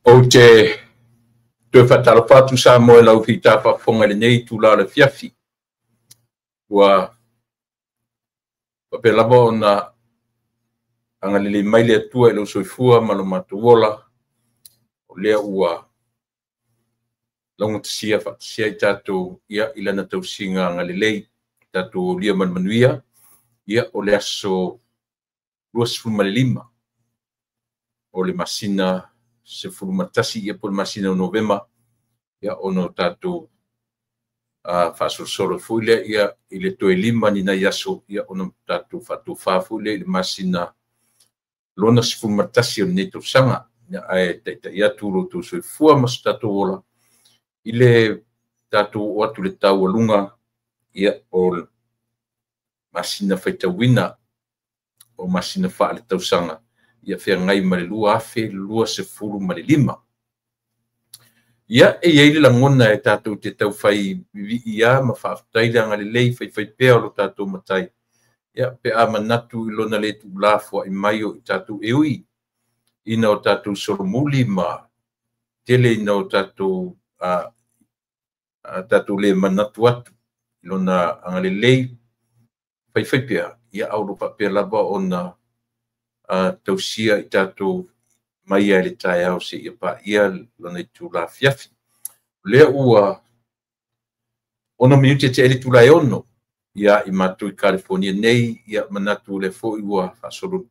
Ou te toe faatalofa atu Samoa i lau fita faafofoga i lenei itula o le afiafi. Ua faapea lava ona agalelei mai le Atua i lou soifua ma lo matou ola, o lea ua laugatasia faatasia i tatou ia i lana tausiga agalelei, tatou aulia ma le manuia, ia o le aso 25 o le masina 11 ia po o le masina o Novema, ia ona o tatou faasolosolo foi lea ia i le toe 5 ni nai aso, ia ona tatou faatofa foi lea i le masina lona 11 o lenei tausaga. Ia, ae taitai atu lo outou soifua ma so tatou ola i le tatou oo atu i le taualuga ia o masina faitauina o masina faale-tausaga ia feagai ma le 2025. Ia, e i ai le lagona e tatou te taufai viivii ma faafetai le agalelei faifaipea o lo tatou matai, ia pe a manatu i lona le tuulafoai mai o i tatou e ui ina o tatou solomuli ma tele ina o tatou tatou le manatu atu i lona agalelei faifaipea, ia au lo faapea lava ona tausia i tatou mai ai le taeao seia paia lona itula afiafi. O lea ua 6 minute tea i le itula e 6 ia i matou i California nei, ia manatu o lea foi ua faasolo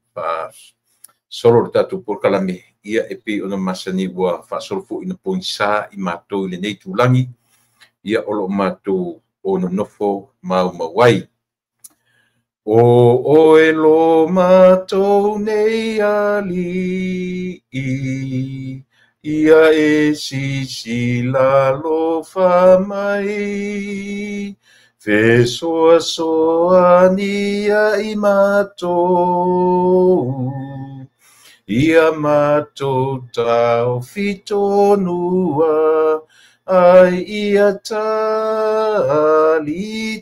le tatou polokalame, ia e pei ona masani ua faasolo foi ina pogisa i matou i lenei tulagi, ia o lo o matou o nonofo maumau ai. O oe lo matou nei alii, ia e sisila alofa mai, fesoasoani ia i matou, ia matou taofi tonua, ai ia tali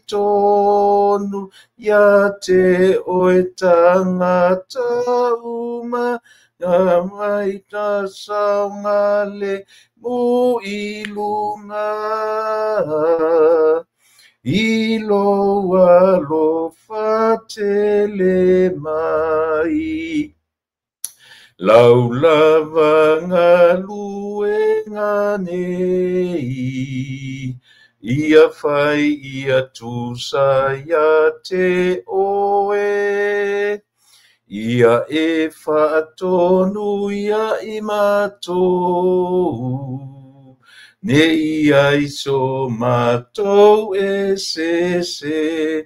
tonu, ia te oe tangata uma, ngā mai ta saonga le mu i lunga, i lo alofa tele mai. Lau lava galuega nei, ia fai ia tusa ia te oe, ia e faatonu ia i matou, ne ia i so matou e sese,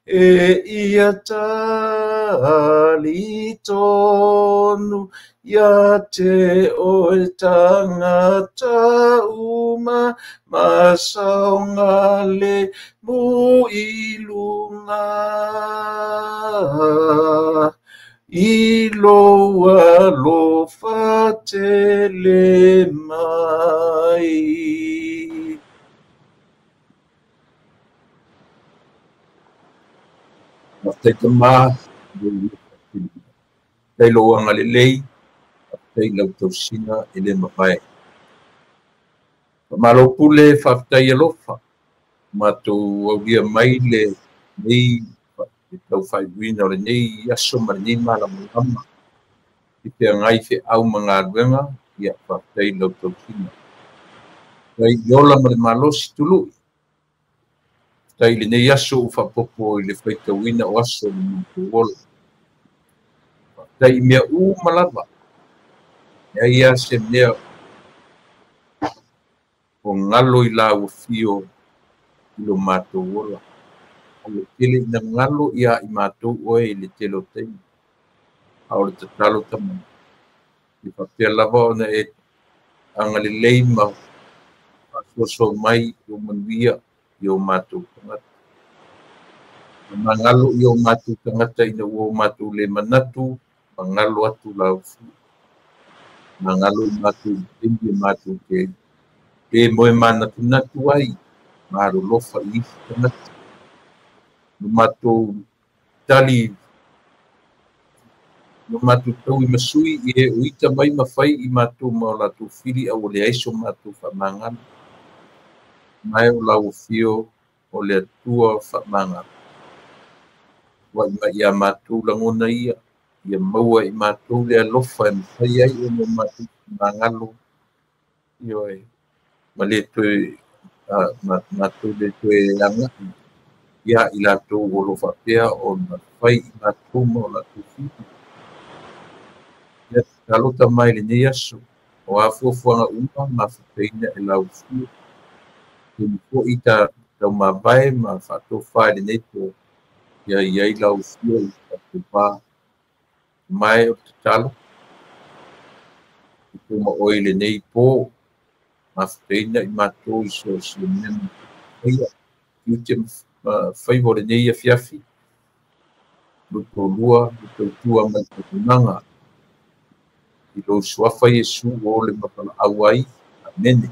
e ia tali tonu, ia te oe tangata uma, ma saonga le mu i lunga, i lo alofa tele mai. Faafetai tama, faafetai lou agalelei, faafetai lau tausiga e le mavae. Faamalo pule, faafetai alofa, matou aulia mai lenei taufaaiuina o lenei aso ma lenei malamalama i feagai feau ma galuega, ia faafetai lau tausiga. Faafetai i ola ma le malosi tului. Faafetai i lenei aso ua faapopo i le faitauina o aso o le matou ola. Faafetai i mea uma lava, leai lava se mea o galo i lau afio i lo matou ola. O le tele ina galo ia i matou oe i le tele o taimi, a o le tatalo tama, i faapea lava ona e agalelei ma faasoasoa mai o manuia i o matou tagata. Magalo i o matou tagata ina ua o matou le manatu, magalo atu lau afio. Magalo i matou taimi e matou te le moe manatunatu ai, malolofa i isi tagata. No matou tali No matou taui ma sui i e uita mai ma fai i matou ma o latou fili a ua leai so matou faamagalo. Mae o lau afio o le Atua faamagalo. Vaai mai ia matou lagona ia, ia maua i matou le alofa e mafai ai ona matou faamagalo. Ioe, ma le toe matou le toe agai ia i latou o lo o faapea ona fai i matou ma o latou fili. Ia tatalo mai lenei aso, o a fuafuaga uma mafutaina e lau afio. Taimi foi taumavae ma faatofa i lenei po, ia i ai lau afio i tatou va. Mae o le tatalo, i ma oe i lenei po, mafutaina i matou i so o se mea faia, tiute ma faiva o lenei afiafi, lo tolua, lo tautua mai tautunaga. I lou suafa Iesu o le mapalaau ai. Amene.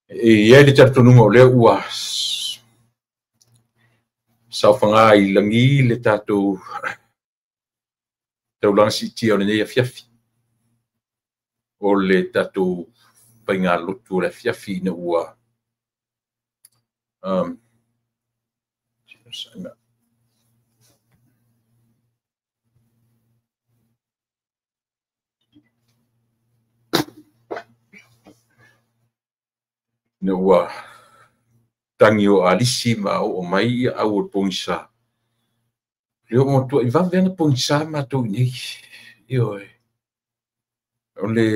E i ai le talitonuga o lea ua saofaga i lagi le tatou taulaga siitia o lenei afiafi. O le tatou faigalotu o le afiafi ina ua ina ua tangi o alisi ma oo mai ia au o le pogisa. Le o matuai vave ana pogisa matou i nei. Ioe. O le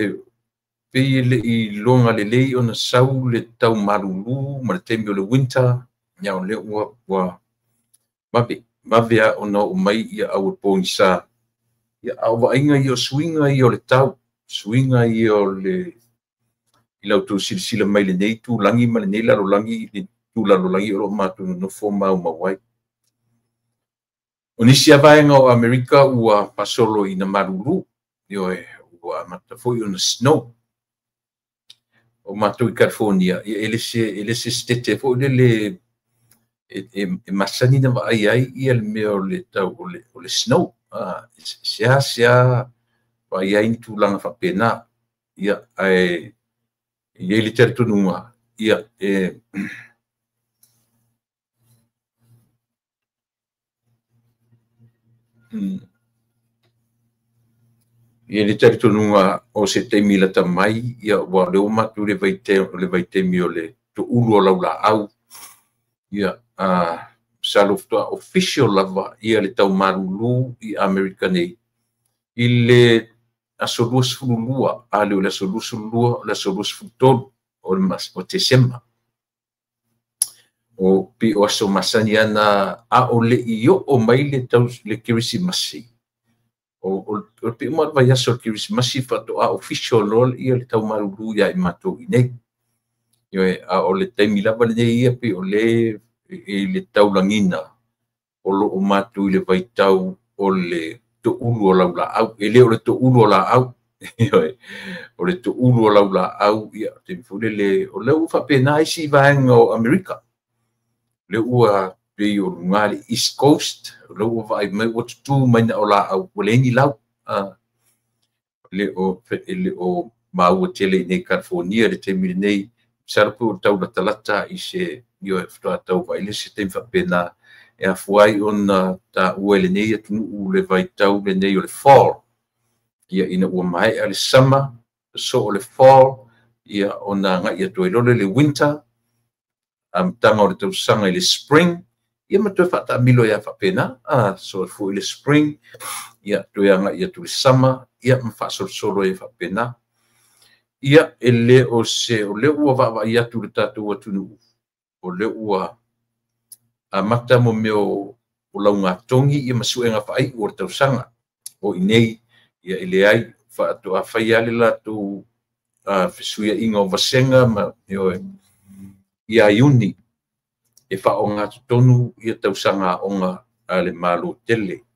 pei e le i loga lelei ona sau le tau malulu ma le taimi o le winter, ia o lea ua vave a ona oo mai ia au o le pogisa. Ia a o vaaiga ia o suiga ia o le tau, suiga ia o le i lau tou silasila mai lenei tulagi ma lenei lalolagi, le tulalolagi o lo o matou nonofo maumau ai. O nisi a vaega o Amerika ua faasolo ina malulu, ioe, ua amata foi ona snow. O matou i California, ia e le se stete foi lele e masani na vaai ai ia le mea o le tau o le snow. Sea vaai ai ni tulaga faapena. Ia, ae i ai le talitonuga, ia, e i le talitonuga o se taimi lata mai, ia, ua lea ua matou le vaitaimi o le toulu o laulaau, ia, masalo faatoa official lava ia le tau malulu i Amerika nei i le aso 22, a le o le aso 22, o le aso 23 o Tesema. O pi o aso masani ana a o le i oo mai le tau le Kerisimasi. O le pi uma le vaiaso o le Kerisimasi faatoa official loa ia le tau malulu ia i matou i nei. Ioe, a o le taimi lava lenei ia pi o le i le taulagina o lo o matou i le vaitau o le toulu o laulaau. E le o le toulu o laau. Ioe, o le toulu o laulaau, ia, te foi le o le ua faapena isi vaega o Amerika. Le ua pei o luga le East Coast, o le ua vaai mai ua tutu mai na o laau, ua leai ni lau. Le o maua tele i nei California le taimi lenei, Masalo pe ua tau latalata i se ioe faatoa tau vaai le se taimi faapena e afua ai ona taua e lenei atunuu le vaitau lenei o le fall. Ia ina ua maea le summer, sosoo le fall, ia ona agai atu ai loa le winter, amataga o le tausaga i le spring, ia ma toe faataamilo ai lava faapena. Sosoo foi le spring, ia toe agai atu i le summer, ia ma faasolosolo ai faapena. Ia e le o se, o lea ua vaavaai atu le tatou atunuu, o lea ua amata mo mea o laugatogi ia ma suega faaiu o le tausaga. O i nei, ia e leai, faatoa fai lava le latou fesuiaiga o vasega ma ia Iuni e faaaogatotonu ia tausaga aoga a le Malo tele.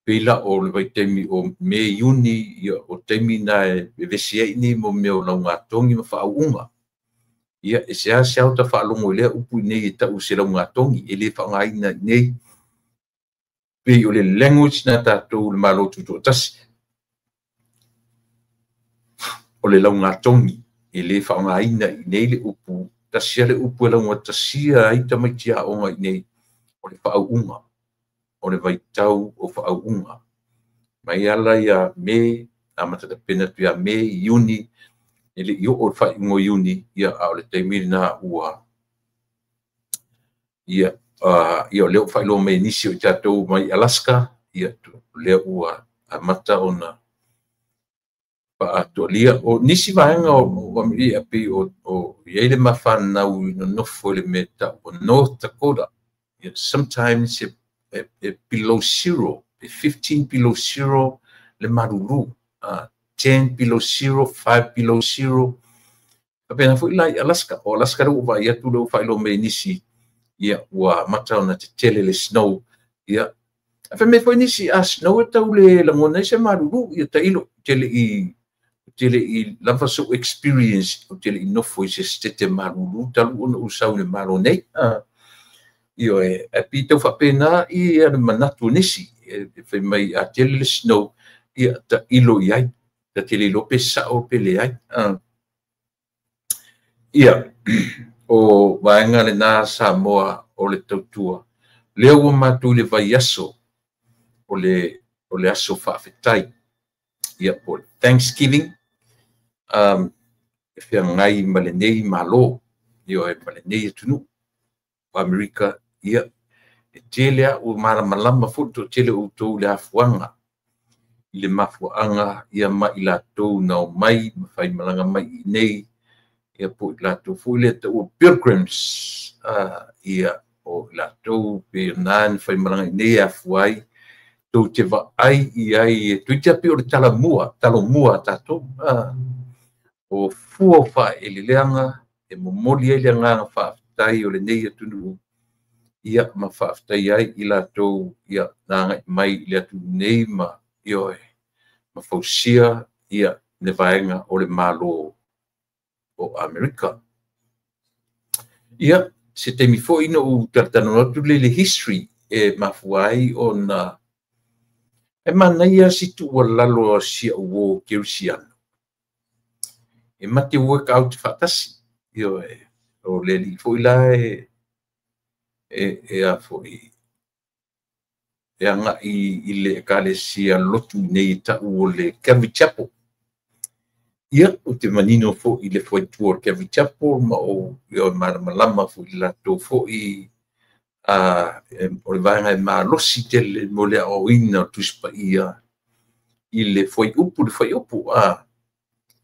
Pei la o le vaitaimi o Me Iuni, ia o taimi na e vevesi ai nei mo mea o laugatogi ma faauuga. Ia e seasea ota faalogo i lea upu nei e tau se laugatogi, e le faaaogaina i nei. Pei o le language na tatou le Malo Tutoatasi, o le laugatogi, e le faaaogaina i nei le upu, tasi lava le upu e laugatasia ai tamaiti aoga i nei, o le faauuga, o le vaitau o faauuga. Mai ala ia Me, amata tapena atu ia Me, Iuni, e le i oo le faaiuga o Iuni, ia a o le taimi lena ua ia ia o lea ua faailoa mai e nisi o i tatou mai Alaska, ia o lea ua amata ona faatoalia. O nisi vaega o Amerika pei o i ai le mafanau i nonofo i le mea tau o North Dakota. Ia sometimes e below zero, e 15 below zero le malulu, 10 below zero, 5 below zero. Faapena foi la i Alaska. O Alaska lea ua vaai atu lea ua faailoa mai e nisi, ia ua amata ona tetele le snow. Ia ae fai mai foi nisi, a snow e tau le lagona ai se malulu, ia tailo tele i lava sou experience, ou te le i nofo i se setete malulu talu ona ou sau i le Malo nei. Ioe, ae pei tau faapena ia le manatu o nisi, e fai mai a tele le snow, ia tailo i ai, ta te le iloa pe sao pe leai. Ia, o vaega lena Samoa o le tautua. Lea ua matou i le vaiaso o le aso faafetai, ia po o le Thanksgiving, e feagai ma lenei Malo, ioe, ma lenei atunuu o Amerika. Ia e tele lava ua malamalama foi le toatele o outou i le afuaga, i le mafuaaga ia ma i latou na omai ma faimalaga mai i nei, ia po o i latou foi lea taua pilgrims, ia o i latou pe na na faimalaga i nei e afua ai tou te vaai i ai e toeitiiti lava pei o le talomua a tatou, o fua o faaeleeleaga e momoli ai le agaga faafetai o lenei atunuu, ia ma faafetai ai i latou ia na agai mai i le atunuu nei ma ioe ma fausia ia le vaega o le Malo o Amerika. Ia se taimi foi na ou talatalanoa atu lea i le history e mafua ai ona e manaia si tuualalo a si au uo kerisiano, e mate work out faatasi. Ioe, o le alii foi la e a foi e agai i le ekalesia lotu nei e tau o le Calvary Chapel. Ia, ou te manino foi i le fuaitua o le Calvary Chapel ma o ia malamalama foi i latou foi o le vaega e malosi tele mo le aoaoina o le Tusi Paia i le fuaiupu, le fuaiupu,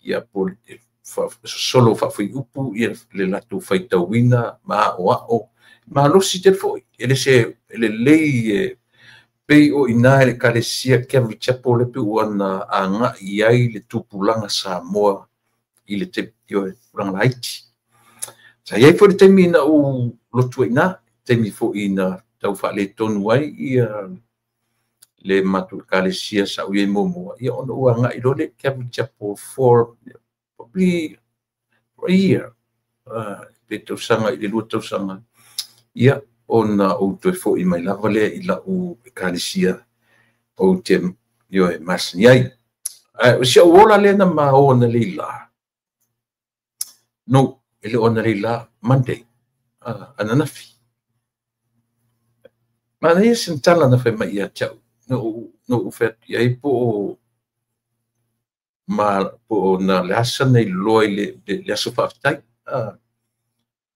ia po le sosolo faafuaiupu ia le latou faitauina ma aoao malosi tele foi. E le se e lelei e pei o i ina i le ekalesia Calvary Chapel le pei ua na agai ai le tupulaga Samoa i le tupulaga laiti. Sa i ai foi le taimi na ou lotu ai ina, taimi foi na tau faaletonu ai ia le matou ekalesia sa ou i ai muamua, ia ona ou agai loa lea i Calvary Chapel for probably a year, pe tausaga i le 2 tausaga, ia ona ou toe foi mai lava lea i lau ekalesia ou te ioe masani ai. Ae o si au ola lea na maoa na leila. No, e le o analeila, Monday, ananafi. Manaia sina tala na fai mai ia te au. Na ou fai atu i ai po o ma po o na le asa na iloa i le aso faafetai.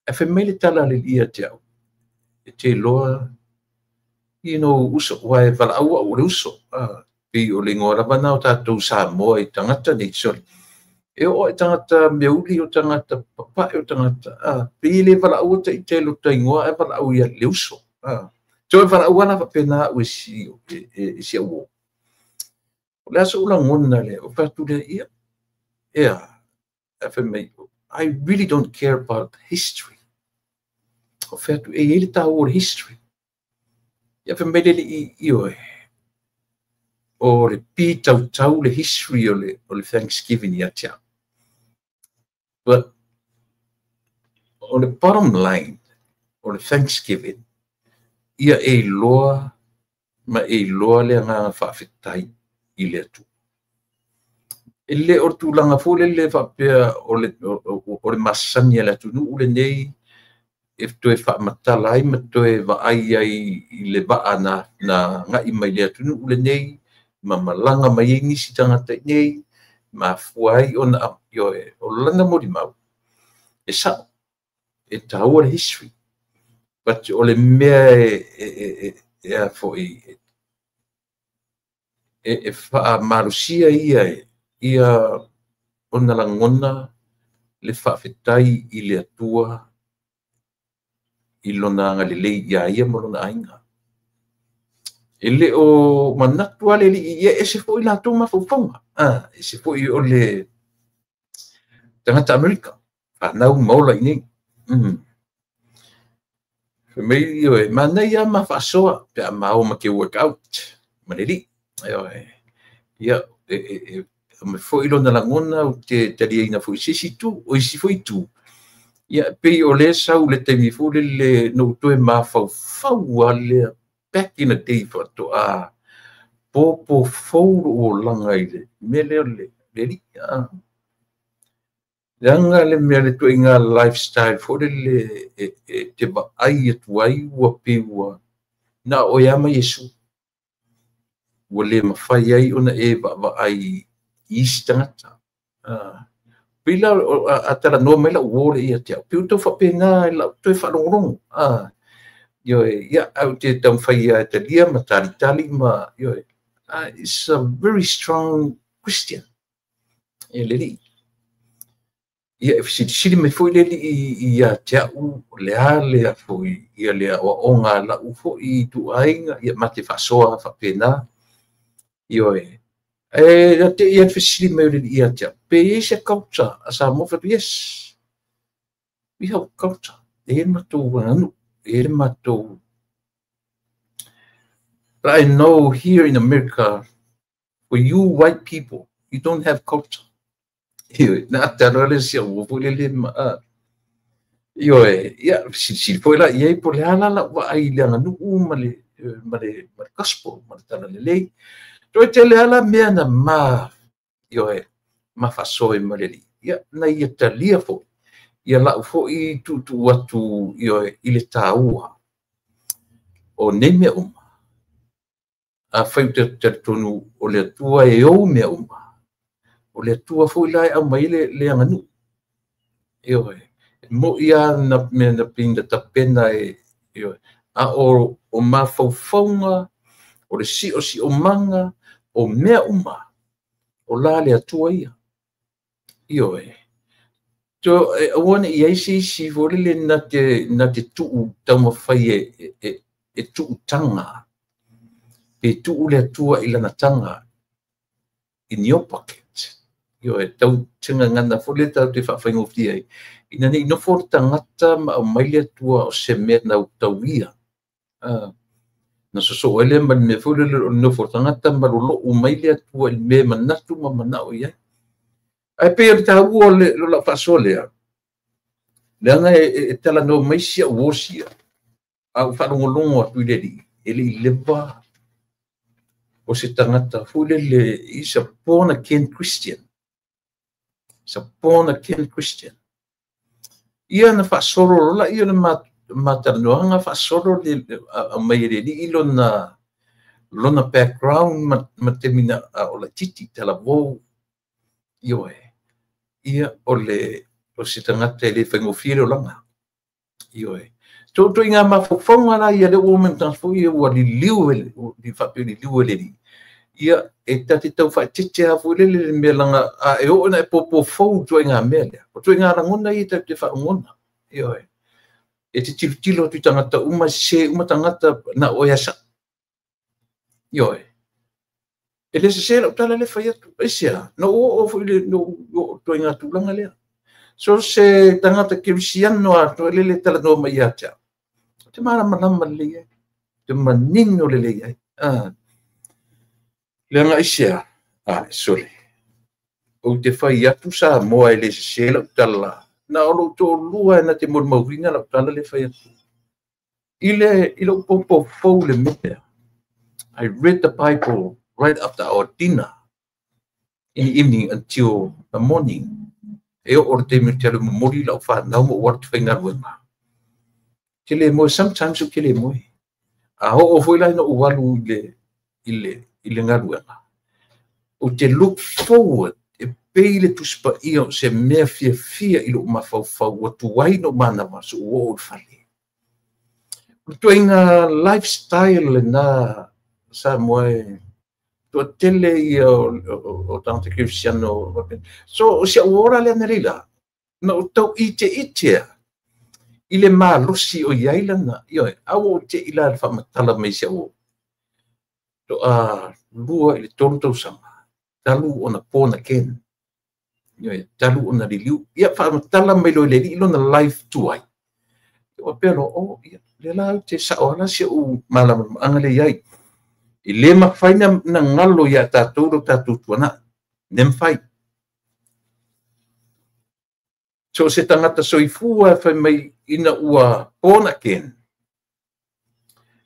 Ae fai mai le tala a le alii ia te au, e te iloa, you know, uso, aua e valaau au o le uso. Pei o le igoa lava lena o tatou Samoa i tagata nei, sorry. E oo i tagata meauli o tagata papae o tagata, pei e le valaau ita i lo ta igoa ae valaau ia le uso. Toe valaau ala faapena au e si au uo. O le a so'u lagona lea, o fai atu lea, ia, ea, ae fai mai, I really don't care about history. O fai atu, e i ai le taua o le history. Ia fai mai le alii, ioe, o le pitautau le history o le Thanksgiving ia te au. But o le bottom line o le Thanksgiving, ia e iloa ma e iloa le agaga faafetai i le Atua. E le o le tulaga foi lele faapea o le masani a le atunuu lenei e toe faamatala ai ma toe vaai ai i le vaa na agai mai le atunuu lenei, ma malaga mai ai nisi tagata i nei, mafua ai ona ioe, o lana molimau, e sao, e taua le history. But o le mea e a foi, e faamalosia ia ia ona lagona le faafetai i le Atua i lona agalelei ia ia ma lona aiga. E le o manatu a le alii, ia ese foi latou mafaufauga. Ese foi o le tagata Amerika, fanau ma ola i nei. Fai mai, ioe, manaia ma faasoa pe a ma o ma ke work out ma le alii. Ioe, ia, e aumai foi lona lagona ou te taliaina foi se isi itu, o isi foi itu. Ia, pei o lea sau le taimi foi lele na ou toe mafaufau lava lea back in the day faatoa popo fou lou olaga i le mea lea o le alii. Leaga le mea le ituaiga lifestyle foi lele e te vaai atu ai ua pei ua na o oe lava ma Iesu. Ua le mafai ai ona e vaavaai i isi tagata. Pei la a talanoa mai lau uo lea ia te au, pei ua tau faapena i lau toe faalogologo. Ioe, ia, au te taumafai ia e talia ma talitali ma, ioe, it's a very strong Christian, e le alii. Ia, e fesilisili mai foi le alii ia te au, le a lea foi, ia le aoaoga a lau foi ituaiga, ia ma te faasoa faapena. Ioe, e na te ia fesili mai o le alii ia te au, pe i ai se culture a Samoa, fai atu, yes, we have culture. E i ai le matou aganuu, e i ai le matou. But I know here in America, for you white people, you don't have culture. Ioe, na ata loa le si au uo foi lele ma, ioe, ia, silisili foi la i ai po o le a la lau vaai i le aganuu ma le gospel, ma le talalelei. Toe tele lava la mea na ma, ioe, ma faasoa ma le alii. Ia, na ia talia foi, ia lau foi tuutuu atu, ioe, i le taua o nei mea uma. Afai ou te talitonu o le Atua e ou mea uma, o le Atua foi la e aumai ai le aganuu. Ioe, e moi lava na mea na pei na tapena e, ioe, a o mafaufauga, o le siosiomaga, o mea uma, o la le Atua ia. Ioe, e aua ne i ai se isi foi lele na te tuu taumafai e tuutaga, pe tuu le Atua i lana taga in your pocket. Ioe, tau te gagana foi lea tatou te faafaigofie ai. Ina ne i nofo le tagata ma aumai le Atua o se mea na tauia. Na sosoo ai lea ma le mea foi lele o le nofo le tagata ma lolou mai le Atua i le mea manatu ma manao i ai. Ae pei o le taua o lau faasoa lea, leaga e talanoa mai si au uo sia, a ou faalogologo atu i le alii, e le i leva o se tagata foi lele, is a born again Christian. Is a born again Christian. Ia na faasolo loa ia le matalanoaga faasolo le aumai e le alii lona background ma taimi na o laitiiti talavou. Ioe. Ia o se tagata e le faigofie le olaga. Ioe. Ituaiga mafaufauga la ia lea ua oo mai i le foi ua liliu e faapea liliu e le alii. Ia e ta te tau faaeteete lava foi lele le mea leaga a e oo ina e popo fou i ituaiga mea lea, o ituaiga lagona ia tatou te faalogona. Ioe. E te tilotilo atu i tagata uma, sese uma tagata na o oe lava sao. Ioe. E le sese lau tala lea e fai atu. Aisea? Na ou oo foi na ou oo i ituaiga tulaga lea. So se tagata kerisiano atoa lele e talanoa mai ia te au, ou te malamalama lelei ai, ou te manino lelei ai. Leaga aisea? Sole, ou te fai atu Samoa e le sese lau tala, na o lou toalua e na te molimauina lau tala lea e fai atu. I lou popo fou le mea, I read the Bible right after our dinner in the evening until the morning. E oo le taimi ou te alu e momoli lau fanau ma ou alu ou te faigaluega. Ou te le moe, sometimes ou te le moe. A oo foi la ina ou alu i le galuega, ou te look forward e pei le Tusi Paia o se mea fiafia i lou mafaufau ua tuai ona ou manava se i ou oo i le fale. O le ituaiga lifestyle lena Samoa e toatele ia o tagata kerisiano. So o si au uo la lea analeila, na ou tau iteite lava i le malosi o i ai lana, ioe, a ua ou tei la i le faamatala mai si au uo. Toa 2 i le 3 tausaga, talu ona born again. Ioe, talu ona liliu. Ia faamatala mai loa e le alii lona life tuai. Ua pea loa, oh, ia, lea la ou te sao lava si ou malamalamaaga lea i ai. E le mafai na galo ia tatou lo tatou tuanai. Le mafai. So se tagata soifua e fai mai ina ua born again,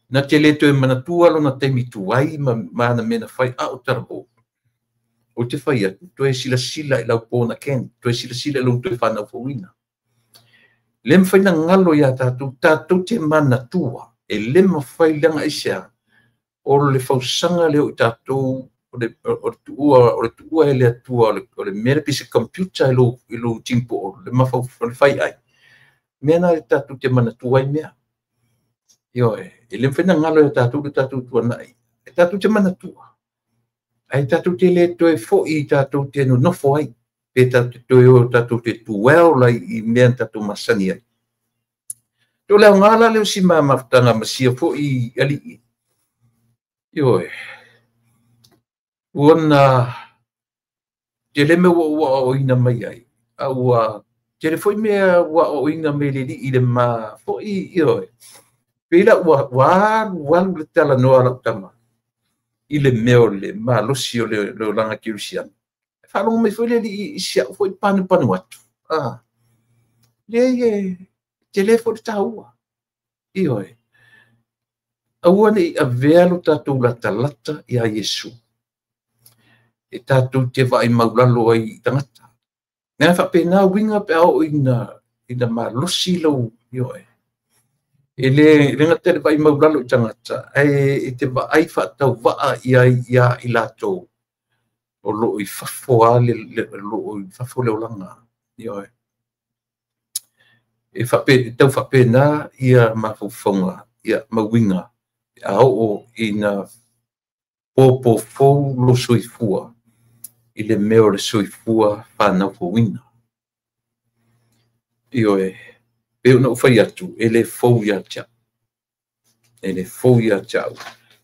na te le toe manatua lona taimi tuai ma ana mea na fai a o talavou. Ou te fai atu, toe silasila i lau born again, toe silasila i lou toe fanau fouina. Le mafai na galo ia tatou, tatou te manatua, e le mafai leaga aisea, o le fausaga lea o i tatou, o le tuua e le Atua, o le mea le pei se computer i lou tinipo'o, le mafaufau, le fai ai. Mea na e tatou te manatua ai mea. Ioe, e le mafai na galo ia tatou le tatou tuanai. E tatou te manatua. Ae tatou te le toe foi tatou te nonofo ai. Pe tatou te toe o tatou te dwell ai i mea na tatou masani ai. O le aoga la lea o si mafutaga ma sia foi alii. Ioe, ua na tele mea ua aoaoina mai ai, a ua tele foi mea ua aoaoina mai le alii i le ma foi, ioe. Pei la ua alu alu le talanoa a lau tama i le mea o le malosi o le olaga kerisiano. E faalogo mai foi le alii i si au foi panupanu atu. Leai e tele foi le taua. Ioe. Aua ne i avea lo tatou latalata ia Iesu. E tatou te vaai maulalo ai i tagata. Nea faapena uiga pe a oo ina malosi lau, ioe. E le gata le vaai maulalo i tagata, ae e te vaai faatauvaa ia i latou o loo i fafo lo i fafo le olaga. Ioe. E tau faapena ia mafaufauga, ia mauiga, a oo ina popo fou lo soifua i le mea o le soifua fanau fouina. Ioe, pe ona ou fai atu, e le fou ia te au. E le fou ia te au.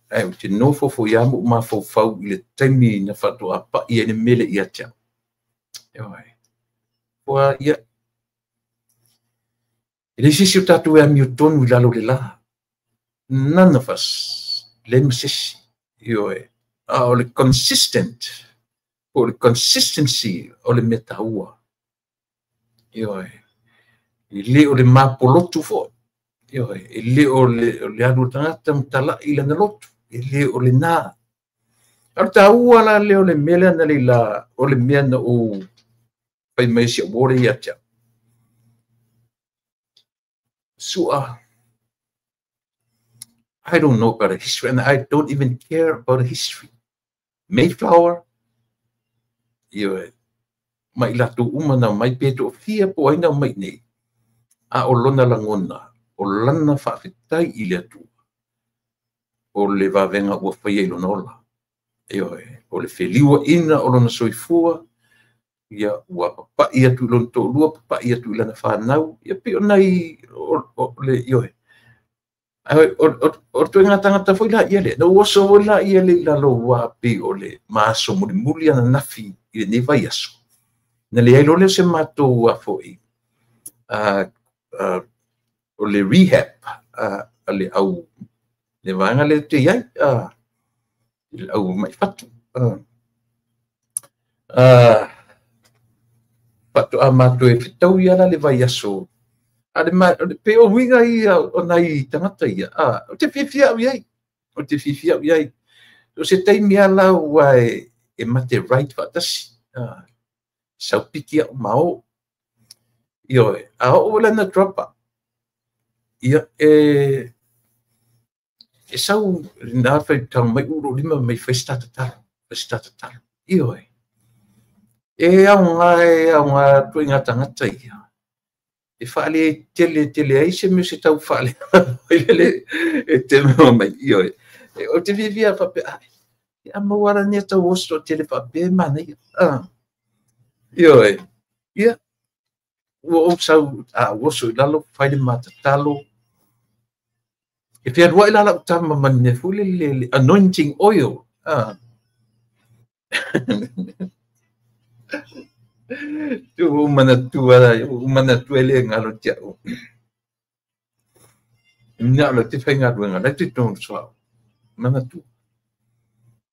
Ae ou te nofo foi lava ma ou mafaufau i le taimi na faatoa pai ai le mele ia te au. Ioe. Ua ia, e le se isi o tatou e amiotonu i lalo o le la. None of us, le ma se isi. Ioe. A o le consistent, po o le consistency o le mea taua. Ioe. E le o le mapolotu foi. Ioe. E le o le alu o tagata ma talai i lana lotu. E le o le nā. A o le taua la lea o le mea lea analeila, o le mea na ou fai mai si au uo lea ia te au. Sua, I don't know about the history, and I don't even care about the history. Mayflower, ioe, ma i latou uma na omai pe toafia po o ai na omai i inei, a o lona lagona, o lana faafetai i le Atua, o le vavega ua faia i lona ola. Ioe, o le feliuaina o lona soifua, ia ua papai atu i lona toalua, papai atu i lana fanau, ia pei o nai o le ioe. O le ituaiga tagata foi la ia lea, na ou oso foi la ia lea i lalo aua pei o le ma aso mulimuli ananafi i lenei vaiaso. Na leai loa lea o se matou foi o le rehab a le au le vaega lea ou te i ai, le au mai fatu. Faatoa matou e fetaui lava la le vaiaso. A le pei o uiga ia o nai tagata ia, ou te fiafia au i ai. Ou te fiafia au i ai. O se taimi lava la ua e mate ride faatasi. Sau piki au ma o. Ioe, a oo la ina drop au, ia e sau na fai tago mai uu lou lima mai fai se ta tatalo, fai se ta tatalo. Ioe, e aoga ituaiga tagata ia. E faale tele tele ai se mea se tau faale e te mai. Ioe, ou te fiafia faapea, a maua la ni tau oso tele faapea e manaia. Ioe, ia, ua ou sau a oso i lalo, fai le matatalo. E fealuai la lau tama ma le mea foi lele, le anointing oil. Tu ua ou manatua e le galo te au. Ina o le te faigaluega, la e te tonu soa. Manatua.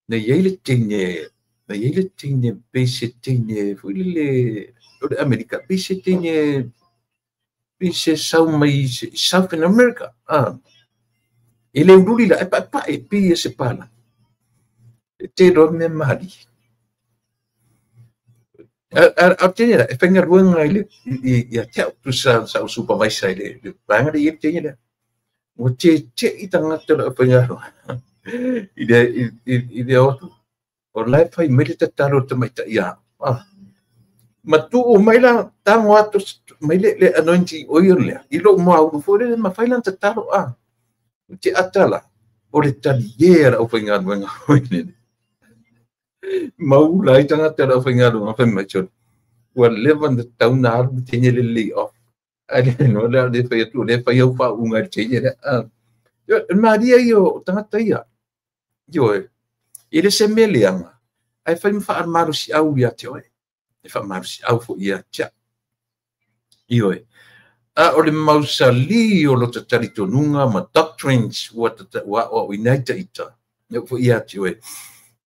Na i ai le teine, na i ai le teine, pei se teine, foi lele, o le Amerika, pei se teine, pei se sau mai Southern America. E le ululi la, e paepae, pei e se pala. E te loa mea malie. A teine la, e faigaluega i le, ia te au, tusa sa o supervisor i le vaega le i le teine lea. Ua te i tagata la faigaluega. I le o atu. O la e fai mai le tatalo o le tamaitai ia. Ma tuu mai la, tago atu mai le anointing oil lea. I lou moaulu foi lele, ma fai lana tatalo. Te ata la, o le talie a le aufaigaluega foi lele. Maula ai tagata le aufaigaluega fai mai sole. Ua leva na tatau na alu le teine le lay off. Ae le no lea le fai atu, le fai au faauuga i le teine lea. E malie ia o tagata ia. Ioe, e le se mea leaga, ae fai ma faamalosiau ia te oe. E faamalosiau foi ia te au. Ioe, a o le mausali o lota talitonuga ma doctrines ua aoaoina ai taita, e oo foi ia te oe.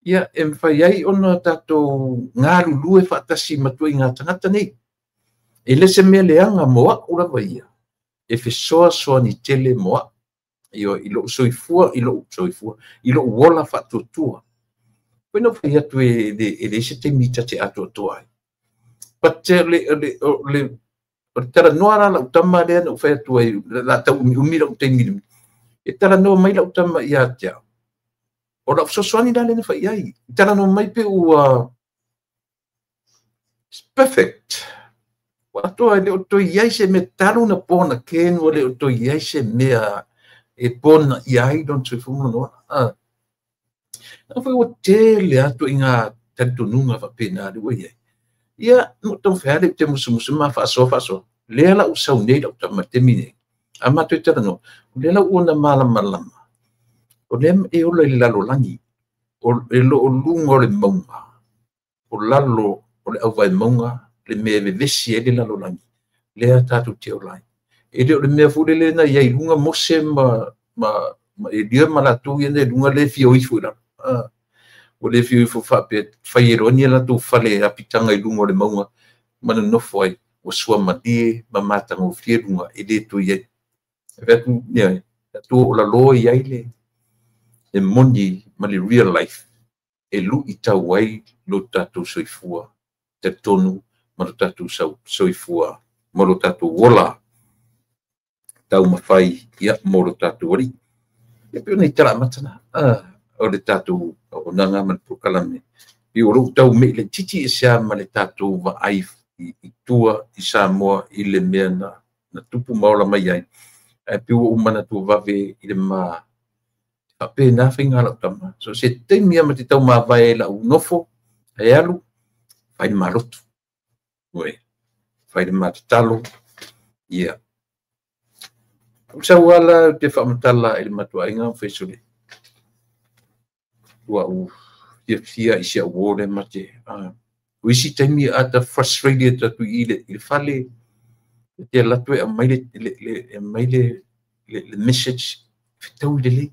Ia, e mafai ai ona tatou galulue faatasi ma ituaiga tagata nei. E le se mea leaga mo au lava ia, e fesoasoani tele mo au. Ioe, i lou soifua, i lou soifua, i lou ola faatuatua. Foi na ou fai atu e leai se taimi ta te atoatoa ai. But o le talanoa la lau tama lea na ou fai atu ai, la tau umiumi lau taimi. E talanoa mai lau tama ia te au. O lau fesoasoani la lea na fai ai. E talanoa mai pe ua it's perfect. Ua atoa e le o toe i ai se mea talu na born again, ua le o toe i ai se mea e pona ia ai lona soifua ma lona ola. Na foi ua tele atu i ngā talitonuga faapena le ua i ai. Ia, no taumafai lava le te musumusu ma faasoa faasoa. Lea la ua sau nei lau tama i le taimi nei. A matou e talanoa, o lea la ua ona malamalama. O lea e ola i le lalolagi, e lo o luga o le mauga, o lalo o le auvae mauga, le mea e vevesi ai le lalolagi. Lea tatou te ola ai. E le o le mea foi lele na i ai i luga Mose ma Elia ma latou ia na i luga le fia o ifo i lalo. Ua le fia o ifo faapea fai e loa ni a latou fale apitaga i luga o le mauga ma nonofo ai. Ua suamalie ma matagofie luga e le toe i ai. E fai atu, ia, tatou o lalo i ai le moni ma le real life e lui tau ai lo tatou soifua talitonu ma lo tatou soifua ma lo tatou ola. taumafai ia mo lo tatou Alii. Ia pei o nai tala amata na o le tatou auaunaga ma le polokalame. Pei o lou tau mei laitiiti ese lava ma le tatou vaai i tua i Samoa i le mea na tupu ma ola mai ai. Ae pei ua ou manatua vave i le ma faapena faiga a lau tama. So se taimi lava ma te tau mavae ai lau nofo ae alu, fai le malotu. Oi, fai le matatalo. Ia. Ou sau ala ou te faamatala i le matuaiga ma fai sole. Ua ou fiafia i si au uo lea ma te o isi taimi a ta frustrated atu i le fale, e te alu atu e aumai le message, fetaui lelei.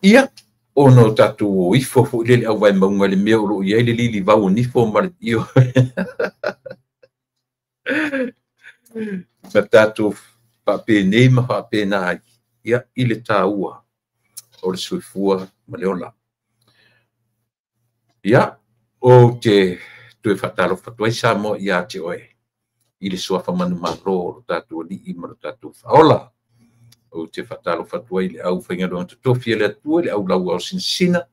Ia, ona o tatou o ifo foi lele au vai maunga le mea o lo o i ai le lili vau o nifo ma le io. Ma tatou faapenei ma faapena ai, ia, i le tāua o le soifua ma le ola. Ia, ou te toe faatalofa atu ai Samoa ia te oe i le suafa manumalo o lo tatou Alii ma lo tatou Faaola. Ou te faatalofa atu ai i le aufaigaluega totofi a le Atua, le aulauao sinasina,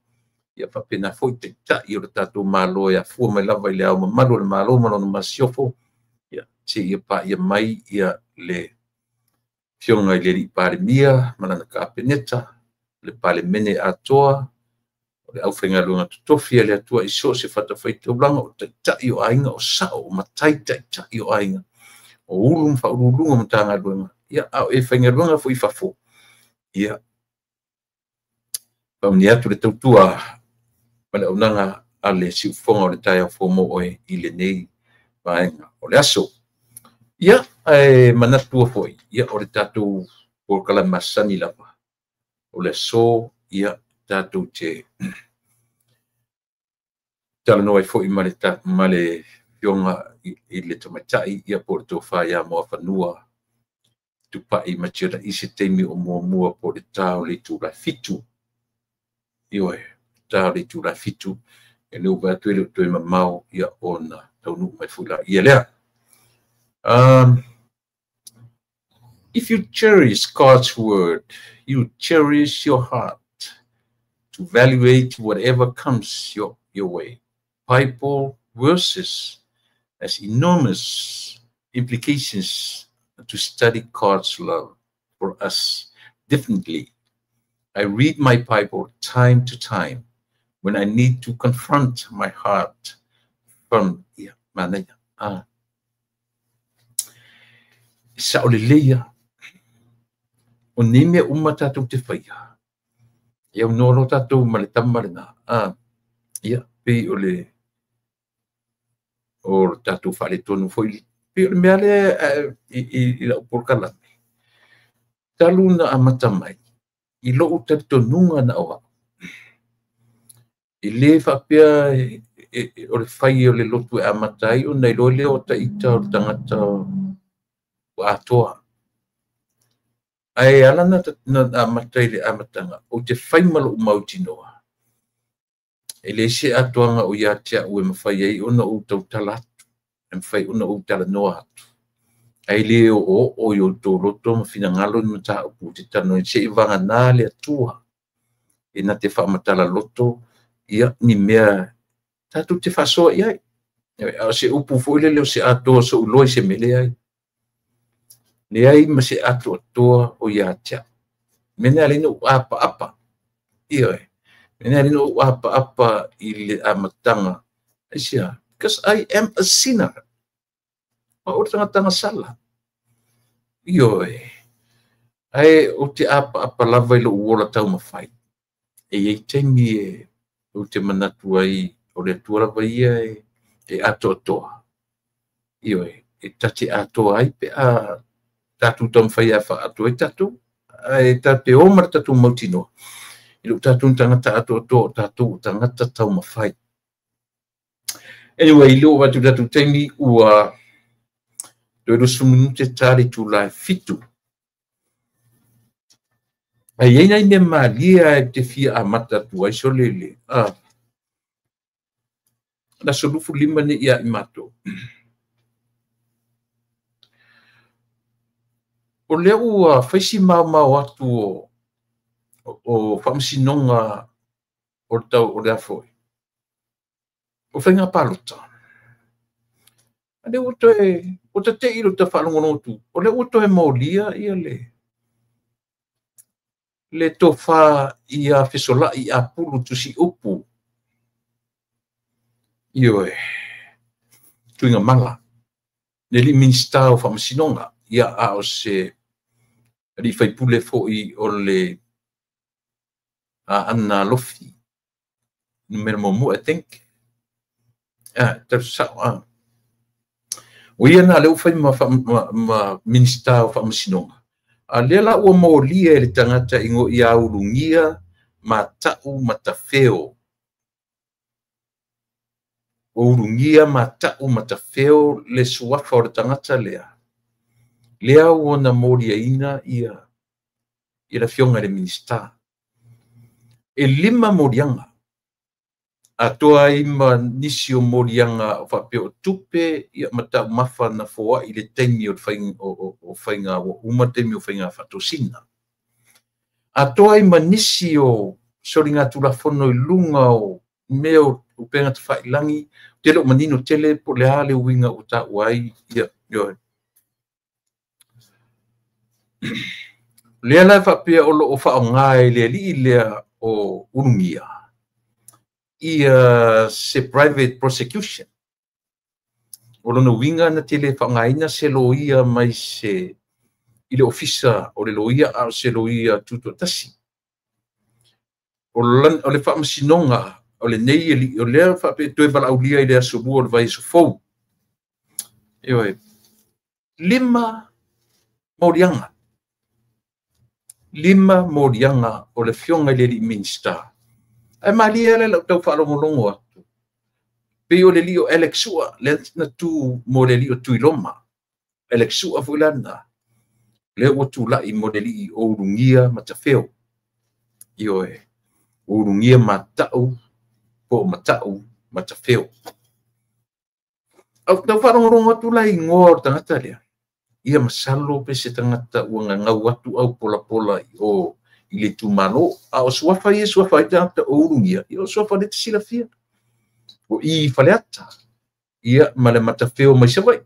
ia faapena foi taitai o le tatou Malo e afua mai lava i le ao mamalu o le Malo ma lona masiofo, ia seia paia mai ia le Afioga i le Alii Palemia ma lana Kapeneta, le Palemene atoa, o le aufaigaluega totofi a le Atua i so o se fatafaitaulaga, o taitai o aiga, o sao, o matai taitai o aiga, o ulu ma faauluuluga o Matagaluega, ia, a o e faigaluega foi i fafo, ia, faamanuia atu le tautua ma le auaunaga a le siufofoga o le taeao fou mo oe i lenei vaega o le aso. Ia, ae manatua foi, ia, o le tatou polokalame masani lava o le aso, ia, tatou te talanoa ai foi ma le afioga i le tamaitai, ia, po o le tofa ia Muafanua Tupai Matiolai, se taimi o muamua po o le ta o le itula e 7. Ioe, ta o le itula e 7, e le ua atu e le o toe mamao, ia, ona taunuu mai foi la ia lea. If you cherish God's word, you cherish your heart to evaluate whatever comes your way. Bible verses has enormous implications to study God's love for us differently. I read my Bible time to time when I need to confront my heart from ia manaia. Sa o le leia o nei mea uma tatou te faia. Ia no lo tatou ma le tama lena. Ia, pei o le o tatou faaletonu foi. Pei o le mea lea i lau polokalame. Talu na amata mai i lou talitonuga na o au. E le faapea o le fai o le lotu e amata ai ona iloa lea o taita o le tagata ua atoa. Ae ala na amata i le amataga, ou te fai ma lou mautinoa. E le se atoaga o ia te au e mafai ai ona ou tautala atu, e mafai ona ou talanoa atu. Ae le o o i outou loto ma finagalo ni mataupu te talanoa se i vagana le Atua. E na te faamatala loto, ia, ni mea tatou te faasoa i ai. A o se upu foi lele o se atoa sou iloa i se mea leai. Leai ma se atoatoa o ia te au. Mea lea na ou apaapa. Ioe. Mea lea na ou apaapa i le amataga. Aisea? Because I am a sinner. O le tagata sala. Ioe. Ae ou te apaapa lava i lou ola taumafai. E iai taimi e ou te manatu ai o le Atua lava ia e atoatoa. Ioe. E ta te atoa ai pe a tatou taumafai a faatoa ai tatou. Ae tatou te o ma le tatou mautinoa. I lou tatou tagata atoatoa o tatou tagata taumafai. Anyway, i lou atu tatou taimi ua toe 20 minute ta le itula e 7. Ae i ai nai mea malie e te fia amata atu ai so lele. Le aso 25 nei ia i matou. O lea ua fai si maomao atu o faamasinoga o le tau o le a foi o faiga palota. A lea ua toe ua tate'i lo ta faalogologo atu, o lea ua toe molia ia le tofa ia fesola'i Apulu Tusiupu, ioe, Tuigamala, le alii Minisita o Faamasinoga, ia a o se alii faipule foi o le Aana Alofi Nu.1, I think. Tau sa'o a. O ia na lea ua fai ma Minisita o Faamasinoga. A lea la ua molia e le tagata igoa ia Ulugia Mata'u Matafeo. O Ulugia Mata'u Matafeo le suafa o le tagata lea. Lea ua na moliaina ia le afioga i le Minisita. E 5 moliaga. Atoa ai ma nisi o moliaga o faapea o tupe ia ma taumafa na foai i le taimi o le faiga o faiga ua uma taimi o faiga faatosina. Atoa ai ma nisi o soligatulafono i luga o mea o upega tafailagi, tele o manino tele po o le a le uiga ua taua ai ia ioe. Lea la faapea o loo faaaoga e le alii lea o Ulugia ia se private prosecution. O lona uiga na te le faaaogaina se loia mai se i le ofisa o le loia a o se loia tutoatasi. O le faamasinoga o lenei alii o lea faapea toe valaaulia i le aso 2 o le vaiaso fou. Ioe, 5 moliaga. 5 moliaga o le afioga i le alii Minisita. Ae malie le lau tau faalogologo atu. Pei o le alii o Alex Sua, lea na tu mo le alii o Tuiloma. Alex Sua foi lana, lea ua tula'i mo le alii o Ulugia Matafeo. Ioe, Ulugia Mata'u po o Mata'u Matafeo. Au tau faalogologo atu la igoa o le tagata lea. Ia masalo pe se tagata ua gagau atu au polapola i o i le itumalo. A o suafa ia suafa ai tagata o Ulugia, ia o suafa le te silafia. O i Faleata, ia ma le Matafeo mai Savaii.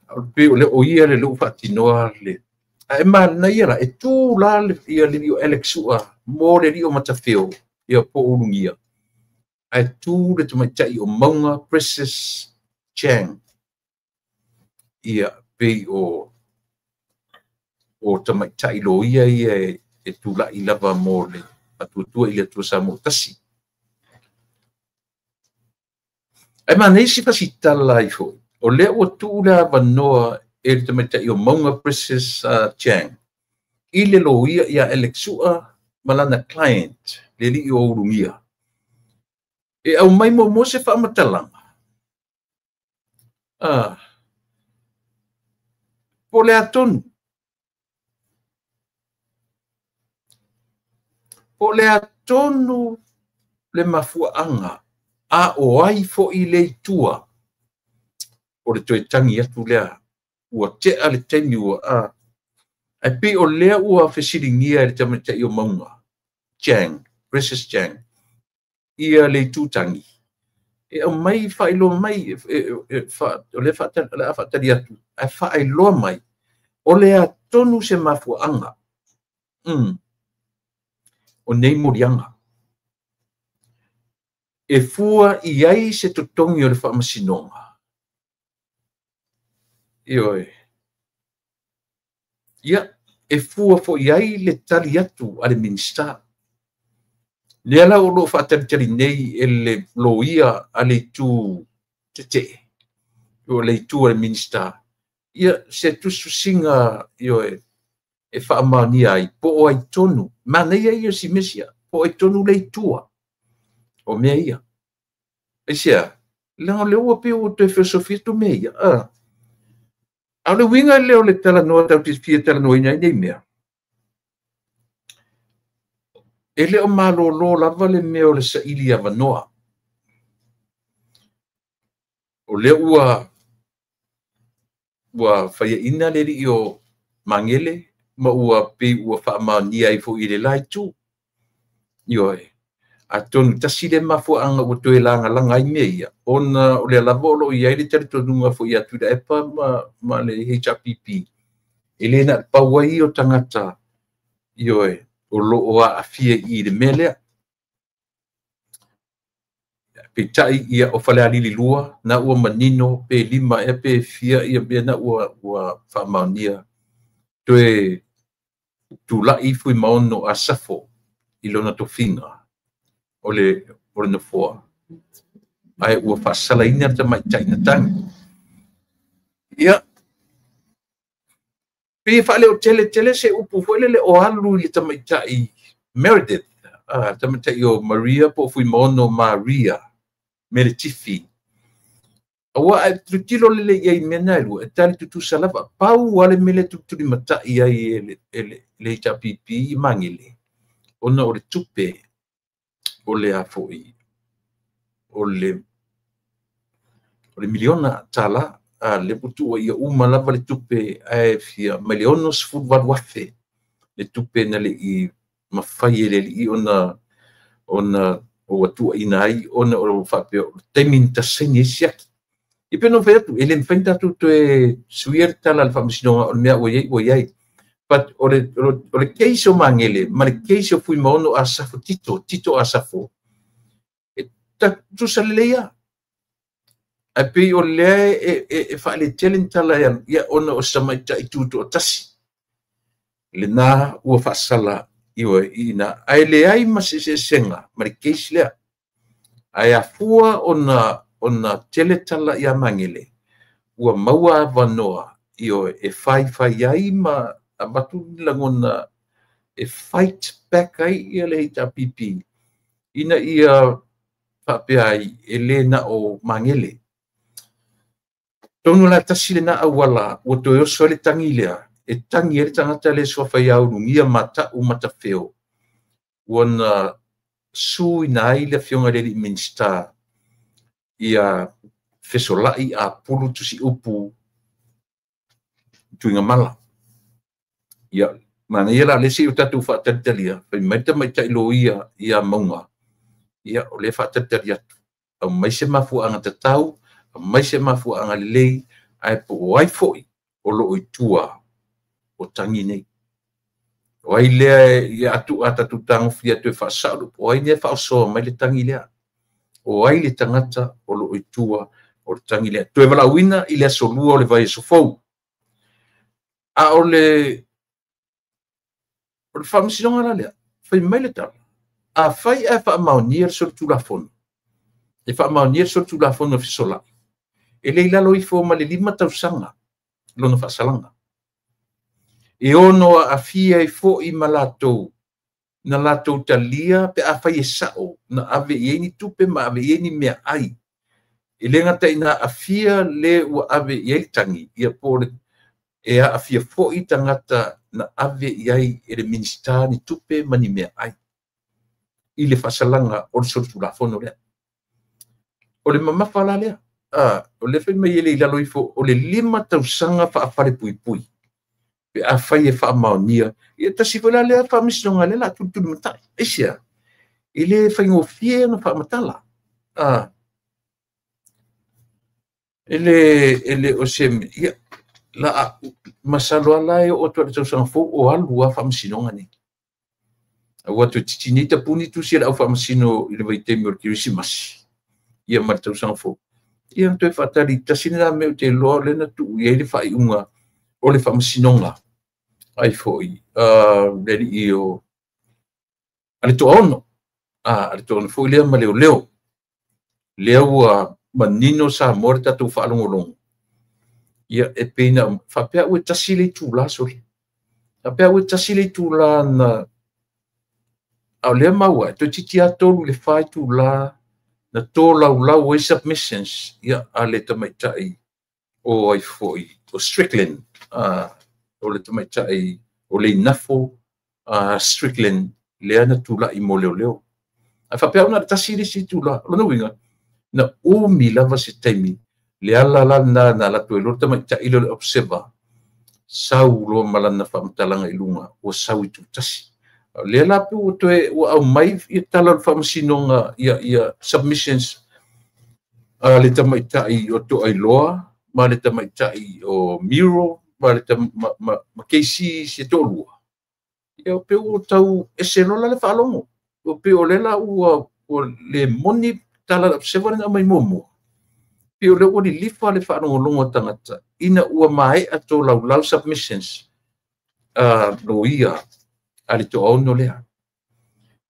O le o ia le lou faatinoa le. Ae manaia la, e tu la ia le alii o Alex Sua mo le alii o Matafeo, ia po o Ulugia. Ae tu le tamaitai o Mauga Precious Chang. Ia pei o tamaitai loia ia e tula'i lava mo le atuatua i le Atua Samoa tasi. Ae manaia si fasitala ai foi. O lea ua tuu le avanoa e le tamaitai o Mauga Precious Chang i le loia ia Alex Sua ma lana client, le alii o Ulugia. E aumai muamua se faamatalaga. Po o le a tonu. Po o le a tonu le mafuaaga a o ai foi le itua o le toe tagi atu lea ua tea le taimi ua a. Ae pei o lea ua fesiligia e le tamaitai o Mauga Chang, Precious Chang, ia le itu tagi. E aumai faailoa mai, o lea o le a faatali atu, ae faailoa mai, o le a tonu se mafuaaga. O nei moliaga. E fua i ai se totogi o le faamasinoga. Ioe. Ia, e fua foi ai le tali atu a le Minisita. Lea la o loo faatalitali nei e le loia a le itu tetee, o le itu a le Minisita. Ia, se tusitusiga, ioe, e faamaonia ai, po o ai tonu. Manaia ia si mesia, po o ai tonu le itua o mea ia. Aisea, leaga o lea ua pei ua toe filosofia atu mea ia. A o le uiga lea o le talanoa tatou te fia talanoaina ai nei mea. E le o malolo lava le mea o le saili avanoa. O lea ua Ua faiaina le alii o Magele ma ua pei ua faamaonia ai foi i le la itu. Ioe. Atonu tasi le mafuaaga ua toe lagalaga ai mea ia, ona o lea lava o lo o i ai le talitonuga foi ia Tuilaepa ma le HRPP, e le na pau ai ia o tagata, ioe, o lo o aafia i le mea lea. Peitai ia o Falealili 2 na ua manino pe 5 ea pe fia ia mea na ua faamaonia toe tulai Fuimaono Asafo i lona tofiga o le nofoa, ae ua faasalaina le tamaitai na tagi. Ia, pei e faaleotele tele se upu foi lele o alu i le tamaitai Meredith, tamaitai o Maria po o Fuimaono Maria Meretifi. Aua a tilotilo lelei i ai i mea na e lua, e tali tutusa lava. Pau lava le mea lea e tulitulimatai ai e le HRPP i Magele, ona o le tupe o le a foi, o le miliona tala, le ua tuua ia uma lava le tupe ae fia mai le 68,000 le tupe na le i mafai e le alii ona ua tuuaina ai ona o faapea o le taimi na tasaini ai siaki. I pei ona ou fai atu, e le mafai ona tatou toe suia le tala a le faamasinoga o le mea ua i ai ua i ai. But o le case o Magele ma le case o Fuimaono Asafo Tito Asafo, e tutusa lelei lava. Ae pei o lea e faaletele ni tala ia ona o se tamaitai tutoatasi. Lena ua faasala ina. Ae leai ma se eseesega ma le case lea. Ae afua ona tele tala ia Magele, ua maua avanoa e faifai ai ma avatu ni lagona e fight back ai ia le HRPP ina ia faapea ai e le na o Magele. Tonu la tasi lena auala ua toe oso ai le tagi lea, e tagi ai le tagata le suafa ia ulugia matau matafeo, ua na suina ai le afioga i le alii Minisita ia fesolai apulu tusiupu Tuigamala. Ia, manaia la le se i o tatou faatalitali, fai mai le tamaitai loia ia Mauga, ia o lea faatalitali atu. Aumai se mafuaaga tatau, aumai se mafuaaga lelei, ae po o ai foi o lo o i tua o tagi nei. O ai lea ia atu a tatou tagofi atu e faasao, o ai lea e faaosoa mai le tagi lea. O ai le tagata o lo o i tua o le tagi lea. Toe valaauina i le aso 2 o le vaiaso fou. A o le faamasinoga la lea, fai mai le tala, a fai ae faamaonia le solitulafono, e faamaonia le solitulafono e fesolai, e le i lalo ifo ma le 5 tausaga lona faasalaga. E ono aafia ai foi ma latou, na latou talia pe a fai e sao, na ave i ai ni tupe ma ave i ai ni mea ai. E le gata ina aafia le ua ave i ai le tagi, ia po o le e aafia foi tagata na ave i ai e le Minisita ni tupe ma ni mea ai i le faasalaga o le solitulafono lea. O le mamafa la lea, o le fai mai e le i lalo ifo o le 5 tausaga faafalepuipui pe a fai e faamaonia, ia tasi foi la lea faamasinoga lea la tulitulimatai. Aisea, e le faigofie ona faamatala. E le o se ia, la masalo ala e oo atu i le tausaga fou o alu a faamasinoga nei. Aua toe titi nei tapuni tusi e le au faamasino i le vaitaimi o le Kerisimasi, ia ma le tausaga fou. Ia toe faatali tasi lena mea ou te iloa o lea na tuu i ai le faaiuga o le faamasinoga. Ai foi, le alii o a le toaono. A le toaono foi lea ma leoleo. Lea ua manino Samoa le tatou faalogologo. Ia e pei na faapea ua tasi le itula sole. Faapea ua tasi le itula na a o lea maua, toe titi lava 3 i le 4 itula na tolaulau ai submissions ia a le tamaitai o ai foi o Strickland, o le tamaitai o Leinafo Strickland lea na tulai mo leoleo. Ae faapea ona tasi le isi itula, o lona uiga, na umi lava se taimi Le ala la lena na alu atu ai loa le tamaitai lea o le observer, sau loa ma lana faamatalaga i luga, ua sau i tutasi. O lea la pe ua toe ua aumai ia tala o le faamasinoga ia submissions a le tamaitai o Toailoa ma le tamaitai o Miro ma le ma KC se toalua. Ia pe ua tau ese loa la le faalogo. Ua pei o lea la ua le moni tala a le observer lea na aumai muamua. Pei o lea ua lilifa le faalogologo a tagata ina ua maea tolaulau submissions a loia a le toaono lea.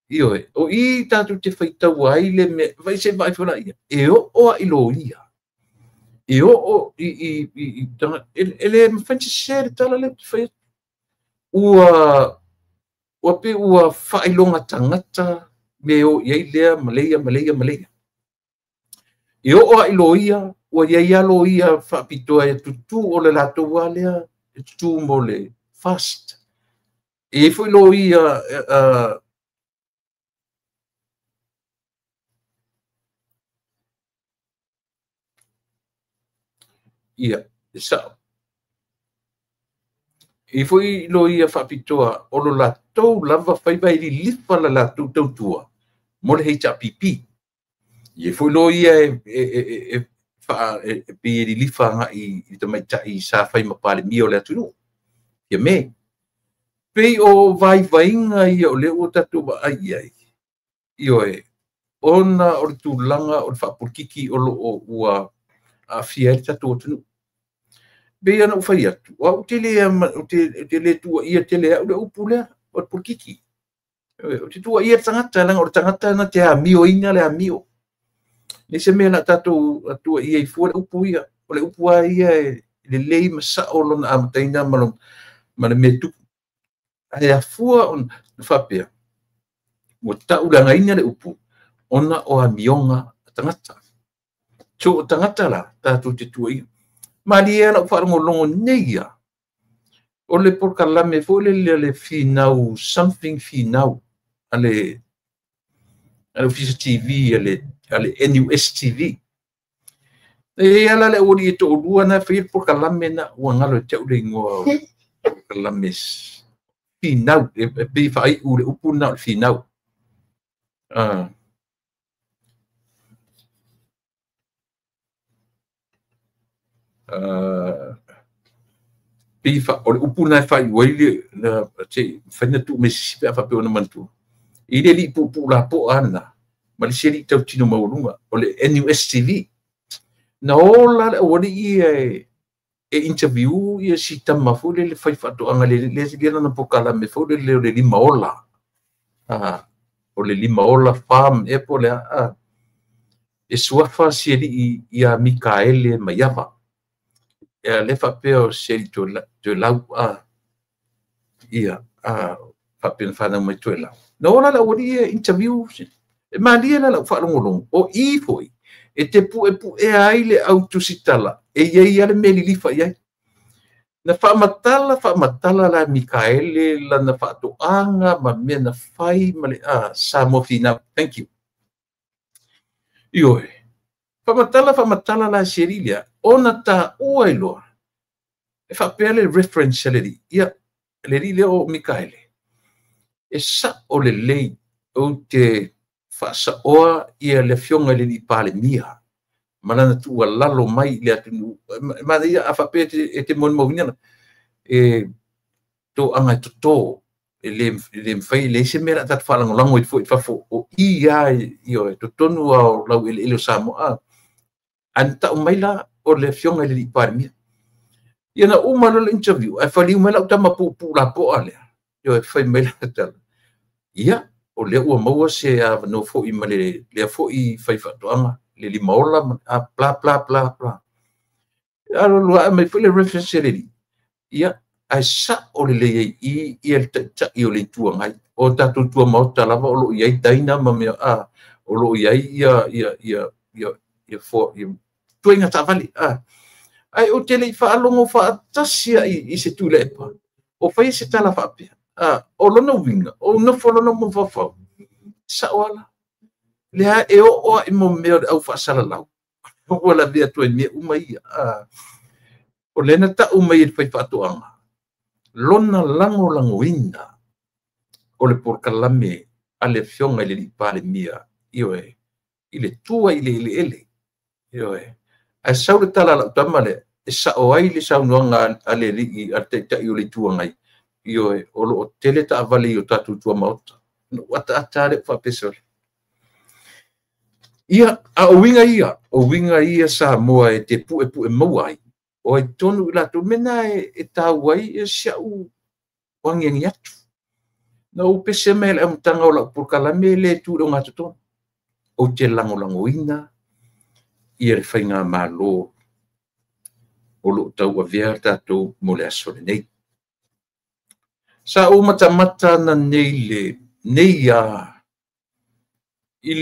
Ioe, o i tatou te faitaua ai le mea, vai se vaai foi laia, e oo lava i loia, e oo i tagata, e le mafai ona sese le tala lea ou te fai atu. Ua pei ua faailoga tagata me o i ai lea ma leia ma leia ma leia. E oo lava i loia, ua i ai lava loia faapitoa e tutu o le latou lava lea, e tutu mo le fast. E i ai foi loia ia, e sao. E i ai foi loia faapitoa o lo latou lava faiva e lilifa le latou tautua mo le HRPP. E i ai foi loia e pei e lilifa agai i tamaitai sa fai ma Palemia o le atunuu. Ia me, pei o vaivaiga ia o lea ua tatou vaai i ai. Ioe, ona o le tulaga o le faapolokiki o lo o ua aafia ai le tatou atunuu. Pei ona ou fai atu, o au te le tuuaia tele au le upu lea, o le polokiki. Ou te tuuaia le tagata, leaga o le tagata na te amioina le amio. Leai se mea o le a tatou tuuaia ai fua le upu ia. O le upu lava ia e lelei ma sao lona amataina ma le mea tupu. Ae afua ona faapea, ua tauleagaina le upu ona o amioga a tagata. So o tagata la, tatou te tuuaia. Malie lau faalogologo nei ia, o le polokalame foi lele le finau, something finau, a le Ofisa TV, a le NUS TV. E ia la le aualii e toalua na faia le polokalame na, ua galo ia te au le igoa o le polokalame finau, e pei faaiu le upu na o le finau. Pei o le upu na e faaiu ai le se mafai ona tuu mai se isi pe a faapea ona manatua. I le alii puupuu lapoa lena, ma le isi alii tautino maualuga, o le NUS TV. Na ola le aualii ia e interview ia si tama foi lele fai faatoaga le lana polokalame foi lele o le lima ola. O le lima ola farm e po le a. E suafa si alii ia Mikaele Maiava. E le faapea o se alii Toelau a ia a faapea na whanau mai Toelau. Na ola le aualii e interview e malie la lau faalogologo o i foi e te puepuea ai le au tusitala e iai ale mea lilifa i ai. Na faamatala la Mikaele lana faatoaga ma mea na fai ma le Samoa Finau. Thank you. Ioe, faamatala la si alii lea, ona taua ai loa, e faapea le reference a le alii. Ia, le alii lea o Mikaele, e sao lelei ou te faasaoa ia le afioga i le alii Palemia ma lana tuualalo mai i le atunuu. Manaia a faapea e te molimauina e toaga e toto, e le mafai, e leai se mea o le a tatou faalagolago ai foi i fafo o i lava i totonu o laueleele o Samoa. Ae na tau mai la o le afioga i le alii Palemia. Ia na uma loa le interview, ae faliu mai lau tama puupuu lapoa lea. Ioe, fai mai la tala. Ia, o lea ua maua se avanoa foi ma le lea foi fai faatoaga, le lima ola, ma bla bla bla bla. Alo mai foi le reference a le alii. Ia, ae sao lelei ai i ia le taitai o le Itu Agai. O tatou tuamaota lava o loo i ai taina ma mea o loo i ai ia tuaiga taavale. Ae ou te le i faalogo faatasi ai i se Tuilaepa o faia se tala faapea. O lona uiga, o nofo lona mafaufau, sao ala. Lea e oo ai mo mea o le au faasalalau. Ua lavea atu ai mea uma ia. O lea na ta'u mai e le faifaatoaga lona lagolagoina o le polokalame a le afioga i le alii Palemia, ioe, i le tua i le eleele, ioe. Ae sau le tala a lau tama lea e sa'o ai le saunoaga a le alii, a le Taitai o le Itu Agai, ioe, o lo o tele taavale i o tatou tuamaota. Na ou ataata lava lea ou faapea, sole. Ia, a o uiga ia, o uiga ia Samoa e te puepue maua ai, o ai tonu i latou, mea na e taua ai si au agiagi atu. Na ou pese mai i le amataga o lau polokalame le tu i le ogatotonu. Ou te lagolagoina ia le faigamalo o lo o tauavea tatou mo le aso lenei. Sa ou matamata na nei le nei a i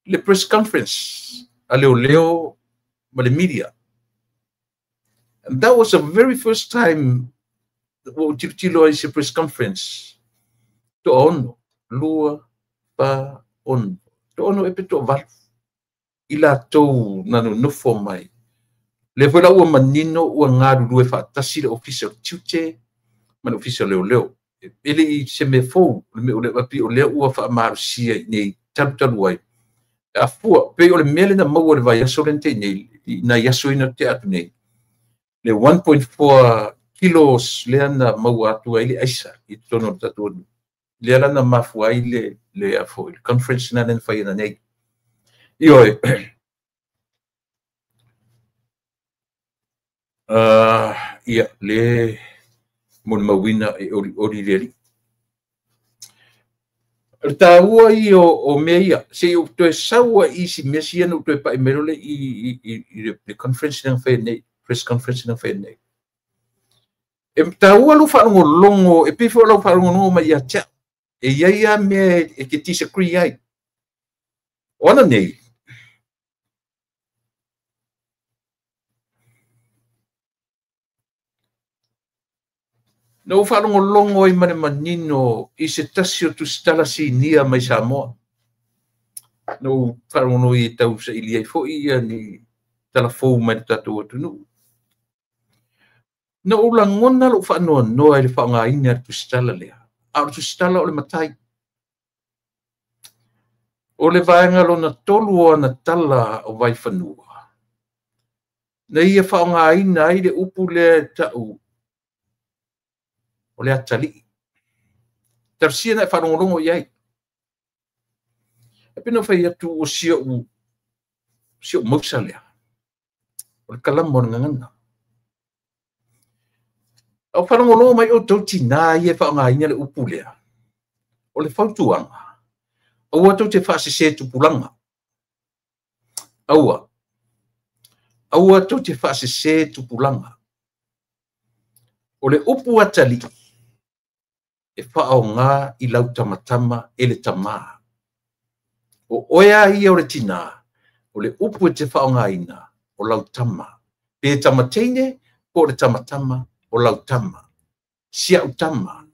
le press conference a leoleo ma le media. And that was the very first time ua ou tilotilo ai i se press conference. Toaono, 2, 4, 6, toaono ea pe toavalu i latou na nonofo mai. Lea foi la ua manino ua galulue faatasi le Ofisa o le Tiute ma le Ofisa o Leoleo. E le i se mea fou, le mea o lea o lea ua faamalosia i nei talutalu ai. A fua, pei o le mea lea na maua i le vaiaso lea na tea nei, i nai aso ina tea atu nei, le 1.4 kilos lea na maua atu ai le aisa i totonu o le tatou atunuu. Lea la na mafua ai le foi le conference na na fai nei. Ioe. Ia le molimauina e olioli le alii. O le taua ia o mea ia, se i ou toe sau ai i isi mea sia na ou toe pai mai loa i le conference na fai nei, press conference na fai nei. E taua lou faalogologo, e pei foi o lau faalogologo mai ia te au. E i ai lava mea e te disagree ai. O ana nei, na ou faalogologo ai ma le manino i se tasi o tusitala sinia mai Samoa. Na ou faalogologo i tau saili ai foi ia ni talafou mai le tatou atunuu. Na ou lagona lou faanoanoa i le faaaogaina e le tusitala lea. A o le tusitala o le matai. O le vaega lona 3 o ana tala o Vaifanua. Na ia faaaogaina ai le upu lea e ta'u o le atalii. Talosia na e faalogologo i ai. E pei ona fai atu o si ou mausa lea. O le kalama o le gagana. Au faalogologo mai outou tinā ia e faaaogaina le upu lea. O le fautuaga, aua tou te faasese tupulaga. Aua. Aua tou te faasese tupulaga. O le upu atalii e faaaoga i lau tamatama e le tamā. O oe a ia o le tinā, o le upu e te faaaogaina o lau tama. Pe tamateine po o le tamatama o lau tama. Si au tama.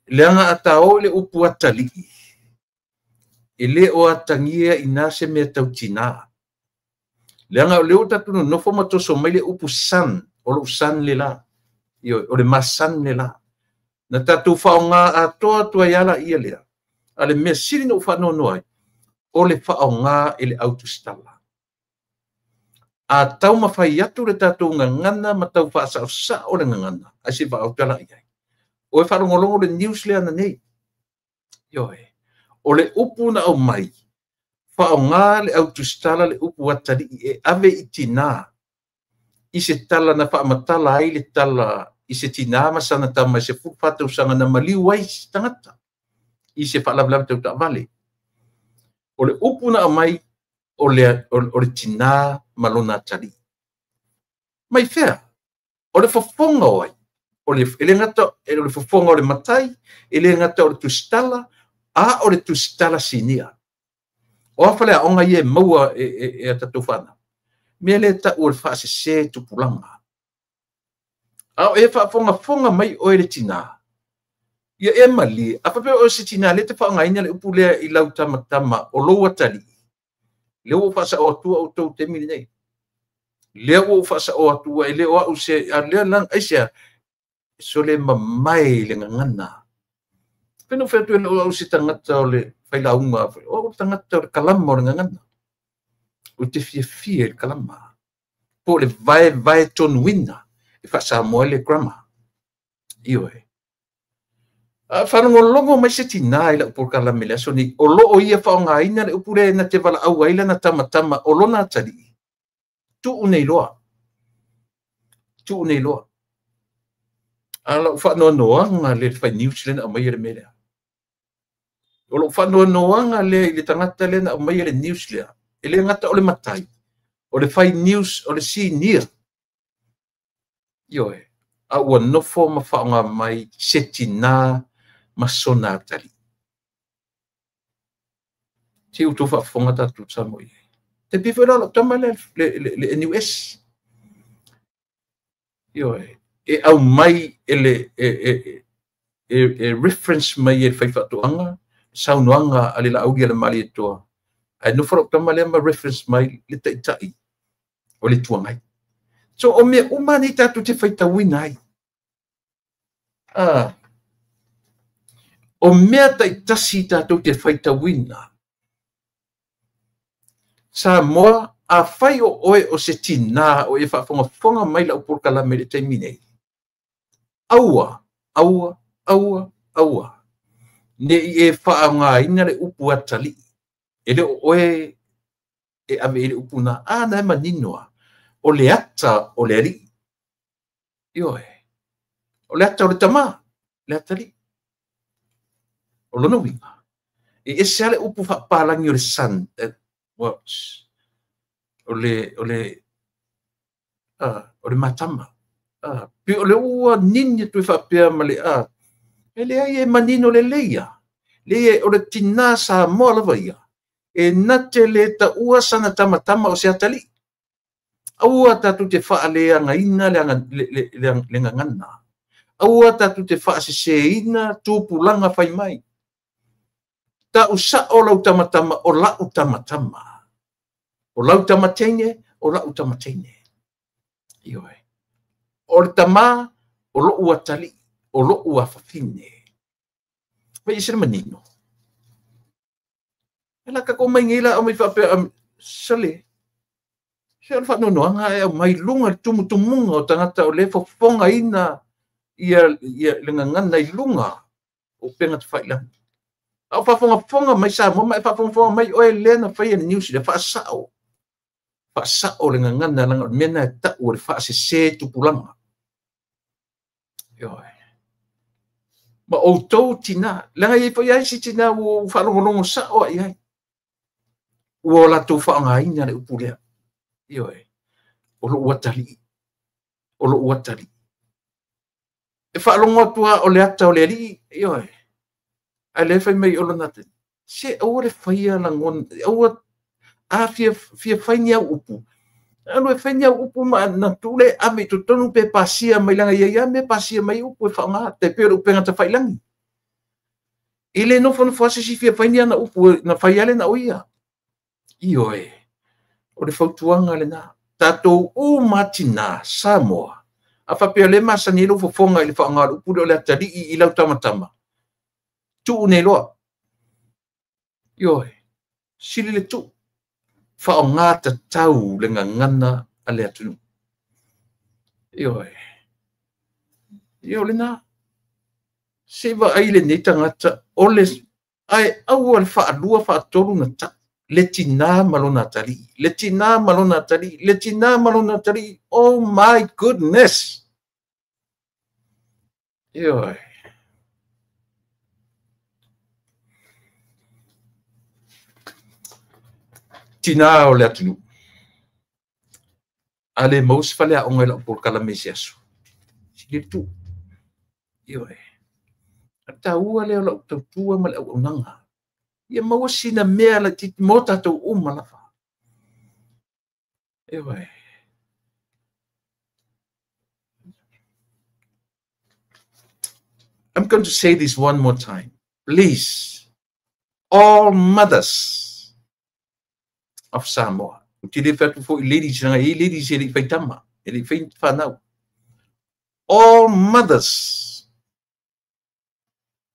Leaga a tāo i le upu atalii, e le o atagia i nā se mea tau tinā. Leaga o lea ua tatou nonofo ma toso mai le upu san, o lou san le la. Ioe, o le masan le la. Na tatou faaaoga atoa atu ai ala ia lea. A le mea sili na ou faanoanoa ai, o le faaaoga e le autusitala. A taumafai atu le tatou gagana ma tau faasaosao le gagana, ae se vaautala i ai. O e faalogologo le news lea nanei. Ioe, o le upu na aumai, faaaoga le autusitala le upu atalii e ave i tinā, i se tala na faamatala ai le tala i se tinā ma sana tama i se 14 tausaga na maliu ai se tagata, i se faalavelave tau taavale. O le upu na aumai, o le tinā ma lona atalii. Mai fea, o le fofoga o ai, e le gata o le fofoga o le matai, e le gata o le tusitala, a o le tusitala sinia. O a faleaoga ia e maua e a tatou fanau. Mea lea ta'u o le faasese tupulaga. A o e faafogafoga mai oe le tinā, ia e malie, a faapea oe se tinā lea te faaaogaina le upu lea i lau tamatama o lou atalii, Lea ua ou faasao atua outou i le taimi lenei. Lea ua ou faasao atua e le o au se a lea la aisea sole mamae i le gagana. Pe no fai atu e le o au se tagata o le failauga, o au le tagata o le kalama o le gagana. Ou te fiafia i le kalama. Po o le vaevae tonuina e faasamoa ai le grammar. Ioe. A faalogologo mai se tinā i lau polokalame i le aso nei, o lo o ia faaaogaina le upu lea na te valaau ai lana tamatama o lona atalii, tuu nei loa. Tuu nei loa. A o lau faanoanoaga lea i le fai news lea na aumaia le mea lea. O lou faanoanoaga lea i le tagata lea na aumaia le news lea, e le gata o le matai, o le fai news o le senior. Ioe. A ua nofo ma faaaoga mai se tinā ma sona atalii. Se i outou faafofoga tatou Samoa i ai. Te pei foi la o lau tama lea le NUS. Ioe. E aumai e le e reference mai e le faifaatoaga saunoaga a le Laauli a le Malietoa. Ae nofo lau tama lea ma reference mai le taitai o le Itu Agai. So o mea uma nei tatou te faitauina ai. O mea taitasi tatou te faitauina. Samoa, afai o oe o se tinā o e faafogafoga mai lau polokalame i le taimi nei, aua, aua, aua, aua, ne i e faaaogaina le upu atalii. E le o oe e ave i le upu na, a na e manino a, o le ata o le alii. Ioe. O le ata o le tamā, le atalii. O lona uiga, e ese lava le upu faapalagi o le son, well, o le matama. Pe o le ua nini atu e faapea ma le e leai e manino lelei ia. Leai o le tinā Samoa lava ia, e na te le taua sana tamatama o se atalii. Aua tatou te faaleagaina le gagana. Aua tatou te faaseseina tupulaga fai mai. Tau sao lau tamatama o lau tamatama. O lau tamateine, o lau tamateine. Ioe. O le tamā, o lou atalii, o lou afafine. Vai ese le manino. E la kako mai nei la au mai faapea, sale. Se o le faanoanoaga e aumai luga le tumutumuga o tagata o le fofogaina ia le gagana i luga o upega tafailagi. A o faafogafoga mai Samoa ma e faafogafoga mai oe lea na faia le news le faasao. Faasao le gagana leaga o le mea na e tau o le faasese tupulaga. Ioe. Ma outou tinā, leaga i ai foi ai si tinā ua ou faalogologo sao ai ai. Ua o latou faaaogaina le upu lea. Ioe. O lou atalii. O lou atalii. E faalogo atu lava o le ata o le alii. Ioe. Ae lea fai mai o lona atalii. Se aua le faia lagona, aua a fia fai ni au upu. Alu e fai ni au upu ma na tuu le ave i totonu pe pasia mai leaga ia ia mea pasia mai upu e faaaoga tai pei o le upega tafailagi. E le nofonofo lava se isi fia fai ni ana upu na fai lava le na o ia. Ioe. O le fautuaga lena. Tatou uma tinā Samoa. A faapea o lea e masani ai lou fofoga i le faaaoga o le upu lea o le atalii i lau tamatama. Tuu nei loa. Ioe. Sili le tuu. Faaaoga tatau le gagana a le atunuu. Ioe. Ia o lena. Se i vaai lenei tagata o le ae aua le faalua faatolu na tau. Le tinā ma lona atalii. Le tinā ma lona atalii. Le tinā ma lona atalii. Oh my goodness! Ioe. Tinā o le atunuu. A le maua se faleaoga i lau polokalame i se aso. Sili le tuu. Ioe. A taua lea o lau tautua ma le auaunaga. Ia maua sina mea laitiiti mo tatou uma lava. Ioe. I'm going to say this one more time. Please, all mothers of Samoa. Ou te le fai atu foi i ladies, leaga e i ai ladies e le i fai tama, e le i fai fanau. All mothers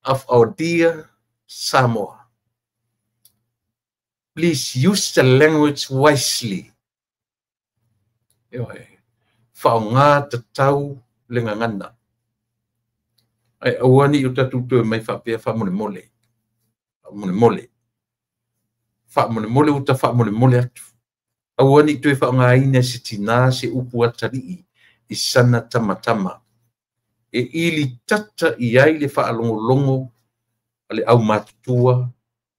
of our dear Samoa, please use the language wisely. Ioe, faaaoga tatau le gagana. Ae aua ne i o tatou toe mai faapea faamolemole. Faamolemole. Faamolemole ua ta faamolemole atu. Aua ne i toe faaaogaina e se tinā se upu atalii i sana tamatama. E ili tata i ai le faalogologo a le aumatutua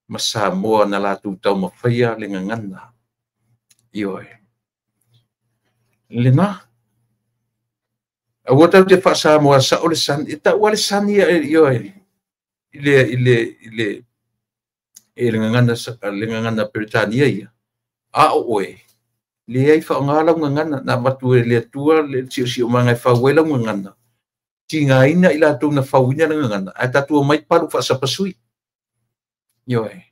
ma Samoa na latou taumafaia le gagana. Ioe. Lena. Aua tatou te faasamoa sao le sani. E taua le sani ioe i le i le i le i le gagana le gagana Peretania ia. A o oe, leai faaaoga lau gagana na avatu e le Atua le siosiomaga e fau ai lau gagana. Tigaina i latou na fauina le gagana, ae tatou omai palu faasapasui. Ioe.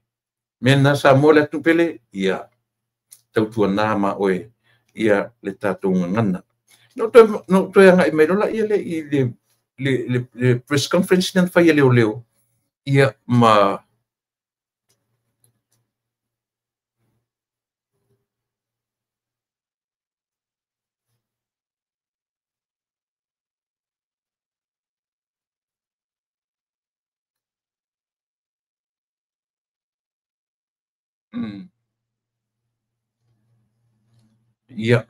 Mea lena Samoa le atunuu pele, ia tautuana ma oe ia le tatou gagana. Na ou toe agai mai loa lea i le press conference lea na fai e leoleo, ia ma Ia.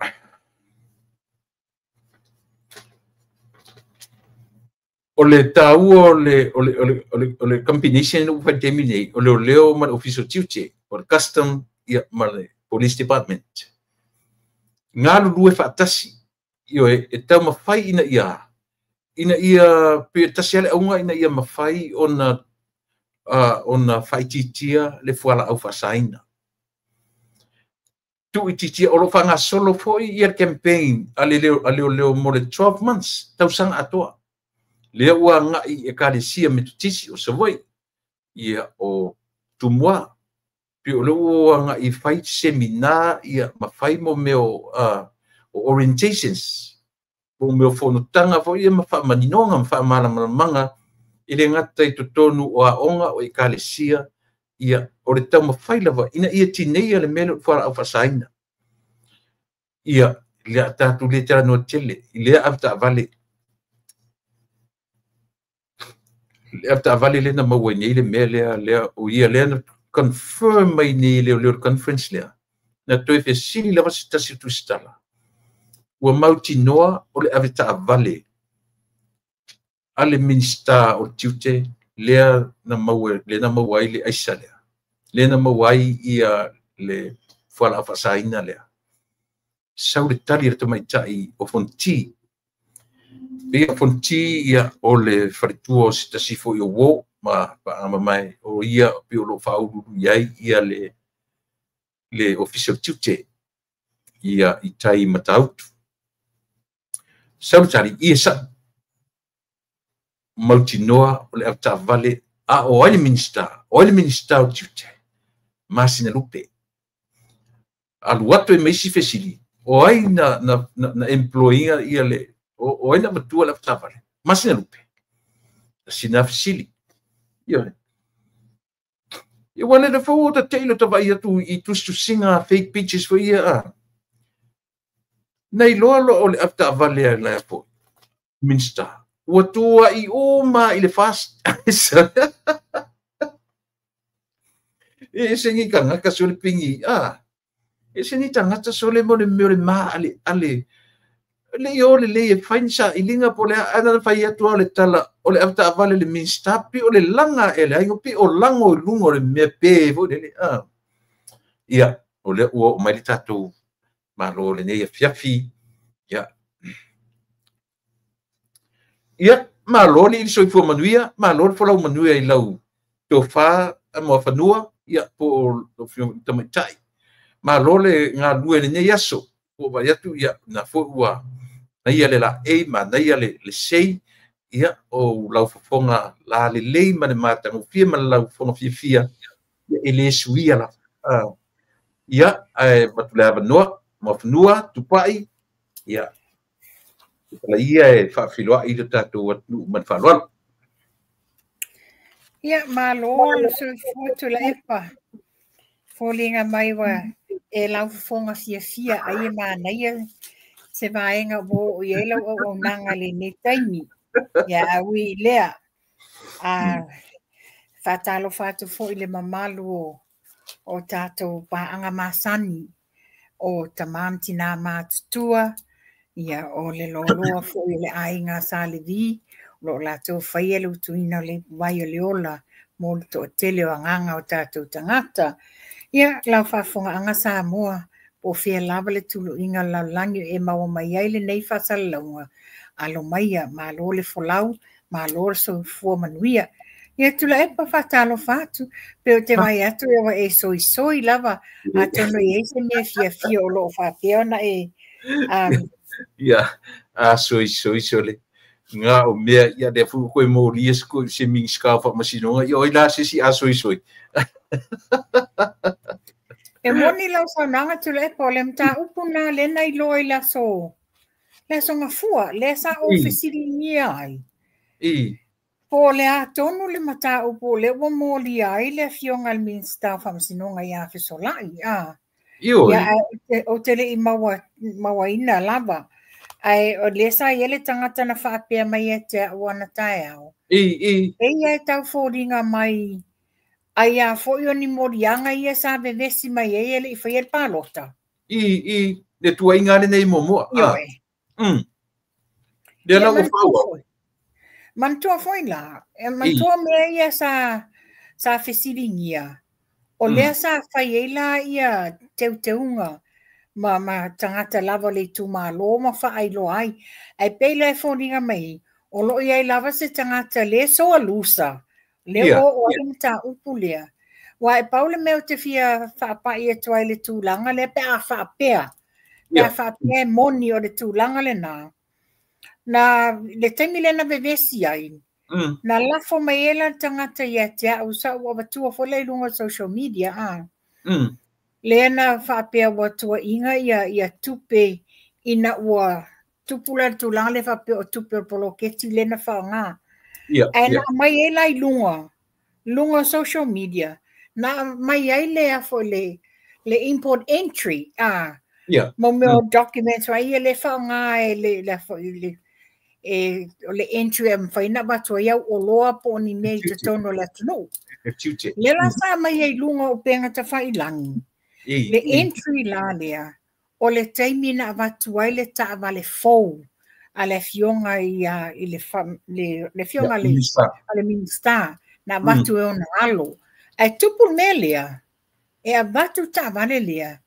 O le taua o le o le o le o le o le combination ua fai i le taimi nei, o leoleo ma le Ofisa o Tiute, o le Custom ia ma le Police Department. Galulue faatasi, ioe, e taumafai ina ia ina ia pe tasi lava le auga ina ia mafai ona ona faaitiitia le fualaau faasaina. Tuuitiitia, o lo o faagasolo foi ia le campaign a le leoleo mo le 12 months, tausaga atoa. Lea ua agai i Ekalesia Metotisi o Savaii, ia o Tumua, pei o lea ua agai e fai seminar ia ma fai mo mea o orientations, mo mea o fonotaga foi ia ma faamaninoga ma faamalamalamaga e le gata i totonu o aoga o Ekalesia, ia o le taumafai lava ina ia tineia le mea lea o le fualaau faasaina. Ia, le a tatou le talanoa tele i lea avetaavale, le avetaavale lea na maua ai nei le mea lea, lea o ia lea na confirm mai nei e leoleo i le conference lea, na toe fesili lava se tasi o tusitala, ua mautinoa o le avetaavale a le Minisita o le Tiute lea na maua, lea na maua ai le aisa lea, lea na maua ai ia le fualaau faasaina lea. Sau le tali a le tamaitai o Fonti. Pei o Fonti ia o le faletua o se tasi foi o uo ma paagamamae o ia pei o lo o faauluulu i ai ia le Ofisa o le Tiute ia i tai i Matautu. Sau le tali, ia sa'o. Mautinoa o le avetaavale a o ai le Minisita, o ai le Minisita o Tiute? Masina Lupe. Alu atu ai ma isi fesili, o ai na, na, na, na employ-ina ia le, o ai na avatua le avetaavale? Masina Lupe. Sina fesili. Ioe. Ia ua lele foi ua ta tei lo ta vaai atu i tusitusiga fake pages foi ia a. Na iloa loa o le avetaavale a le foi Minista ua tuuai uma i le FAST. E ese ni tagata sole pingi a. Ese ni tagata sole mo le mea o le maaleale. Le i o lelei e fai ni sailiga po o le a, ae na ona fai atu lava o le tala o le avetaavale i le Minista pei o le laga ea le aiga pei o lago i luga o le mea pe foi lele a. Ia, o lea ua oo mai le tatou Malo i lenei afiafi. Ia, ia malo le soifua manuia, malo le folau manuia i lau tofa Muafanua, ia po o lau Afioga i le Tamaitai. Malo le galulue i lenei aso. Ua ou vaai atu, ia, na foi ua manaia le laei, manaia le sei, ia, o lau fofoga lalelei ma le matagofie ma lau fofoga fiafia, ia, e le suia lava. Ia, ae avatu le avanoa, Muafanua, Tupai, ia, pala ia e faafeiloai le tatou atunuu ma le faaaloalo. Ia, malo le soifua Tuilaepa. Foliga mai ua e laufofoga fiafia ai e manaia se vaega ua oo i ai lau auaunaga i lenei taimi. Ia, a ui i lea, a faatalofa atu foi i le mamalu o tatou paaga masani, o tama ma tina matutua, ia, o le loaloa foi o le aiga Sa Levi, o lo o latou faia le utuina o le vai o le ola mo le toatele o agaga o tatou tagata. Ia, lau faafofogaaga Samoa, po o fea lava le tuluiga o le lalolagi e maua mai ai lenei faasalalauga, alo maia, malo le folau, malo le soifua manuia. Ia, Tuilaepa, faatalofa atu, pe o te vai atu e ua e soisoi lava, atonu e i ai se mea fiafia o lo o faapea ona e... Ia, a soisoi sole. Ngā o mea, ia lea foi koe molia se koe se Minisita o Faamasinoga, ia oi la se isi a soisoi. E moni lau saunoaga Tuilaepa, o le mataupu na lea na iloa i le aso, le aso Gafua, lea sa ou fesiligia ai. Po o le a tonu le mataupu o lea ua molia ai le afioga i le Minisita o Faamasinoga ia Fesolai, a. Ioe. Ia, ae ou te le i mauaina lava. Ae o lea sa i ai le tagata na faapea mai ia te au ana taeao. E ia e tau foliga mai ai a foi o ni moliaga ia sa vevesi mai ai e le i faia le palota. I, le tuaiga lenei muamua. Ioe. Lea la ua faaauau. Manatua foi la, e manatua mea ia sa fesiligia, o lea sa fai ai la ia teuteuga ma tagata lava o le itumalo ma faailoa ai. Ae pei la e foliga mai, o lo o i ai lava se tagata le soa lusa, le ua oo ai le mataupu lea. Aua e pau le mea ou te fia faapai atu ai i le tulaga lea pe a faapea, pe a faapea e moni o le tulaga lena, na le taimi lea na vevesi ai, na lafo mai ai la le tagata ia te au, sa ou avatua foi lea i luga o social media, a. Lea na faapea ua tuuaiga ia tupe ina ua tupu la le tulaga lea faapea o tupe o le poloketi lea na faaaoga. Ae na aumai ai la i luga, luga o social media, na aumai ai le a foi le import entry, a. Mo mea o documents ai ia le faaaoga e le foi le e o le entry e mafai ona avatu ai au oloa po o ni mea i totonu o le atunuu. Lea la sa aumai ai i luga o upega tafailagi, le entry la lea, o le taimi na avatu ai le taavale fou a le afioga ia i le afioga a le Minisita, na avatu e ona alo. Ae tupu le mea lea, e avatu le taavale lea,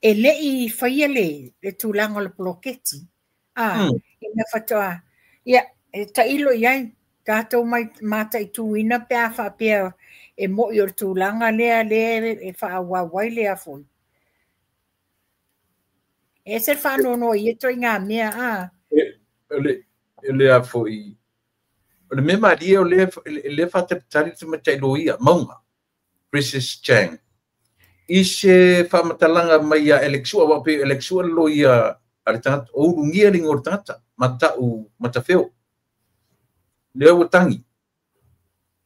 e le i faia le tulaga o le poloketi. A, ina faatoa, ia, e tailo i ai, tatou mataituina pe a faapea e moi o le tulaga lea lea e faaauau ai lea foi. E ese le faanoanoa i ia ituaiga mea, a. O le a foi, o le mea malie o lea faatalitali le tamaitai loia, Mauga, Princess Chang, i se faamatalaga mai ia Alex Sua, aua pei o Alex Sua le loia a le tagata, o ulugia le igoa o le tagata, Mata'u Matafeo. Lea ua tagi.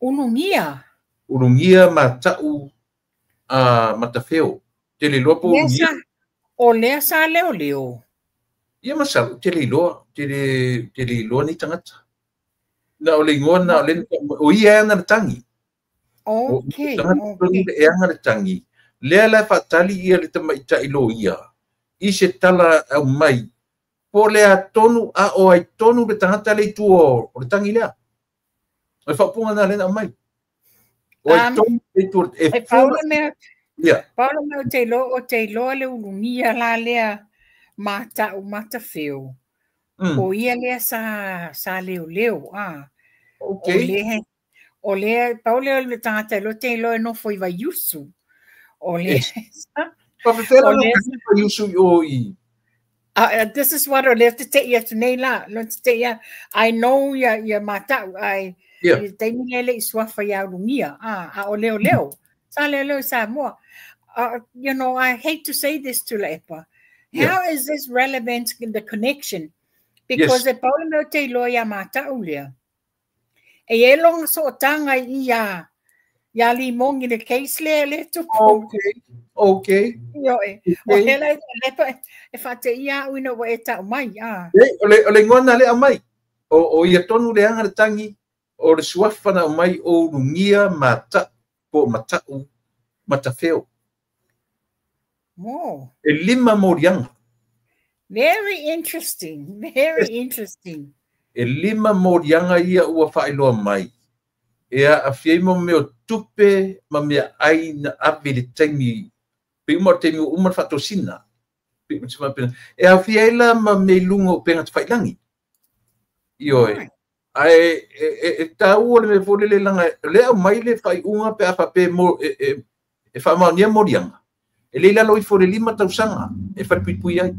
Ulugia? Ulugia Mata'u Matafeo. Te le iloa po ulugia. O lea sa leoleo. Ia masalo, te le iloa, te le iloa nei tagata. Na o le igoa na o le, o ia e ana le tagi. Okay, okay. E ana le tagi. Lea la e faatali ia le tamaitai loia i se tala au mai po le a tonu a o ai tonu le tagata le i tua o le tagi lea. O le faaupuga na lea na aumai. O ai tonu le i tua e E pau le mea, pau le mea o te iloa le ulugia la lea Mata'u Matafeo. O ia lea sa leoleo. A. O lea, pau lea o le tagata iloa te iloa e nofo i Vaiusu. O lea, Faafefea la Vaiusu i o i. This is what o lea te tei atu nei la. Lo te tei a, I know ia Mata'u, ai i taimi lea le i suafa ia ulugia. A o leoleo. Sa leoleo i Samoa. I hate to say this, Tuilaepa. How is this relevant in the connection? Because e pau le mea ou te iloa ia matau lea. E i ai lona sootaga i ia Limogi le case lea le tupu. Okay. Ioe. O hela le e faateia au ina ua e tau mai. Ah. O le igoa na le aumai. O ia tonu le aga le tagi, o le suafa na aumai o ulugia mata, po o matau, matafeo. Oh. E 5 moliaga. Very interesting. Very interesting. E 5 moliaga ia ua faailoa mai. E aafia ai mo mea o tupe ma mea ai na ave le taimi, pe uma o le taimi ua uma le faatosina. E aafia ai la ma mea i luga o upega tafailagi. Ioe. Ae e taua le mea foi lele laga o lea aumai le faaiuga pe a faapea e faamaonia moliaga. E le i lalo ifo o le 5 tausaga e falepuipui ai.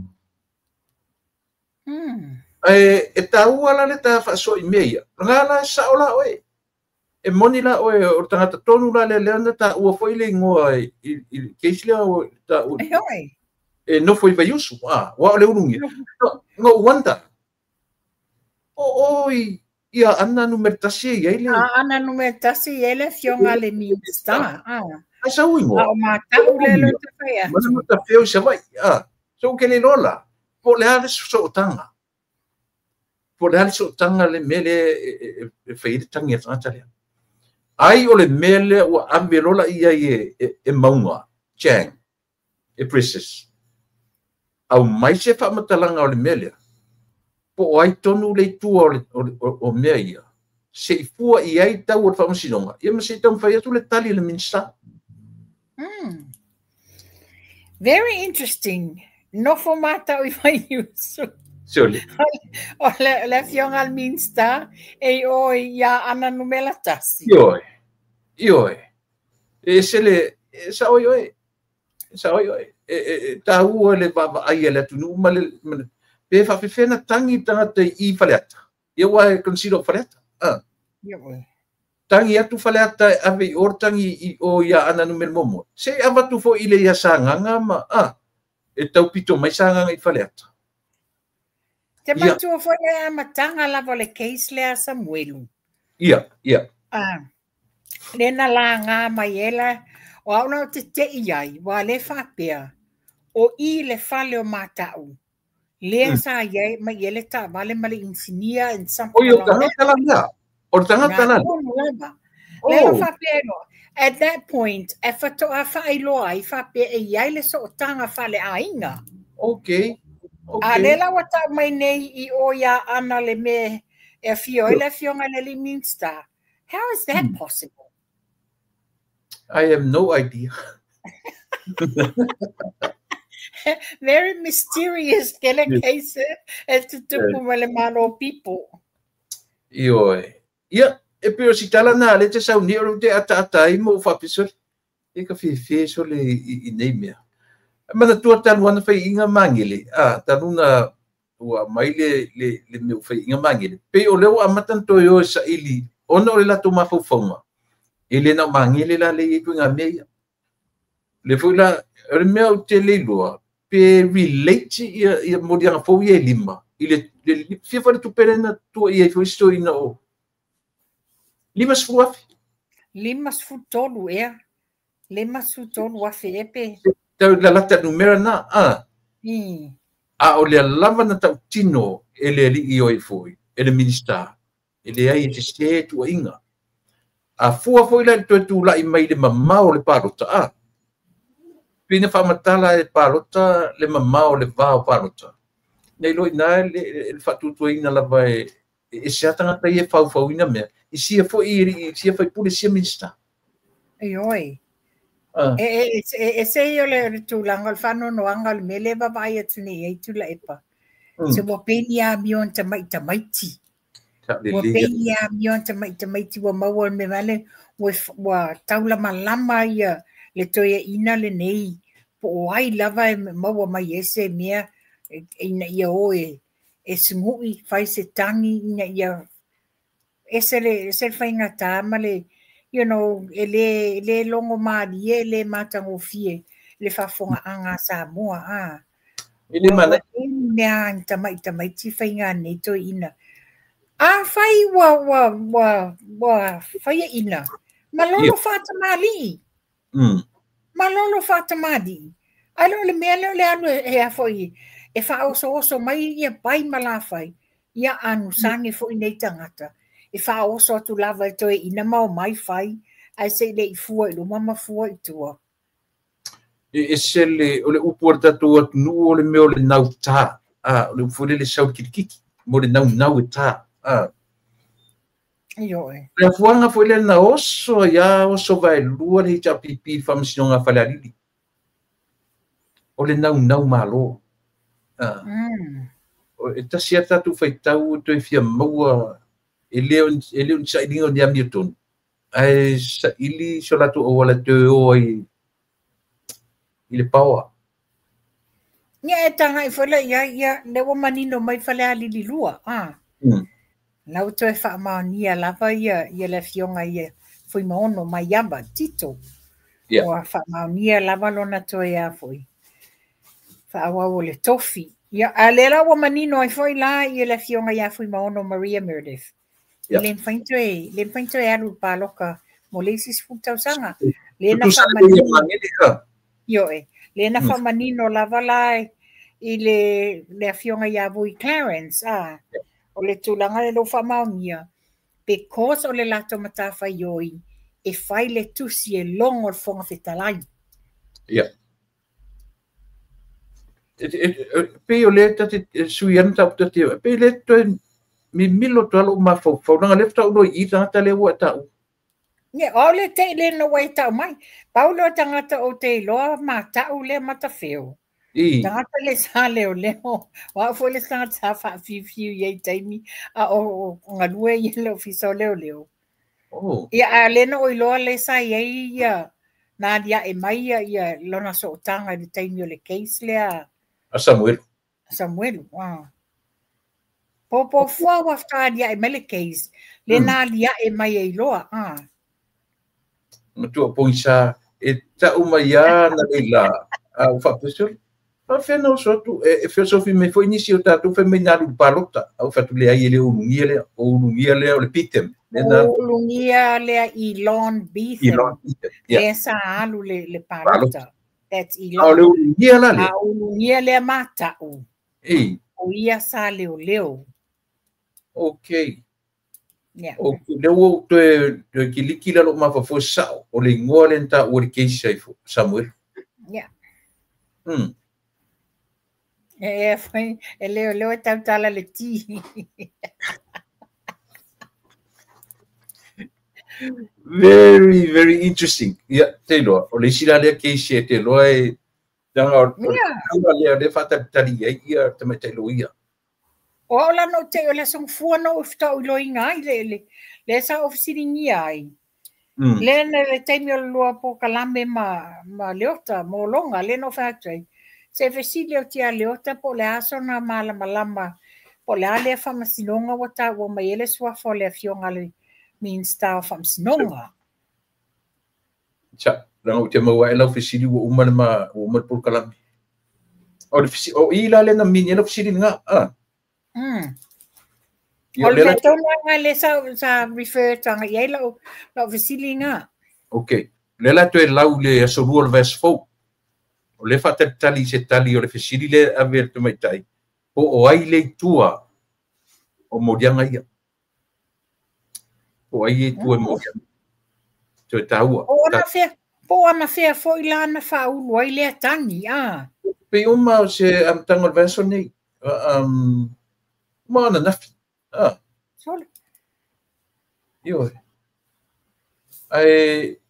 Ae e taua la le ta faasoa i mea ia. Lena la e sao la oe. E moni la oe o le tagata tonu la lea lea na taua foi le igoa i le case lea o taua. E nofo i Vaiusu. Ah, ua o le ulugia. No wonder. O oi ia Aana numera 1 e i ai le. Aana numera 1 i ai le afioga a le Minista. Ai sau igoa. A o matau le lea te fai atu. Mana matafeo i Savaii. So ke le iloa la. Po o le a le sootaga. Po o le a le sootaga le mea lea e fai ai le tagi a tagata lea. Ai o le mea lea ua ave loa la i ai e Mauga, Chang, e Precious. Aumai se faamatalaga o le mea lea. Po o ai tonu le itua o mea ia. Se i fua i ai tau o le faamasinoga. Ia ma se i taumafai atu le tali a le Minista. Very interesting. Nofo matau i Vaiusu. Sole. O le afioga a le Minista e i o ia Aana numera 1. Ioe. Ioe. E se le, e sao i oe. E sao i oe. E taua le vaavaai a le atunuu ma le, pe faafefea na tagi tagata i Faleata. Ia ua e consider o Faleata. Ioe. Tangi atu Faleata e ave i o le tangi i o ia Aana numera 1. Se i avatu foi i le ia Sagaga ma e taupito mai Sagaga i Faleata. Te matua foi le amataga lava o le case lea a Samuelu. Ia, ia. Le na laga mai ela, o au na o te tei ai, ua le faapea, o i le fale o matau, lea sa iai mai ia le taavale ma le insinia and something Oi, o along that. tagata la lea. O le tagata la lea. Nā tonu lava. Le la faapea loa. At that point, e whatoa whaailoa ai faapea e iai le sootaga fale aiga. Okay. Okay. A le la ua tau mai nei i o ia Aana le me e afio ai le afioga i le alii Minista. How is that possible? I have no idea. Very mysterious ke le case e tutupu mai le Malo people. Ioe. Ia, e pei o si tala nā le te sau ni o le te ataata ai mo whapisole. E ka whiwhi sole i nei mea. Mana tua talu ana whai inga mangele. Talu na ua mai le mea whai inga mangele. Pe o leo amatan toi o sa ili, ona o le lato mawhauwhaunga. E le na mangele la le i ngā mea ia. Le foi la, o le mea o te leiloa, pe relate ia morianga fou ia e 5. I le fia whare tupere na tua ia i fo isto ina o 50,000. 53 ea. 53,000 e pe. Tau la lata numera na, A o le lava na tau tino e le alii o e foi, e le minista, e le ai e te se tua inga. A fua foi la le toe tūlai mai le mamao le palota, Pina whaamatala e palota, le mamao le vao palota. Nei loi nā le whaatutua ina lava e se atangata i e whauwhau ina mea. I sia foi i sia whai pule sia minista. Oi. E se i o le tūlanga, o le whanonoanga, o le mele vavai atu nei e tūla epa. Se ua peni a mio an tamai tamaiti. Ua peni a mio an tamai tamaiti ua maua me vale, ua taula malama ia le toia ina le nei. Po o ai lava e maua mai ese mea ina ia o e sungui, whai se tangi ina ia ese le whainga ma le, you know, e le longo maari e le matangofie le faafofogaaga a Samoa a. E le Ua manaia. ua mea ni tamaiti faiga nei toeaiina. Afai ua faiaina, malolo faatamalii. Malolo faatamalii. Ai le mea lea o le alu e a foi e faaosooso mai ia pai ma lafai, ia anusage foi nei tagata. E faaoso atu lava e toeaiina ma omai fai, ae se i le i fua i luma ma fua i tua. E ese le, o le upu a le tatou atunuu o le mea o le nautā. A, o le upu foi lele sau kilikiki, mo le naunau e tā. A. Ioe. Le afuaga foi lea na oso ai a oso vaelua le HRPP i le Faamasinoga a Falealili. O le naunau malo. A. E tasi a tatou faitau e toe fia maua e le o ni sailiga o ni amiotonu, ae saili so latou auala e toe o ai i le paoa. Ia e tagai foi la iai, ia lea ua manino mai Falealili 2. A. Lau toe faamaonia lava ia le afioga ia Fuimaono Maiava Tito. Ua faamaonia lava lona toe a foi faaauau o le tofi. Ia, a lea la ua manino ai foi la ia le afioga ia Fuimaono Maria Meredith. Le mafai toe alu i le paloka mo le isi 10 tausaga. Le na faamanino. Ioe. Le na faamanino lava la i le afioga ia Vui Clarence. A. O le tulaga le lo faamaonia, because o le latou matafaioi e fai le tusi e logo le Fofoga Fetalai. Ia. Pei o lea tate sui ana tau tate, pei le toe mimilo toa lou mafaufau, leaga lea faatoa ou i tagata lea ua e taua. Ia, o le te le na ua e tau mai. Pau lea o tagata o te iloa matau lea matafeo. Tagata le sa leo leo. O au foi le tagata sa faafiufiu i ai taimi a o galue i le ofisa o leo leo. Ia, a le na o iloa le sa i ai ia na aliae mai ia lona sootaga i le taimi o le case lea. A Samuelu. Samuelu, a. Po fua ua whakaaliae mai le case, le na aliae mai e iloa, a. Matua pongisa, e tau mai a na leila, a u whaapesol. A whena o soatu, e whiosofi me foi nisi o tātou whai mai nā palota, au whatu lea i le ulungia lea, o ulungia lea o le Pitem. O ulungia lea Elon Beetham. Elon Beetham, yeah. Lea sa alu le palota. That's Elon. A o le ulungia la lea. A ulungia lea matau. O ia sa leo leo. Okay. Yeah. O lea ua toe kiliki la lo mafafo sao, o le ingoa le nta ua le keisi ai Samuel. Yeah. E foi, e leo leo e tautala le ti. Very, very interesting. Yeah, te loa. O le isi la lea keisi e te loa e tanga o lea le whātalitali ai ia tamaitai lo ia. O au la no te o le songfua no ufta o loinga ai le le sa ofisiringia ai. Le na le taimi o lua po kalame ma leota mo longa le no whātui. Se fesili o tia leota po le aso na malamalama po le ale whamasinonga wa ta ua mai ele suafa o le afioga le Minista o Faamasinoga. Tsa, ranga o te maua e lau fesili ua uma le ma ua uma le polokalame. O le fesili, o i la le na mini e lau fesili nga, a. O le mea tonu anga le sa refer tanga i ai lau fesili nga. Ok, le la toe lau le aso lua o le vaiaso fou. O le whaatalitali se tali o le fesili le ave le tamaitai. Po o ai le itua o molianga ia. Po ai e tua e molianga. Toe tāua. Po ana whea foi la na whaulu ai lea tangi, a. Pe uma o se amtanga o le vaiaso nei. Uma ana nafi. A. Sole. Ioe. Ai,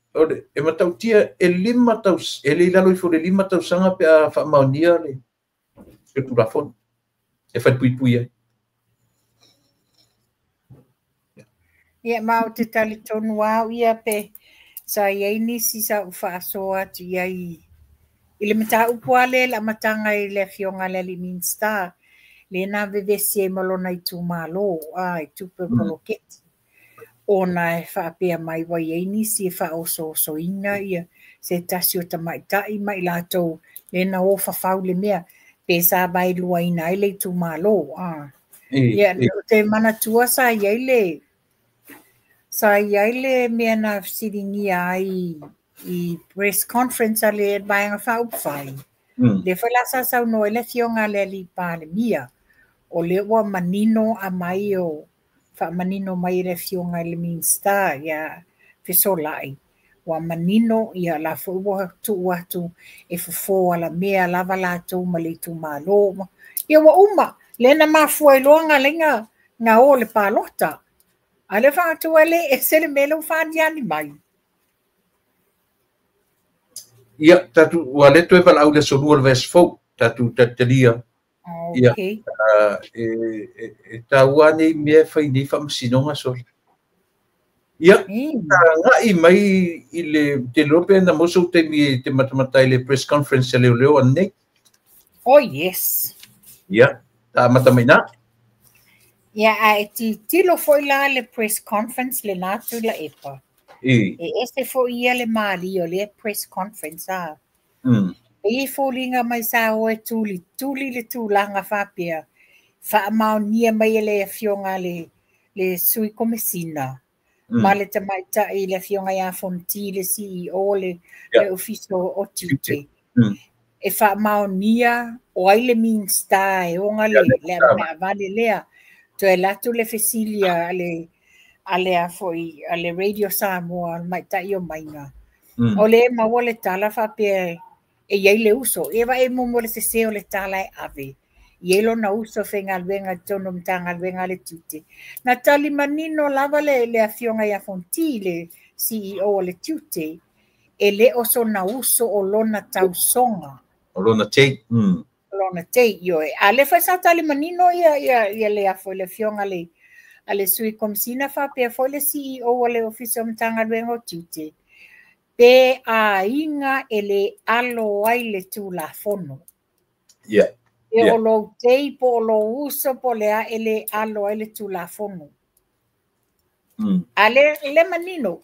e matautia e lima taus, e le lalo i fo le 5 tausaga pe a faamaonia le tulafono e whaipuipui ai. Ia ma o te tali tonu au ia pe sa iai nisi sa u whaasoa atu iai i le mataupu ale la matanga i le afioga le ali Minista le na vevesi e malona i tūmālō a i tupe poloketi. Ona e whaapea mai wai ai nisi e whaososoina ia se tasi o tamaitai ma i latou le na o fafau le mea pe sa vaeluaina ai le itumalo. Ia, o te manatua sa i ai le mea na fesiligia ai i press conference a le Vaega Faaupufai. Le foi la sa saunoa ai le afioga a le alii Palemia, o lea ua manino aumai o faamanino mai e le afioga i le Minisita ia Fesolai, ua manino ia la foi ua tuu atu e fofo alamea lava latou ma le itumalo. Ia ua uma, lea na mafua ai loa na na o le palota. A le faatua le ese le mea lea ua faaniani mai. Ia, tatu, ua le toe valaau le aso 2 o le vaiaso fou, tatu talitalia. Ia, e taua nei mea e fai nei faamasinoga sole. Ia, agai mai i le te iloa pe na maua sou taimi e te matamata i le press conference a leoleo ananei. Oh, yes. Ia, ta amata mai nā. Ia, a e titilo foi la le press conference le nā Tuilaepa. E ese foi ia le malie o le press conference a. E i foliga mai sa o e tuli, tuli le tulaga faapea. Faamaonia mai e le afioga le sui komesina. Ma le tamaitai le afioga ia Fonti, le CEO le Ofisa o Tiute. E faamaonia o ai le Minista e oga le avale lea. Toe alu atu le fesili a le a le Radio Samoa, le maitai o Maiga. O le maua le tala faapea e iai le uso. E vae mumu le sese o le tala e ave. I lona uso faigaluega i totonu o Matagaluega a le Tiute. Na tali manino lava le afioga ia Fonti, le CEO o le Tiute, e le o sona uso o lona tausoga. O lona tei. Lona tei, ioe. A le foi sa tali manino ia le afo le afioga a le sui komesina faapea foi le CEO o le Ofisa o Matagaluega o Tiute, pe aiga e le alo ai le Tulafono. Yeah. E o lou tei po o lou uso po le a e le alo ai le Tulafono. A le manino.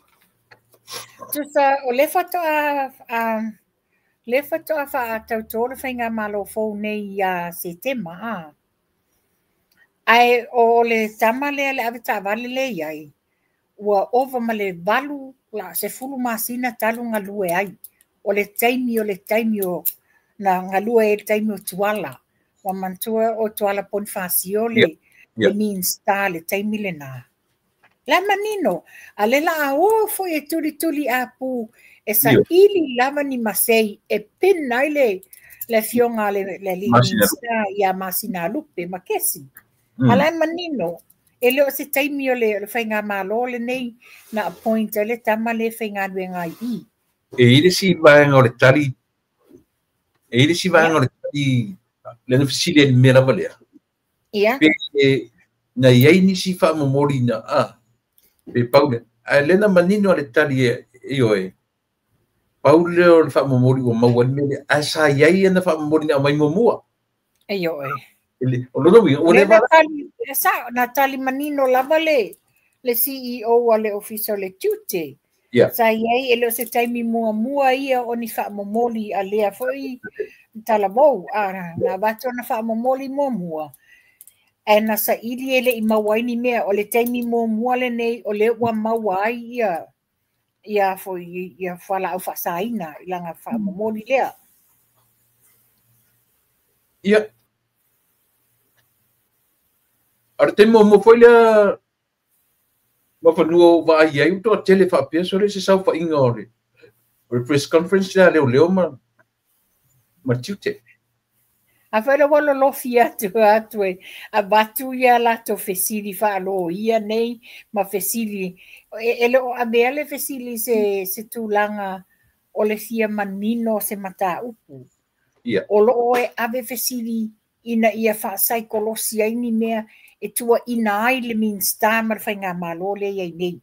Tusa o le fatoa le fatoa faatautō le faigamalo fou nei ia Setema. Ae o le tama lea le ave taavale le iai, ua ova ma le 8 la 10 masina talu galue ai. O le taimi o na galue ai le taimi o Tuala. Ua manatua o Tuala Ponifasio le Minista le taimi lena. La manino, a le la o foi e tulituli apu e saili lava ni masei e pin ai le afioga le Minista ia Masinalupe ma kesi. A la manino, e le o se taimi o le faigamalo lenei na appoint le tama le faigaluega ai i. E i le si vaega o le tali, e i le si vaega o le tali, le na fesili ai le mea lava lea. Ia. Pe na iai nisi faamomoli na a, pe pau lea. Ae le na manino a le tali e ioe, pau lea o le faamomoli ua maua ai le mea lea, ae sa iai ana faamomoli na aumai muamua. E ioe. O lona uiga, ua leva na tali manino lava le CEO a le Ofisa o le Tiute. Sa iai e le o se taimi muamua ia o ni faamomoli a lea foi talavou. Na avatu ona faamomoli muamua. Ae na saili e le i maua ai ni mea. O le taimi muamua lenei o lea ua maua ai ia foi ia fualaau faasaina i lana faamomoli lea. Ia. A le taimi muamua foi lea ma fanua o vaai ai, ua toatele faapea sole se saofaiga o le press conference lea a leoleo ma Tiute. A foi le ua lolofi atu e avatu ia latou fesili faaloia nei ma fesili. E le o avea le fesili se tulaga o le fia manino se mataupu. O loo e ave fesili ina ia faasaikolosi ai ni mea e tuuaina ai le Minista ma le faigamalo lea i ai nei.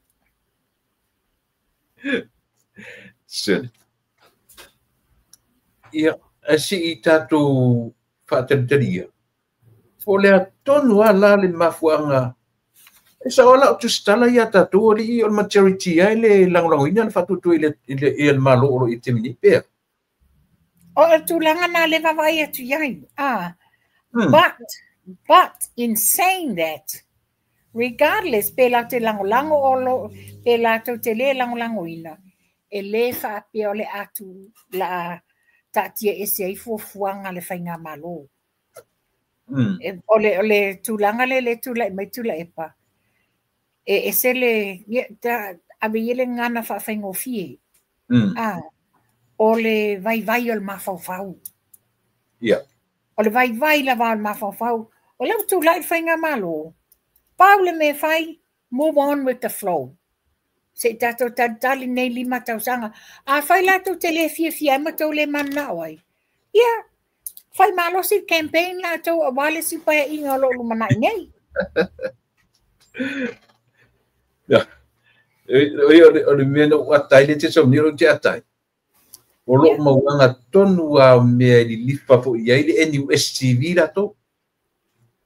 Ia, ae sii tatou faatalitali ia. O le atonu lava la le mafuaaga E sao la'u tusitala ia tatou alii, o le majority ai le lagolagoina le faatuatua i le Malo o lo o i le taimi nei pea. O le tulaga na le vaavaai atu i ai. Ah, but in saying that, regardless pe latou te lagolago o lo, pe latou te le lagolagoina, e lē faapea o le atu la taatia ese ai fuafuaga a le faigamalo. O le tulaga le le tulai mai Tuilaepa, e ese le ave ia le gagana faafaigofie. Ah, o le vaivai o le mafaufau. O le vaivai lava o le mafaufau. O lea ua tulai le faigamalo, pau le mea fai, move on with the flow. Se i tatou talitali nei 5 tausaga. A fai latou te le fiafia ai ma tou le mananao ai, ia, fai malosi le campaign latou aua le isi paeaiga o lo o lumanai nei. Ia. O le mea na ou atai le te sauni o te atai. O lo mauaga tonu a mea i lilifa foi i ai le NUS TV latou.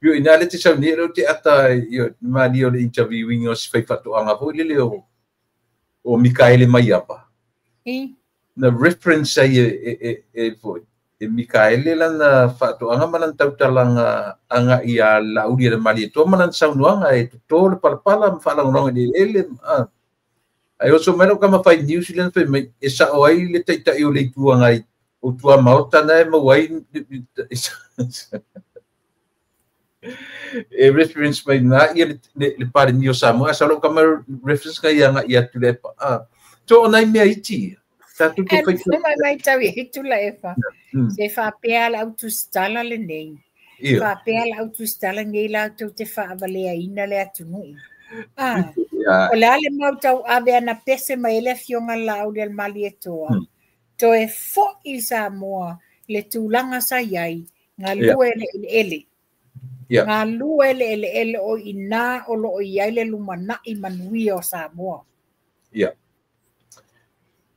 Io ina le te sauni o te ata i mali o le interviewing o se fai faatoaga foi lele o Mikaele Maiapa. Na reference ai e foi e Mikaele lana faatoaga ma lana tautalaga agai ia Laauli e le Malietoa ma lana saunoaga e toto le palapala ma faalagolago i le eleele. Ai oso mai lau kama fai news le fai mai e sao ai le taitai o le itu agai o tua maota na e maua ai e reference mai na ia le Palemia o Samoa sa lau kama reference ka ia ia tu le pa to o nai mea iti tatou te fai. Mai mai tau i Tuilaepa. Se faapea le au tusitala lenei. Faapea le au tusitala nei latou te faavaleaina le atunuu. Ah, o le a le mau tau ave ana pese mai le afioga Laauli a le Malietoa. Toe fo'i Samoa le tulaga sa i ai, galue le eleele. Galue le eleele o ina o lo o i ai le lumanai manuia o Samoa.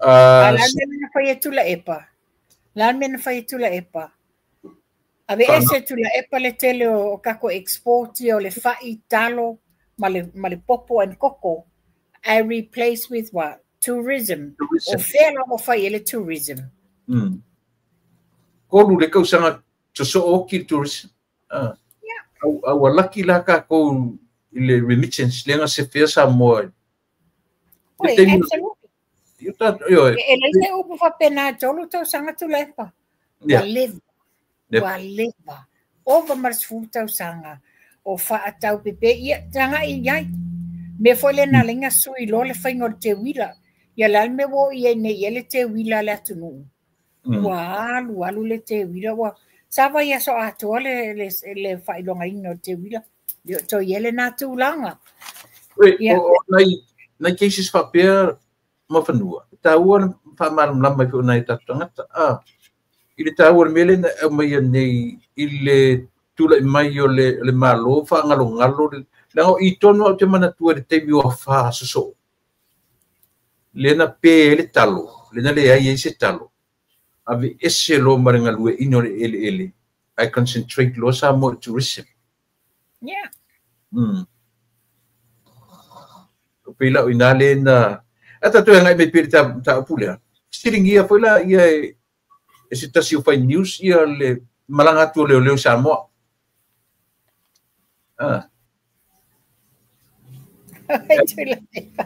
A la mea na fai e Tuilaepa. La mea na fai e Tuilaepa. Ave ese Tuilaepa le tele o kako export ia o le fai talo ma le popo and koko. I replace with what? Tourism. Tourism. O fea la mo fai e le tourism. Kolu le kausaga sosoo oki le tourism. Ah. Au ua laki la kākou i le remittance le se fea Samoa. Oi, absolutely. Io ta io E le se upu faapena 3 tausaga Tuilaepa. Ua leva. Ua leva. Ova ma le 10 tausaga o faatau pepe ia tagai i ai. Mea foi le na lenga sui loa le faiga o le teuila. Ia le a le mea ua oo i ai nei i ai le teuila a le atunuu. Ua alu alu le teuila ua sa vai aso atoa le faailogaina o le teuila. Le o toe i ai lena tulaga. Oi, o nai cases faapea ma fanua. E taua le faamalamalama mai foi o nai tatou tagata. Ah, i le taua le mea lea na aumaia nei i le tulai mai o le Malo faagalogalo leaga o i tonu au te manatua i le taimi o afa sosoo. Le na pe ai le talo, le na leai ai se talo. Ave ese loa ma le galueaiina o le eleele ae concentrate loa Samoa i tourism. O pei lau ina le na a tatou e agai mai pea i le mataupu lea. Fesiligia foi la ia e se tasi o fai news ia le malaga atu o leoleo i Samoa. Ah. Ai Tuilaepa.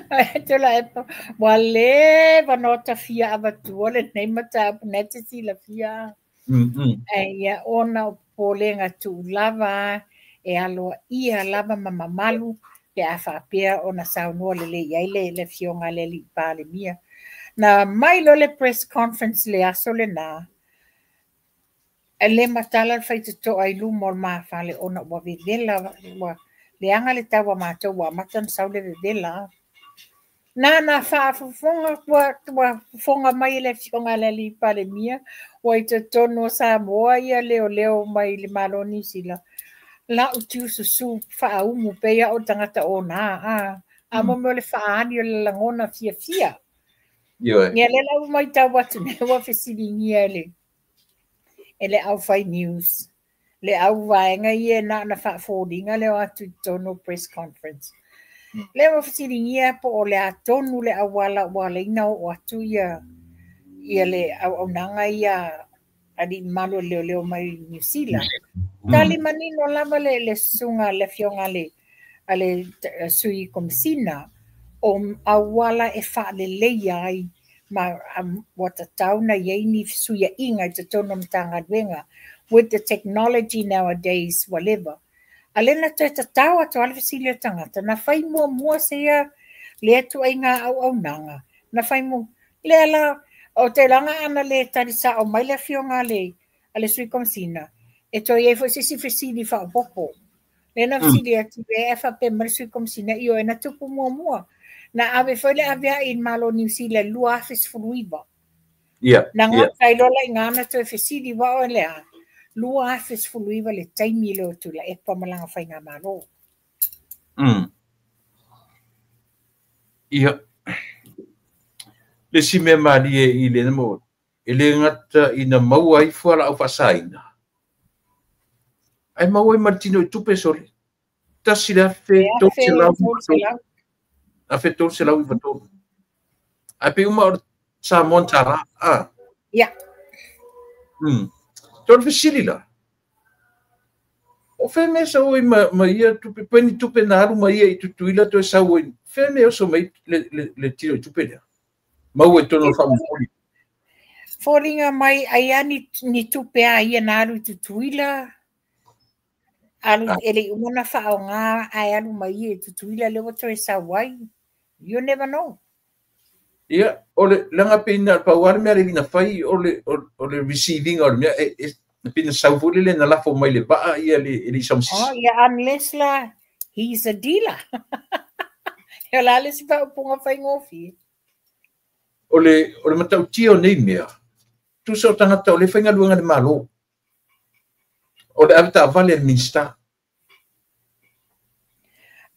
Ai Tuilaepa. Ua leva ona tafia avatua lenei mataupu na te silafia. Ai ia ona o popolega tuulava e aloaia lava ma mamalu pe a faapea ona saunoa lelei ai le afioga a le alii Palemia. Na mai loa le press conference le aso lena, e le matala le faitotoa i luma o le mafale ona ua vevela, ua leaga le tau a matou ua amata ona sau le vevela. Na faafofoga ua fofoga mai e le afioga a le alii Palemia ua i totonu o Samoa ia leoleo mai le Malo o Niu Sila. Lau tiususu faaumu pei au o le tagata ona a. A mo mea o le faaali o le lagona fiafia. Ioe. Ia lea la ua matau atu nei ua fesiligia e le aufai news. Le auvaega ia na ona faafoliga le o atu i totonu o press conference. Lea ua fesiligia po o le a tonu le auala ua ala ai ona oo atu ia le auaunaga ia alii mamalu o le leoleo mai Niu Sila. Tali manino lava le susuga le afioga a le Sui Komisina o auala e faaleleia ai ma ua tatau na i ai ni fesuiaiga i totonu o Matagaluega with the technology nowadays ua leva. A lea na toe tatao atu lava le fesili o le tagata, na fai muamua seia lea ituaiga auaunaga, na fai muamua. Lea la, ou te iloaina ana le tali sao mai le afioga a le Sui Komisina, e toe i ai foi se isi fesili faaopoopo. Lea na fesili atu e faapea mai le Sui Komisina, ioe na tupu muamua. Na ave foi le aveai i le Malo o Niu Sila i le 2019. Na gata ai loa la i ina na toe fesili aua o le a? 2019 le taimi lea o Tuilaepa ma lana faigamalo. Ia. Le isi mea malie i le mo e le gata ina maua ai fualaau faasaina, ae maua ai ma le tino i tupe sole. 1,300 1,393. Ae pe uma o le Samoan tala. Ah. Tō le fesili la. O fea mea sau ai ma ia tupe, pe ni tupe na alu ma ia i Tutuila toe sau ai, fea mea oso mai le tino i tupe lea? Maua i tonu o le faamomoli. Foliga mai ai lava ni tupe a ia na alu i Tutuila, alu e le i uma ona faaaoga ae alu mai ia i Tutuila lea ua toe sau ai. You never know. Ia, o le leaga pe ina pau lava le mea le na fai o le receiving o le mea e pe na sau foi lele na lafo mai le vaa ia le e le i Oh, samasisi. yeah, unless la he's a dealer. E la le si faaupuga faigofie. O le matautia o nei mea, tusa o tagata o le faigaluega le Malo. O le ave taavale a le Minista.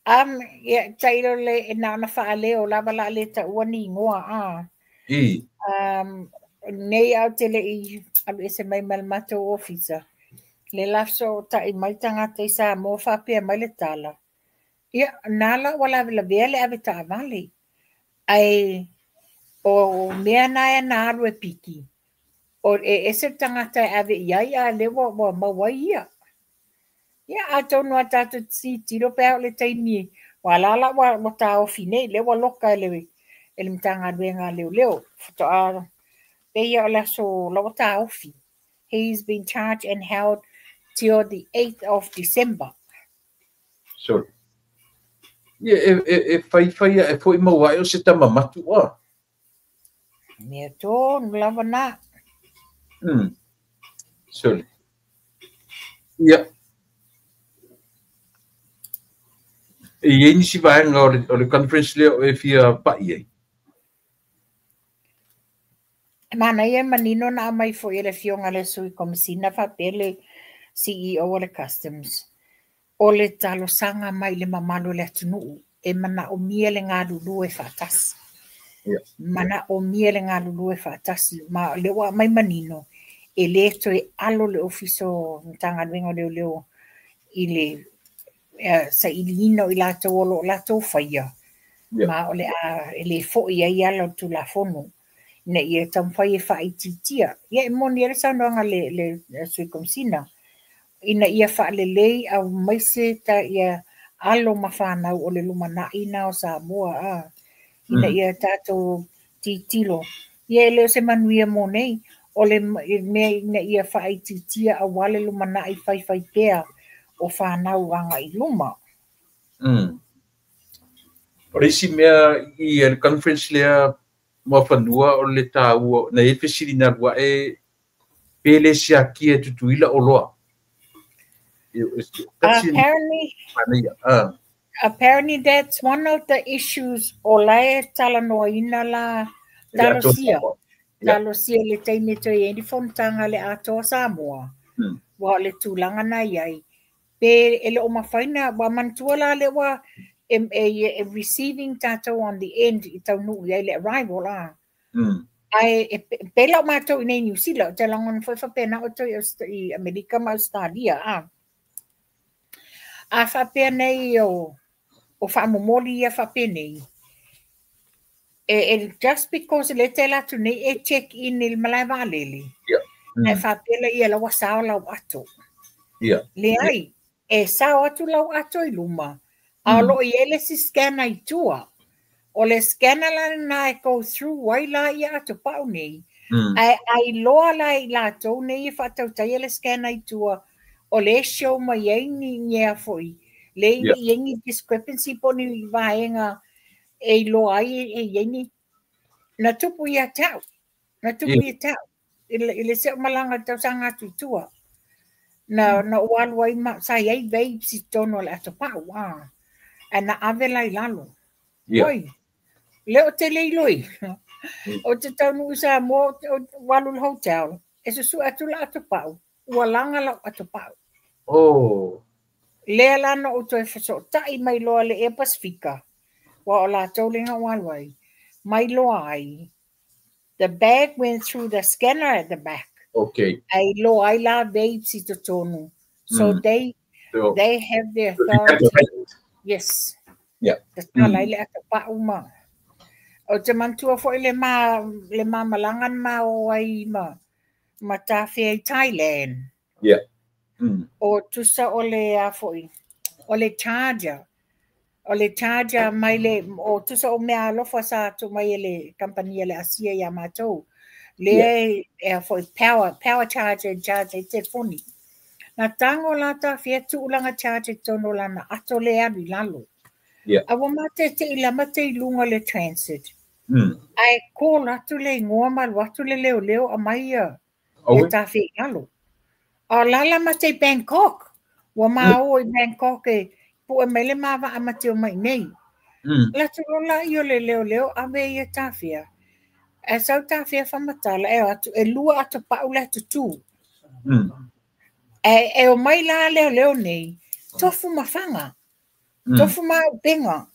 Ia, tailo le e na ona faaleo lava la le taua ni igoa a. Nei au te le i alu ese mai ma le matou ofisa. Le la fesootai mai tagata i Samoa faapea mai le tala. Ia, na la ua lavelavea le ave taavale. Ae o mea na e na alu e piki. O e ese le tagata e ave i ai a le ua maua ai ia. Ia, atonu a tatou tilotilo pe a o le taimi ua la la ua taofi nei, lea ua loka e le Matagaluega a Leoleo. Faatoa pei o le aso la ua taofi. He's been charged and held till the 8th of December. Sorry. Ia, e fai fai e foi maua ai o se tama matua. Mea tonu lava na. Sorry. Ia. E i ai nisi vaega o le conference lea o e fia pa'i ai. E manaia e manino na aumai foi e le afioga le Sui Komisina faapea le CEO o le Customs. O le talosaga mai le mamalu o le atunuu e manaomia le galulue faatasi. Manaomia le galulue faatasi. Ma o lea ua aumai manino, e le toe alo le Ofisa o Matagaluega o Leoleo i le sailiina o i latou o lo o latou faia. Ma o le a e le foi ai ala o le Tulafono ina ia taumafai e faaitiitia. Ia e moni ai le saunoaga le Sui Komisina ina ia faalelei aumaise ta ia alo ma fanau o le lumanai na o Samoa a. Ina ia tatou tilotilo. Ia e le o se manuia mo nei, o le mea ina ia faaitiitia aua le lumanai faifai pea o fanau agai i luma. O le isi mea i le conference lea Muafanua o le taua na i ai fesili na alu ae pe le siakia e Tutuila oloa. Apparently, apparently that's one of the issues o la e talanoaina la talosia. Talosia le taimi e toe i ai ni fonotaga le atoa Samoa. Ua o le tulaga na i ai. Pe e le o mafai na, ua manatua la le ua e receiving tatou on the end i taunuu i ai le arrival la. Ae e pei la o matou i inei i Niu Sila, ou te lagona foi faapena outou i Amerika ma Ausetalia, a. A faapea nei o faamomoli ia faapenei, e just because lea e te alu atu nei e check in i le malae vaalele, ae faapea laia la ua sao lau ato. Leai, e sao atu lau ato i luma, a o lo o i ai le isi scanner i tua. O le scanner la lena e go through ai la ia atopau nei, ae ailoa la e i latou nei e faatautaia le scanner i tua, o lea e show mai ai ni ea foi, lea e i ai ni discrepancy po o ni vaega e iloa ai e i ai ni. Na tupu ia te au, na tupu ia te au i le isi au malaga i le tausaga atu i tua. Na ou alu ai ma, sa i ai vapes i totonu o le atopau, ae na ave la i lalo. Oi, lea ou te le iloaina. Ou te taunuu i Samoa, ou alu i le hotel, e susue atu le atopau, ua laga lau atopau. Lea la na ou toe fesootai mai loa le Air Pasifika, ua o latou lea na ou alu ai, mai loa ai, the bag went through the scanner at the back. Ae iloa ai la vapes i totonu. So they have the authority. Yes. Tatala ai le atopau ma. Ou te manatua foi le ma malaga na ma o ai ma tafea i Thailand. O tusa o le a foi, o le charger. O le charger mai le, o tusa o mea alofa sa atu mai e le kampani a le Asia ia matou. Lea e a foi power charger e charge ai telefoni. Na tago la tafea tuu lana charger i totonu o lana ato le alu i lalo. A ua matetei lama te i luga le transit. Ae call atu le igoa ma alu atu le leoleo aumai ia tafea i lalo. A o la la mate i Bangkok. Ua ma o i Bangkok e pue mai le mavaa mate o mai nei. La tu lola i o le leoleo ave ia tafea. E sau tafea whamatala e atu, e lua ato pau le atu tū. E o mai la leoleo nei, tofu mawhanga. Tofu ma upenga.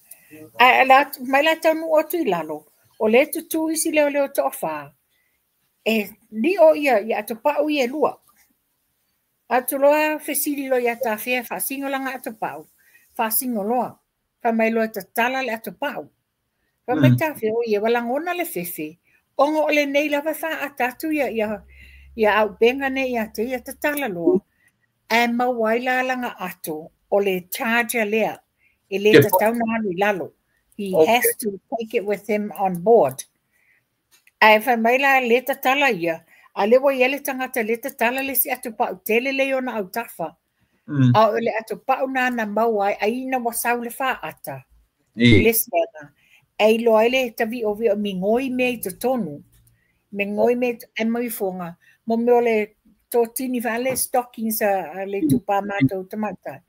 A la, mai la taunu atu i lalo. O le tutu isi leoleo to wha. E ni o ia, ia ato pau ia lua. Atu loa fesili loa ia tafea whaasingo langa ato pau. Whaasingo loa. Wha mai loa tatala le ato pau. Wha mai tafea o ia walangona le fefe. Ongo o le nei lava wha atatu ia au benga nei ia te ia tatala loa. Ae mauai la langa ato o le charger lea. E le tatau na alu i lalo. He has to take it with him on board. Ae whai mai la le tatala ia. A le wa ia le tangata le tatala le si atu pau tele le ona au tafa. A o le atu pau nā na mau ai ai na wasau le whaata. Le sena. Ai loa ai le tavi o vio mi ngoi mea i totonu. Me ngoi mea e mai fonga. Mo mea o le tōtini wha le stockings a le tupā mātou tamata.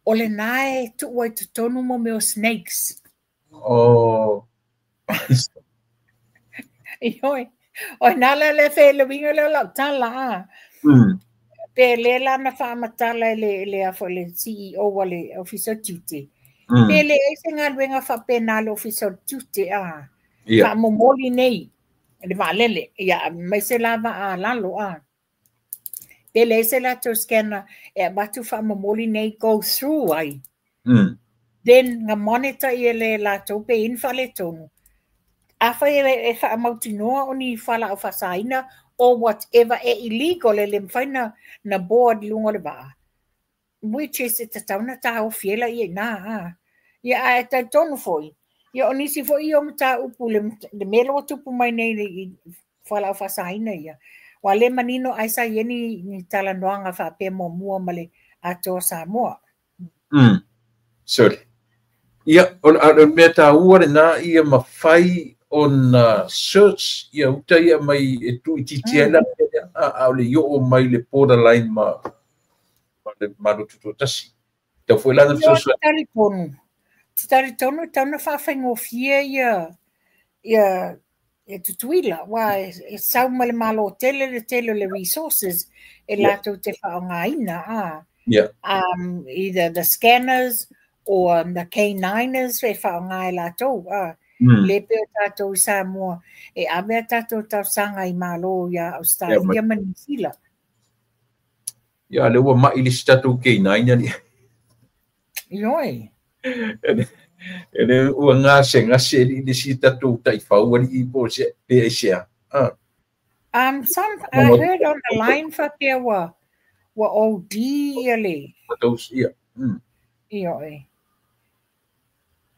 O le nā e tua i totonu mo mea o snakes. Ioi. O nā la le whae le winga le o lau tala a. Pe le la na whaamatala e le afo le CEO a le Office of Duty. Pe le e se ngā luenga whapena le Office of Duty a. Whaamomoli nei. Le waalele. Ia mai se lava a lalo a. Pe le se la tau scanner e watu whaamomoli nei go through ai. Then ngā monitor ia le latou pe in whale tonu. A whai e whaamautinoa o ni whala o whasaina or whatever e illegal e le mwhaina na board lunga le waa. Which is e tatauna tā o fiela ia nā. Ia a e tai tonu foi. Ia o nisi foi ia o mata upu le melo o tupu mai nei i whala o whasaina ia. Wa le manino ai sa ia ni talanoanga whaapea mua mua ma le atoa Samoa. Sorry. Ia, o le mea tā ua le nā ia mawhai ona search ia uta ia mai e tu i titi ai la a o le i o mai le borderline ma le malu tutu tasi. Tau foi lana Ia, fesoasoani. te tari tonu. Te tari tonu, tau na whaawhaingofie ia tutuila. Wa e sau ma le malo tele le tele le resources e latou te whaongaina. Either the scanners or the K9ers e whaonga e latou. Le pei o tatou i Samoa, e ave a tatou talosaga i Malo ia Ausetalia ma Niu Sila. Ia, lea ua mai le isi tatou K9 alii. Ioe. E le ua gasegase alii le isi tatou taifau alii po o se pe aisea. Ah. Some, I heard on the line faapea ua OD ia le. Ia. Ioe.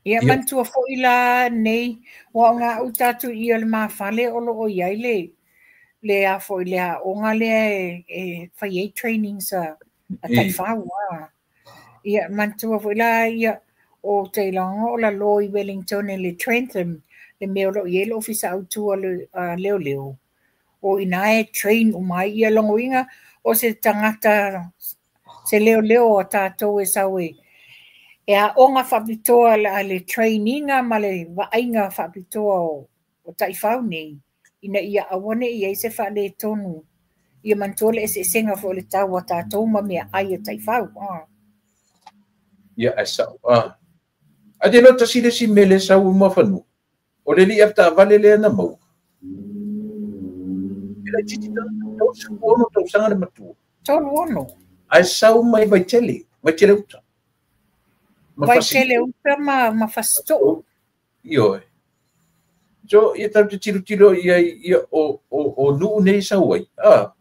Ia manatua foi la nei, ua o ga'u tatou i o le mafale o lo o i ai le a foi le aoga lea e fai ai trainings a taifau. Ia manatua foi la ia o te iloga o lalo i Wellington e le Trentham, le mea o lo o i ai le ofisa autu a le leoleo. O ina e train uma ai ia logoina o se tagata se leoleo a tatou e sau e aoga faapitoa a le traininga ma le vaaiga faapitoa o taifau nei, ina ia aua ne i ai se faaletonu. Ia manatua le eseesega foi o le tau a tatou ma meaai a taifau. Ia, e sa'o. Ae te iloa tasi le isi mea lea e sau i muafanua, o le alii avetaavale lea na maua. E laitiiti tagata, 36 tausaga le matua. 36. Ae sau mai Vaitele, Vaitele uta. Vaitele uta ma Fasito'o. Ioe. So, ia tatou te tilotilo i ai ia o nuu nei sau ai.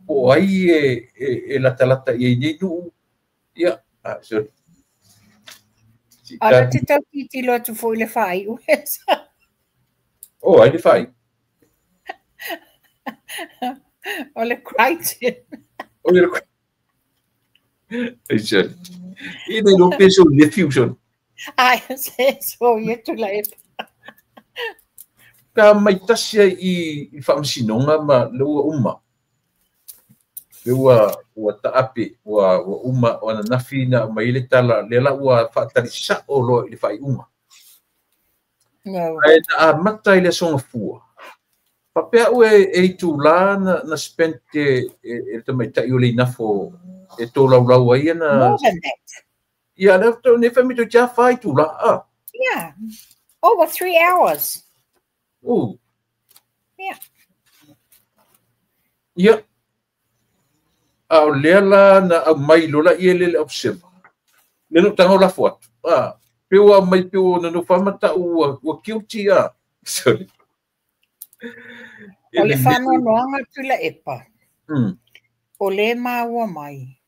Po o ai e latalata i ai nei nuu. Ia, so. Ala te tau tilotilo atu foi le faaiu. O, ai le faaiu. O le Crichton. O le Crichton. Ai, sorry. I le lo peso nephew son. Ai, se so ia tu la e. Ka mai tasi ai i faamasinoga ma le ua uma. Le ua taape, ua uma, o ananafi na mai le tala, le la ua faatali sa'o loa i le faaiuga. No. Ae na amata i le aso Gafua. Faapea au e itulā na spent e le tamaitai o le inafo e tolaulau ai ana. More than that. Ia, lea faatoa nei fai mai toeitiiti lava 4 itulā. Yeah. Over 3 hours. Oh. Yeah. Ia. A o lea la na aumai loa laia le observer. Le na ou tago lafo atu. Pe ua aumai pe ua nonofo lava ma ta'u ua guilty a. Sorry. O le faanoanoaga Tuilaepa. O le maua mai.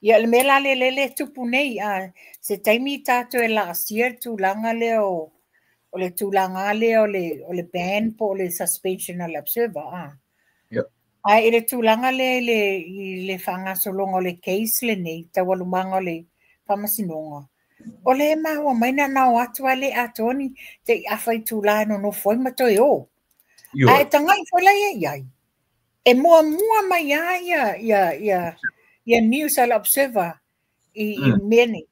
Ia le mea la lea le tupu nei, se taimi tatou e laasia le tulaga lea o le tulaga lea o le ban po o le suspension o le observer. Ae i le tulaga lea i le faagasologa o le case lenei, taualumaga o le faamasinoga, o le maua mai na o atu a le atoa ni te i afa i tula e nonofo ai ma toe o. Ae tagai foi la ia i ai. E muamua mai lava ia news a le observer i mea nei.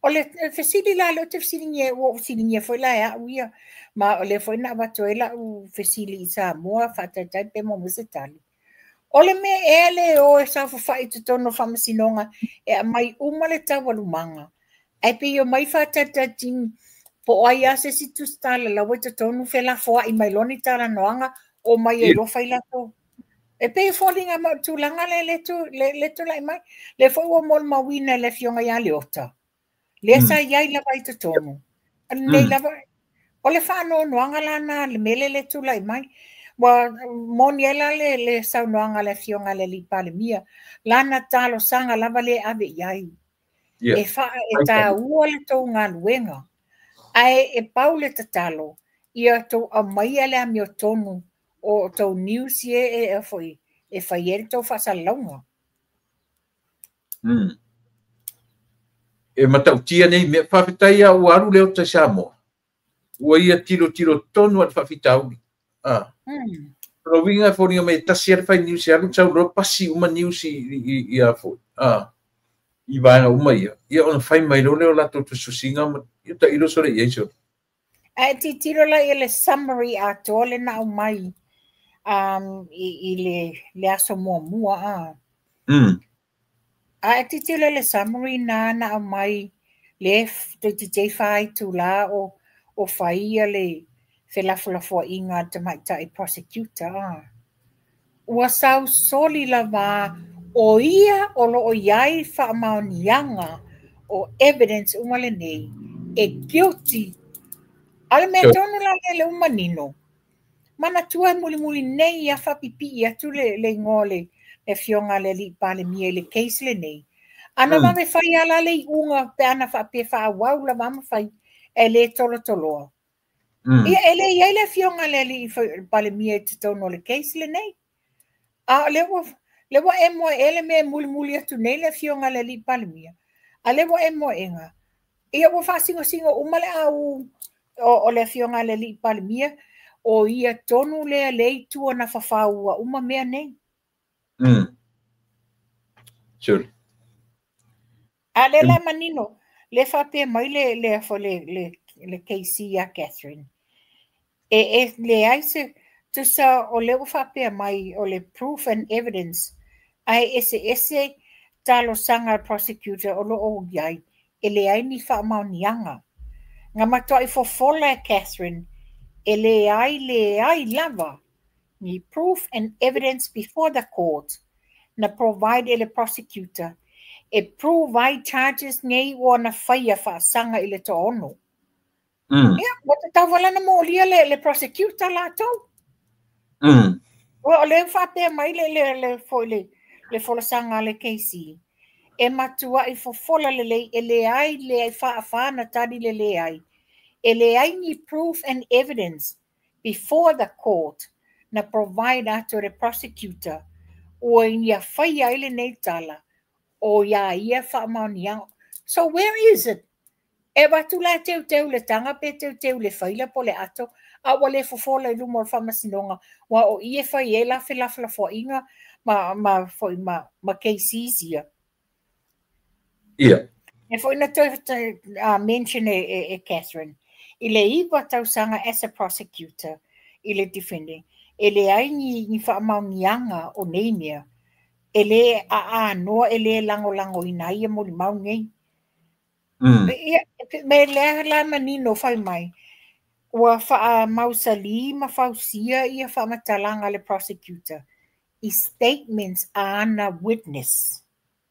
O le fesili la lea ou te fesiligia, ua ou fesiligia foi la e au ia, ma o lea foi na avatu ai lau fesili i Samoa, faataitai pe maua mai se tali. O le mea ea le o e saofafai i totonu o faamasinoga e aumai uma le taualumaga. Ae pei o mai faatalitali po o ai lava se isi tusitala laua i totonu felafoai mai loa ni talanoaga o mai ai loa fai latou. E pei e foliga mai o le tulaga lea le tulai mai. Lea foi ua molimauina e le afioga ia Leota. Lea sa i ai lava i totonu. Nei lava, o le faanoanoaga la na le mea lea le tulai mai. Ua moni ai la le saunoaga a le afioga a le alii Palemia. Lana talosaga lava le ave i ai. E tāua le tou galuega. Ae e pau le tatalo, ia tou aumaia le amiotonu o tou news e foi e fai ai le tou faasalalauga. E matautia nei mea, faafetai lava ua alu Leota i Samoa. Ua ia tilotilo tonu a le faafitauli. O uiga e foliga mai e tasi lava le fai news e alu sau loa pasi uma news i a foi. I vaega uma ia. Ia ona fai mai loa lea o latou tusitusiga ma ia tailo sole i ai sole. Ae tilotilo la i le summary atoa le na aumai i le aso muamua. Ae tilotilo le summary na aumai le toeitiiti ai 4 itulā o fai ia le felafolafoaiga a le tamaitai prosecutor a. Ua sausoli lava o ia o lo o i ai faamaoniaga o evidence uma lenei e guilty. A o le mea tonu la lea lea ua manino, manatua e mulimuli nei a faapipii atu le igoa o le afioga a le alii Palemia i le case lenei. Ana vave fai lava la le iuga pe ana faapea faaauau lava ma fai e le tolotoloa. Ia e le i ai le afioga a le alii Palemia i totonu o le case lenei. A o lea ua emo e le mea e mulimuli atu nei le afioga a le alii Palemia. A lea ua emo ega. Ia ua faasingosingo uma le au o le afioga a le alii Palemia, o ia tonu lea le itu na fafaua uma mea nei. Sure. A le la manino, le faapea mai le KC ia Catherine. E leai se tusa o le ua faapea mai o le proof and evidence ae ese ese talosaga a prosecutor o lo o iai e leai ni faamaoniaga. Nga matuai fofola e Catherine e leai leai lava ni proof and evidence before the court na provide e le prosecutor e prove ai charges nei ua na faia faasaga i le toaono. Ia, ua tatau vala na molia le prosecutor latou. Ua o le faapea mai le folasaga a le KC. E matuai fofola lelei e leai leai faafa na tali le leai. E leai ni proof and evidence before the court na provide atu le prosecutor ua ia faia ai lenei tala o ia ia faamaoniaga. So where is it? E avatu la teuteu le taga pe teuteu le faila po le ato, a ua le fofola i luma o le faamasinoga, ua o i e fai ai la felafolafoaiga ma foi ma cases ia. Ia. E foi na toe mention e Catherine, i le 9 tausaga as a prosecutor i le defending, e leai ni faamaoniaga o nei mea, e le aanoa e le lagolagoina ai ia molimau nei. Ia, me lea la manino fai mai, ua faamausali ma fausia ia faamatalaga le prosecutor i statements a ana witness.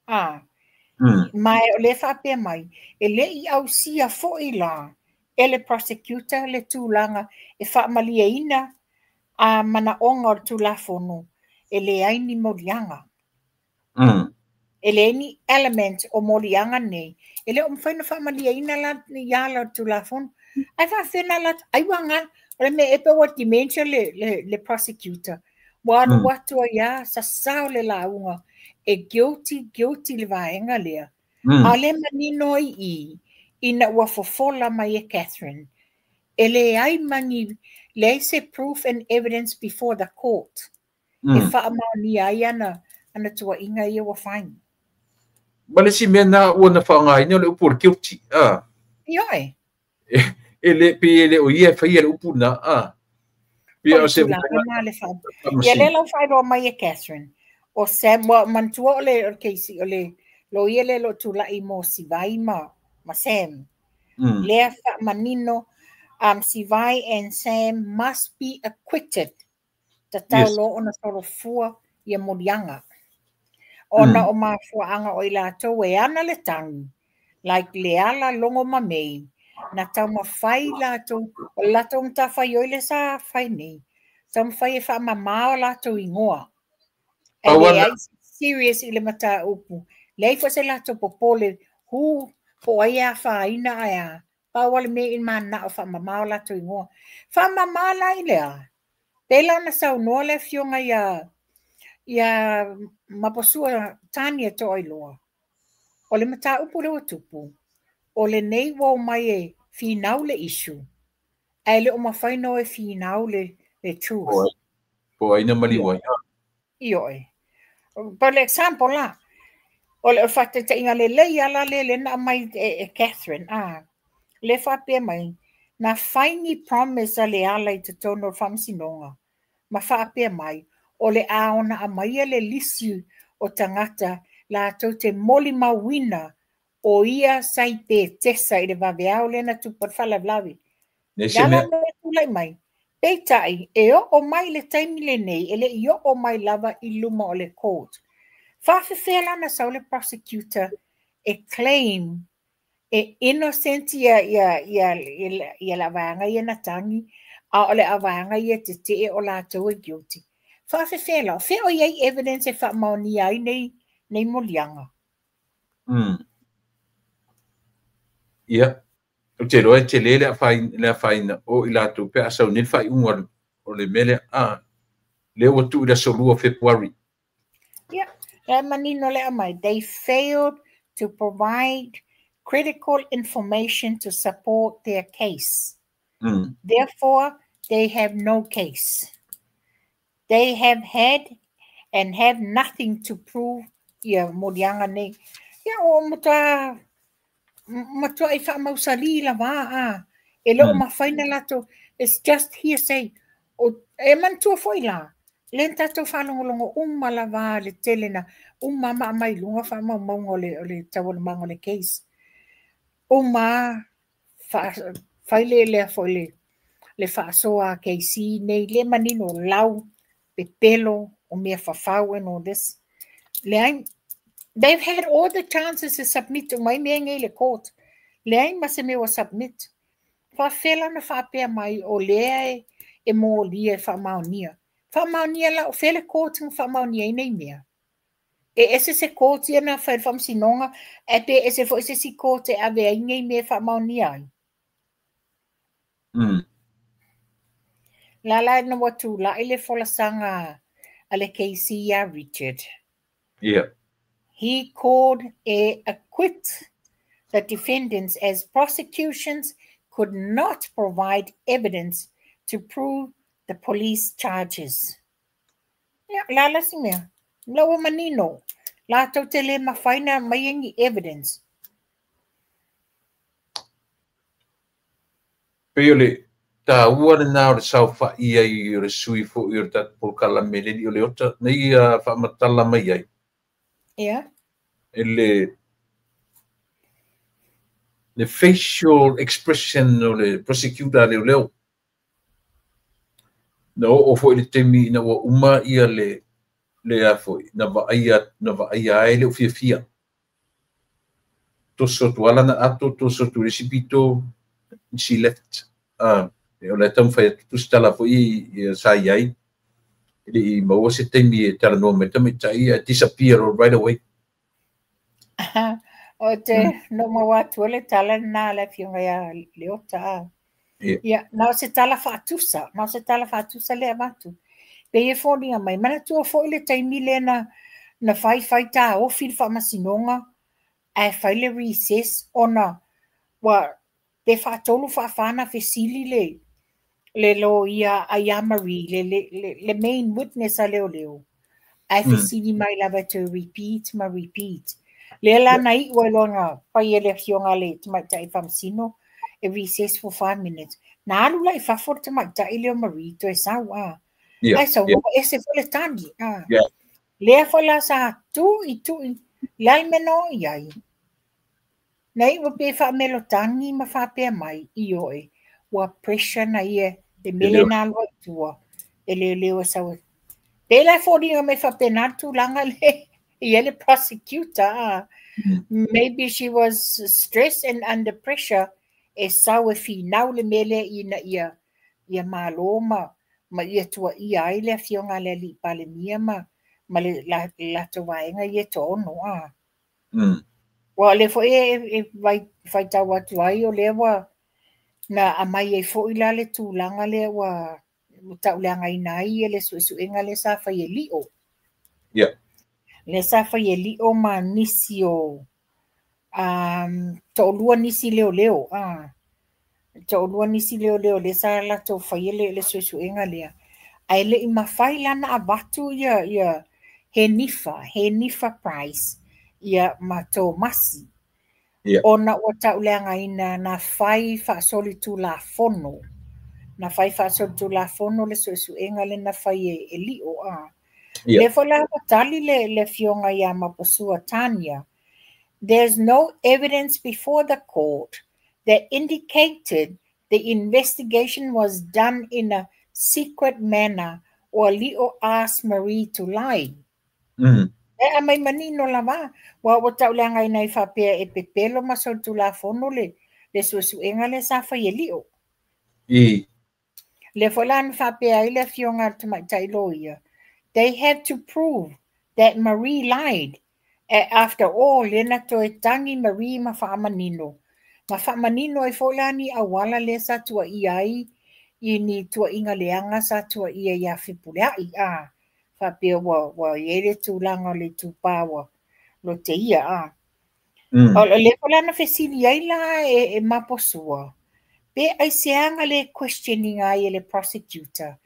Ma o le faapea mai, e le i ausia foi la e le prosecutor le tulaga e faamaliaina a manaoga o le tulafono e leai ni moliaga. E leai ni element o moliaga nei, e le o mafai ona faamaliaina la ia la o le tulafono. Ai faafena la, ai ua o le mea e pe ua dementia le prosecutor. Ua alu atu ai a sasao le lauga e guilty, guilty le vaega lea. A le manino ai i, ina ua fofola mai e Catherine, e leai mani, leai se proof and evidence before the court. E faamaonia ai ana tuaiga ia ua fai. Ma le isi mea na ua na faaaogaina o le upu o le guilty. Ioe. E le pe e le o ia e faia le upu na. Pei o se Ia le lau faailoa mai e Catherine. O Sam, ua manatua o le Casey, o le loia le lo tulai mo Sivai ma Sam. Lea faamanino, Sivai and Sam must be acquitted. Tatau lo ona solofua ia moliaga. Ona o mafuaaga o i latou e ana le tagi, like le ala logo ma mei, na taumafai latou, o le latou matafaioi le sa fai nei, taumafai e faamamā o latou igoa. E leai serious i le mataupu. Leai foi se latou popole, hu po ai e afaina ae a, pau o le mea i manao faamamā o latou igoa. Faamamā la i le a. Pela ona saunoa le afioga ia Maposua Tania Toailoa. O le mataupu le ua tupu, o lenei ua omai e finau le issue, ae le o mafai no e finau le truth. Po ai na maliu ai. Ioe. For example la, o le faataitaiga lelei ala le le na mai e Catherine, le faapea mai, na fai ni promise a le ala i totonu o le faamasinoga, ma faapea mai, o le a ona amaia le lisi o tagata latou te molimauina o ia sai petesa i le vaveao lea na tupu ai le faalavelave. Le ala mea tulai mai, Peitai, e oo mai le taimi lenei, e le i oo mai lava i luma o le court. Faafefea la na sau le prosecutor e claim e innocent ia la vaega ia na tagi, a o le avaega ia tetee o latou e guilty. Faafefea la, o fea o i ai evidence e faamaonia ai nei moliaga? Ia, ou te iloa e tele le afaina o i latou pe a sau nei le faaiuga o le mea lea. Lea ua tuu i le aso 2 o Fepuari. Ia, e manino le aumai. They failed to provide critical information to support their case. Therefore, they have no case. They have had and have nothing to prove ia moliaga nei. Ia, o matua matuai faamausali lava a. E le o mafai na latou. It's just hearsay. O, e manatua foi la, le na tatou faalogologo uma lava le tele na uma ma mai luga faamaumauga o le taualumaga o le case. Uma fai le lea foi le faasoa a KC nei le manino lau pepelo o mea fafau and all this. Leai, they've had all the chances to submit mai mea nei le court. Leai ma se mea ua submit. Faafefea la na faapea mai o lea e molia e faamaonia. Faamaonia la, o fea le court na faamaonia ai nei mea? E ese se court ia na fai le faamasinoga, ae pe ese foi se isi court e ave ai nei mea e faamaonia ai. La la na ua tulai le folasaga a le KC ia Richard. He called a acquit the defendants as prosecutions could not provide evidence to prove the police charges. Ia, la la si mea. La ua manino. Latou te le mafai na mai ni evidence. Pei o le taua lena o le saofai ai o le sui foi o le tatou polokalame le o le ota nei ia faamatala mai ai. E le facial expression o le prosecutor a leoleo. Na oo foi le taimi ina ua uma ia le a foi na vaaia ai le ufiafia. Toso atu ala na ato, toso atu le isi pito, she left. O le taumafai atu tusitala foi ia sa i ai. E le i maua se taimi e talanoa mai tamaitai ae disappear right away. O te no maua atu le tala na le afioga ia Leota. Ia. Ia, na o se tala faatusa, na o se tala faatusa le avatu. Pe e foliga mai, manatua foi le taimi lea na fai fai taofi le faamasinoga, ae fai le recess ona ua pe faatolu faafā na fesili le loia a ia Marie, le main witness a leoleo. Ae fesili mai lava to repeat ma repeat. Lea la na iu ai loa na fai e le afioga le tamaitai faamasino e recess for 5 minutes. Na alu la i fafo le tamaitai lea o Marie toe sau a. Ae sau ua ese foi le tali. A. Lea foi la sa tui tui le a le mea na oo i ai. Na iu pe faamelotagi ma faapea mai i oe ua pressure na ia le mele na alu ai tua e leoleo e sau. Pe la e foliga mai faapena le tulaga le ia le prosecutor a. Maybe she was stressed and under pressure e sau e finau le mea lea ina ia malo ma ia tuaia ai le afioga a le alii Palemia ma le latou vaega ia e toaono a. Ua o lea foi e faitau atu ai o lea ua na aumai ai foi la le tulaga lea ua tauleagaina ai ia le suesuega lea sa fai e Lio. Lea sa fai e Lio ma nisi o toalua nisi leoleo a. Toalua nisi leoleo lea sa latou faia le suesuega lea. Ae le i mafai la na avatu ia Henifa Price ia ma Tomasi. Ona ua tauleagaina na fai faasolitulafono. Na fai faasolitulafono le suesuega lea na fai e Lio a. Lea foi la ua tali le afioga ia Mapasua Tania. There's no evidence before the court that indicated the investigation was done in a secret manner or Lio asked Marie to lie. E aumai manino lava, aua ua tauleagaina ai faapea e pepelo ma solitulafono le suesuega lea sa fai e Lio. Lea foi la na faapea ai le afioga a le tamaitai loia, they had to prove that Marie lied. After all, lea na toe tagi Marie ma faamanino. Ma faamanino ai foi la ni auala lea sa tuaia ai i ni tuaiga leaga sa tuaia ia Fepuleai. A faapea ua i ai le tulaga o le itupa ua loteia. A. O lea foi la na fesili ai la e Maposua, pe aiseaga le questioning ai e le prosecutor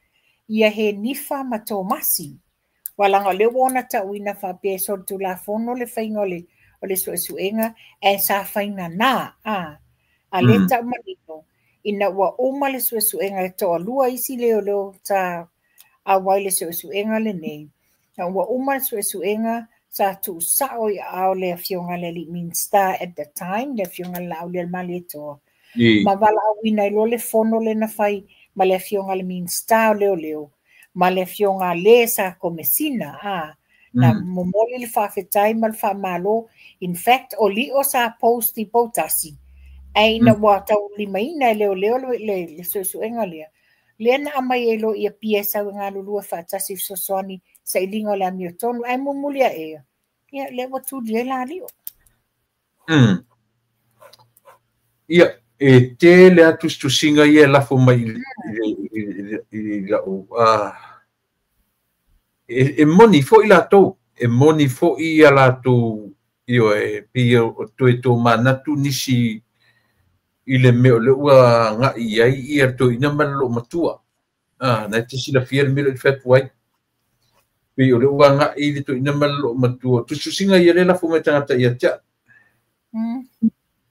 ia Henifa ma Tomasi. Ua laga o lea ua ona tauina faapea e solitulafono le faiga o le suesuega ae sa faigana. A lea tau manino ina ua uma le suesuega e toalua isi leoleo sa auai le suesuega lenei. Na ua uma le suesuega sa tuusao i aao le afioga le alii Minista at the time, le afioga le Laaulialemalietoa. Ma valaauina ai loa le fono lea na fai ma le afioga le Minista o Leoleo ma le afioga le sa komesina a na momoli le faafetai ma le faamalo. In fact, o Lio sa post i Poutasi ae ina ua taulimaina e leoleo le suesuega lea, lea na aumai ai loa ia pia e sau e galulue faatasi fesoasoani sailiga o le amiotonu ae mulimuli ae ia lea ua tuli ai la Lio. Ia, e tele a tusitusiga ia e lafo mai i lau e moni foi latou, e moni foi ia latou ioe, pei o toe tomanatu nisi i le mea o le ua agai i ai ia le toeaina ma le loomatua. Na e te silafia le mea lea ou te fai atu ai. Pei o le ua agai le toeaina ma le loomatua. Tusitusiga ia le lafo mai tagata ia te au.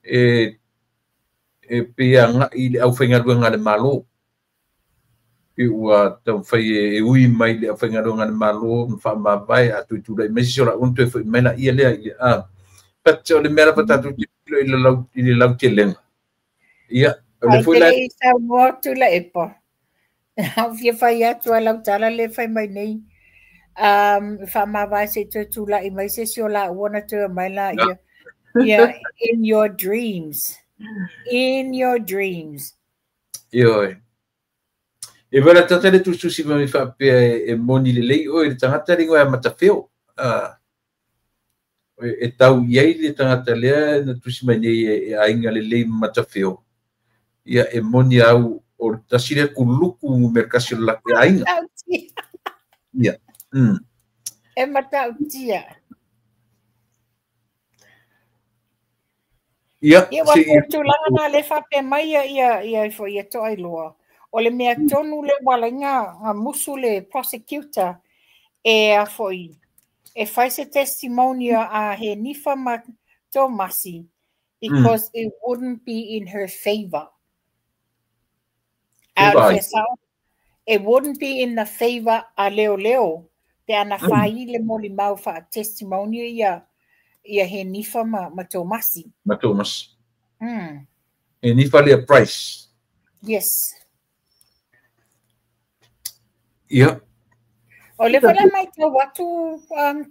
E pei agai i le aufaigaluega a le Malo. Pe ua taumafai e ui mai le aufaigaluega a le Malo ma faamavae a toe tulai mai se isi o laua ona toe foi mai laia lea. But o le mea lava tatou te tilotilo i le lautelega. Ia, o le Ai foi te la le i saunoa atu la epa. Au fia fai atu a lau tala le fai mai nei. Faamavae se i toe tulai mai se isi o laua na toe mai la ia. Yeah, in your dreams. In your dreams. Ioe. E wera tata le tusitusi mai faapea e moni lelei oe le tagata le igoa ia Matafeo. E tau i ai le tagata lea na tusi mai nei e aiga lelei ma Matafeo. Ia e moni au o le tasi lea kuluku numera kasi o le aiga. Matautia. Ia. E matautia. Ia, Ia ua se o tulaga na le faapea mai ia ia ia ifo ia Toailoa. O le mea tonu le ua ala ai na musu le prosecutor e a foi e fai se testimony a Henifa ma Tomasi because it wouldn't be in her favor. A o le vai. fia sao, it wouldn't be in the favor a leoleo pe ana fai le molimau faa-testimony ia Henifa ma Tomasi. Ma Thomas. E Nifa lea Price. Yes. Ia. O le foi la maitau atu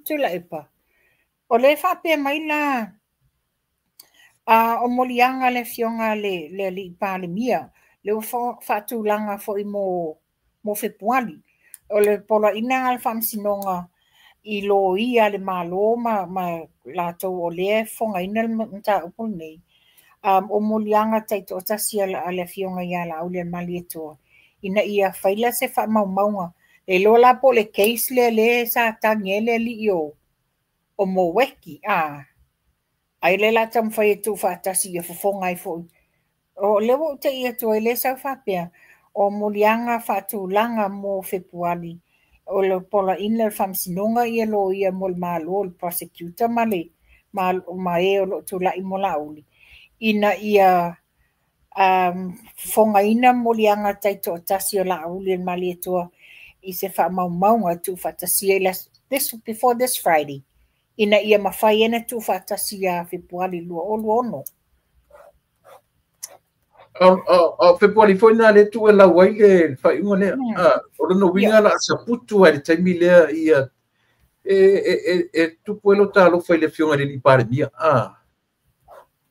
Tuilaepa. O le faapea mai la o moliaga le afioga le alii Palemia, le ua faatulaga foi mo Fepuari. O le poloaiga a le faamasinoga i loia a le Malo ma latou o lea e fofogaina le mataupu lenei. O moliaga taitoatasi a le afioga ia Laaulialemalietoa ina ia faila se faamaumauga. E iloa la po o le case lea lea sa tagi ai le alii o Moweki. Ai lea la taumafai e tuufaatasi ia fofoga ai foi. O lea ua ou tei atu ai lea sau faapea, o moliaga faatulaga mo Fepuari, o le poloaiga o le faamasinoga ia loia mo le Malo, le prosecutor ma le ma e o loo tulai mo Laauli, ina ia fofogaina moliaga taitoatasi o Laaulialemalietoa i se faamaumauga e tuufaatasia i this, before this Friday, ina ia mafai ai ona tuufaatasi ia Fepuari 2026. O Fepuari foi na le tu e lau ai le faaiuga lea. O lona uiga la saputu ai le taimi lea ia e tupu ai lo talofa i le afioga i le alii Palemia.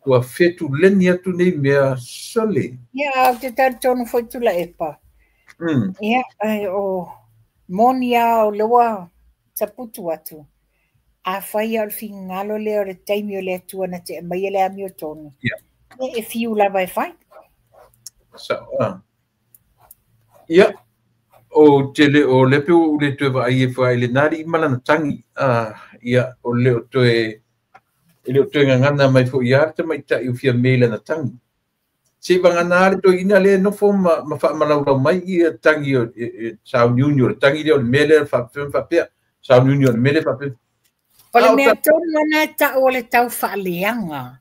Ua fetuleni atu nei mea sole. Ia, ou te talitonu foi Tuilaepa. Ia, o moni lava o lea ua saputu atu. Afai o le finagalo lea o le taimi o le Atua na te aumaia le amiotonu. Ia, e fiu lava e fai. Ia, o te le o le pe o le toe vaai e fai le nari ma lana tangi. Ia, o le o toe e le o toe gagana mai foi ia te tamaitai o fia me lana tangi. Se vagana le toe ina le nofo ma faamalaulau mai ia tangi o sauniuni o le tangi lea o le mea lea faapea sauniuni o le mea lea faapea. O le mea tonu ana e tau o le tau faaleaga.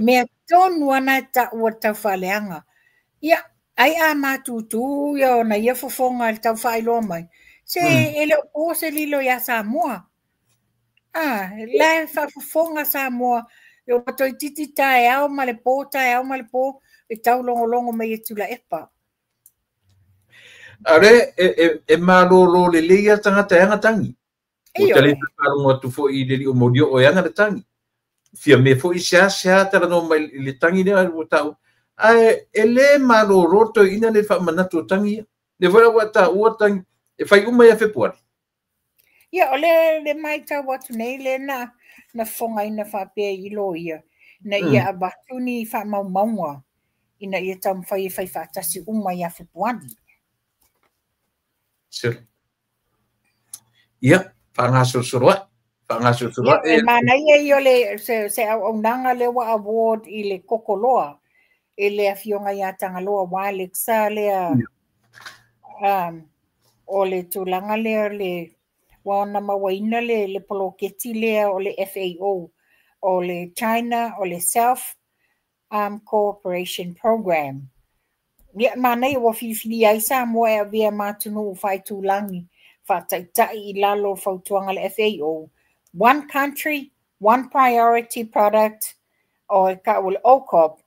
Mea tonu ana e tau o le tau faaleaga. Ia, ai a matutu ia ona ia fofoga le tau faailoa mai. Se e le o po se lilo ia Samoa. La e faafofoga Samoa. E o toeitiiti taeao ma le po, taeao ma le po, e taulogologo mai e Tuilaepa. Are, e malolo le lei a tagata e aga tangi. O te le faalogo atu foi i le alii o Maulioo o e ana le tangi. Fia me foi sea sea talanoa mai i le tangi lea ua taua. Ae e le malolo toeaina le faamanatu o tangi ia. Le foi la ua taua tangi e fai uma ia Fepuari. Ia, o le le matau atu nei le na fofogaina faapea i loia, ina ia avatu ni faamaumauga, ina ia taumafai e fai faatasi uma ia Fepuari. Ia, faagasolosolo ai. Faagasolosolo ai. E manaia ia o le se auaunaga lea ua award i le Kokoloa, e le afioga ia Tagaloa Wilex lea, o le tulaga lea le ua ona mauaina le poloketi lea o le FAO, o le China, o le Self Cooperation Program. Ia, manaia ua filifilia ai Samoa e avea ma atunuu faaitulagi faataitai i lalo o fautuaga le FAO. One country, one priority product, o e tau o le OCOP.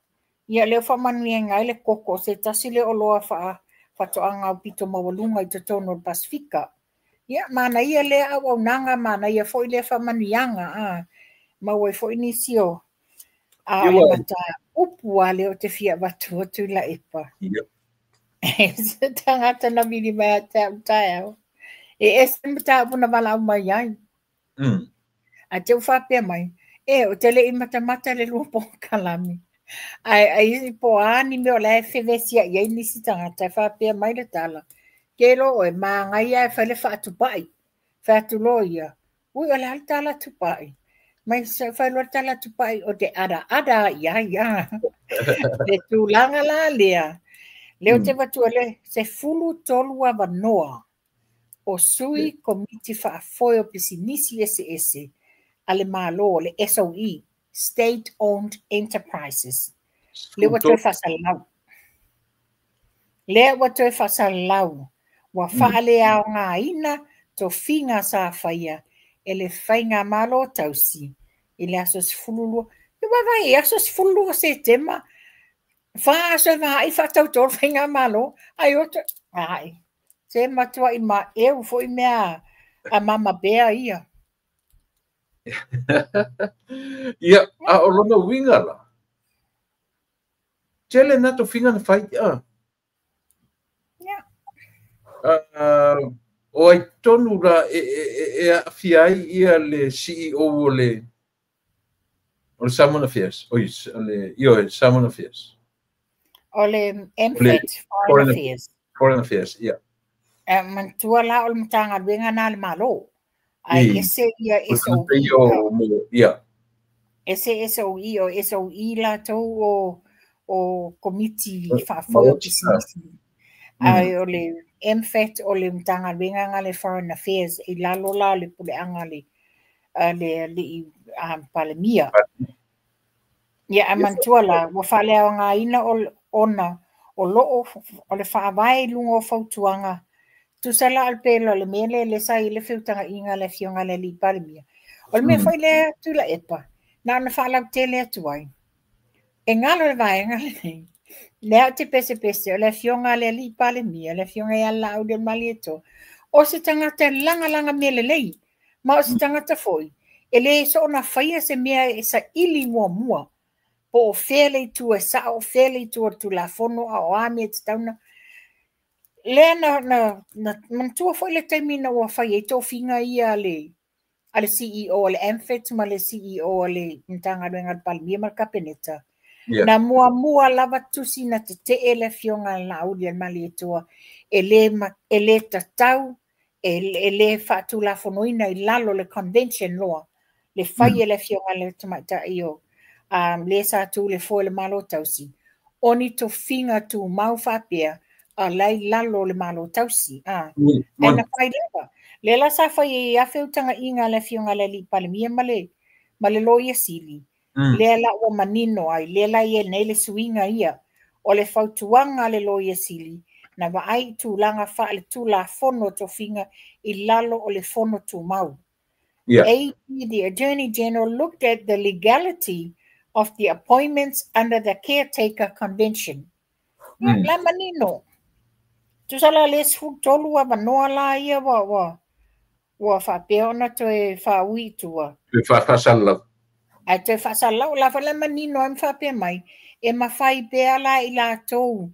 Ia, lea faamanuiaina ai le koko, se tasi lea oloa faatoaga aupito maualuga i totonu o le Pasifika. Ia, manaia lea auaunaga, manaia foi lea faamanuiaga, maua ai foi nisi o a o le mataupu a lea o te fia avatu atu Tuilaepa. Se tagata na vili mai ia te au taeao. E ese le mataupu na valaau mai ai. Ae te u faapea mai, e o te le i matamata le lua polokalame. Ae ai po o a ni mea o la e fevesiai ai nisi tagata e faapea mai le tala. Ke lo oe, manaia e fai le faatupai. Fai atu loa ia, ui o le a le tala tupai. Mai fai loa le tala tupai o te adaada ai ai a. Le tulaga la lea. Lea o te avatua le 13 avanoa o sui komiti faafoe o pisinisi eseese a le Malo, o le SOE, State Owned Enterprises. Lea ua toe faasalalau. Lea ua toe faasalalau. Ua faaleaogaina tofiga sa faia e le Faigamalo tausi i le aso 12. Ia vaavaai i aso 12 Setema, fa aso e vaai faatautō le Faigamalo, ai o ai. Se matuai maeu foi mea a mama bea ia. Ia, a o lona uiga la. Tele na tofiga na fai. Ia. O ai tonu la e aafia ai ia le CEO o le Samoan Affairs. Oi, le ioe, Samoan Affairs. O le MFAT, Foreign Affairs. Foreign Affairs, ia. Manatua la o le Matagaluega na le Malo. Ai ese ia SOE. Ia. Ese SOE o SOE latou o komiti faafoe o pisinisi. Ai o le MFAT o le Matagaluega na le Foreign Affairs i lalo la le puleaga le alii Palemia. Ia, ae manatua la, ua faaleaogaina ona o loo o le faavae i luga o fautuaga. Tusa la o le pela o le mea lea le sa i le feutagaiga a le afioga i le alii Palemia. O le mea foi lea Tuilaepa, na ona faalautele atu ai. E galo le vaega lenei. Lea ou te pesepese, o le afioga a le alii Palemia, le afioga ia Laaulialemalietoa, o se tagata e lagalaga mea lelei, ma o se tagata foi, e le soona faia se mea e saili muamua, po o fea le itu e sao, o fea le itu o le Tulafono, a o a mea e tatau ona. Lea na manatua foi le taimi na ua fai ai tofiga ia a le CEO a le AMFET ma le CEO a le Matagaluega a le Palemia ma le Kapeneta. Na muamua lava tusi na tetee le afioga a Laaulialemalietoa e le tatau, e le faatulafonoina i lalo le convention loa le fai e le afioga le tamaitai o le sa tu le foe le Malo Tausi o ni tofiga tumau faapea a lai lalo o le Malo Tausi. Ae na fai lava. Lea la sa fai ai afe utaga'iga a le afioga le alii Palemia ma le Loia Sili. Lea la ua manino ai, lea la i ai nei le suiga ia. O le fautuaga a le Loia Sili, na vaai i tulaga faale-tulafono tofiga i lalo o le Fono Tumau. AP, the Attorney General, looked at the legality of the appointments under the Caretaker Convention. La manino. Tusa la le 13 avanoa la ia ua faapea ona toe faaui i tua. Toe faafasalalau. Ae toe faasalalau la fa le manino ai ma faapea mai, e mafai pea la i latou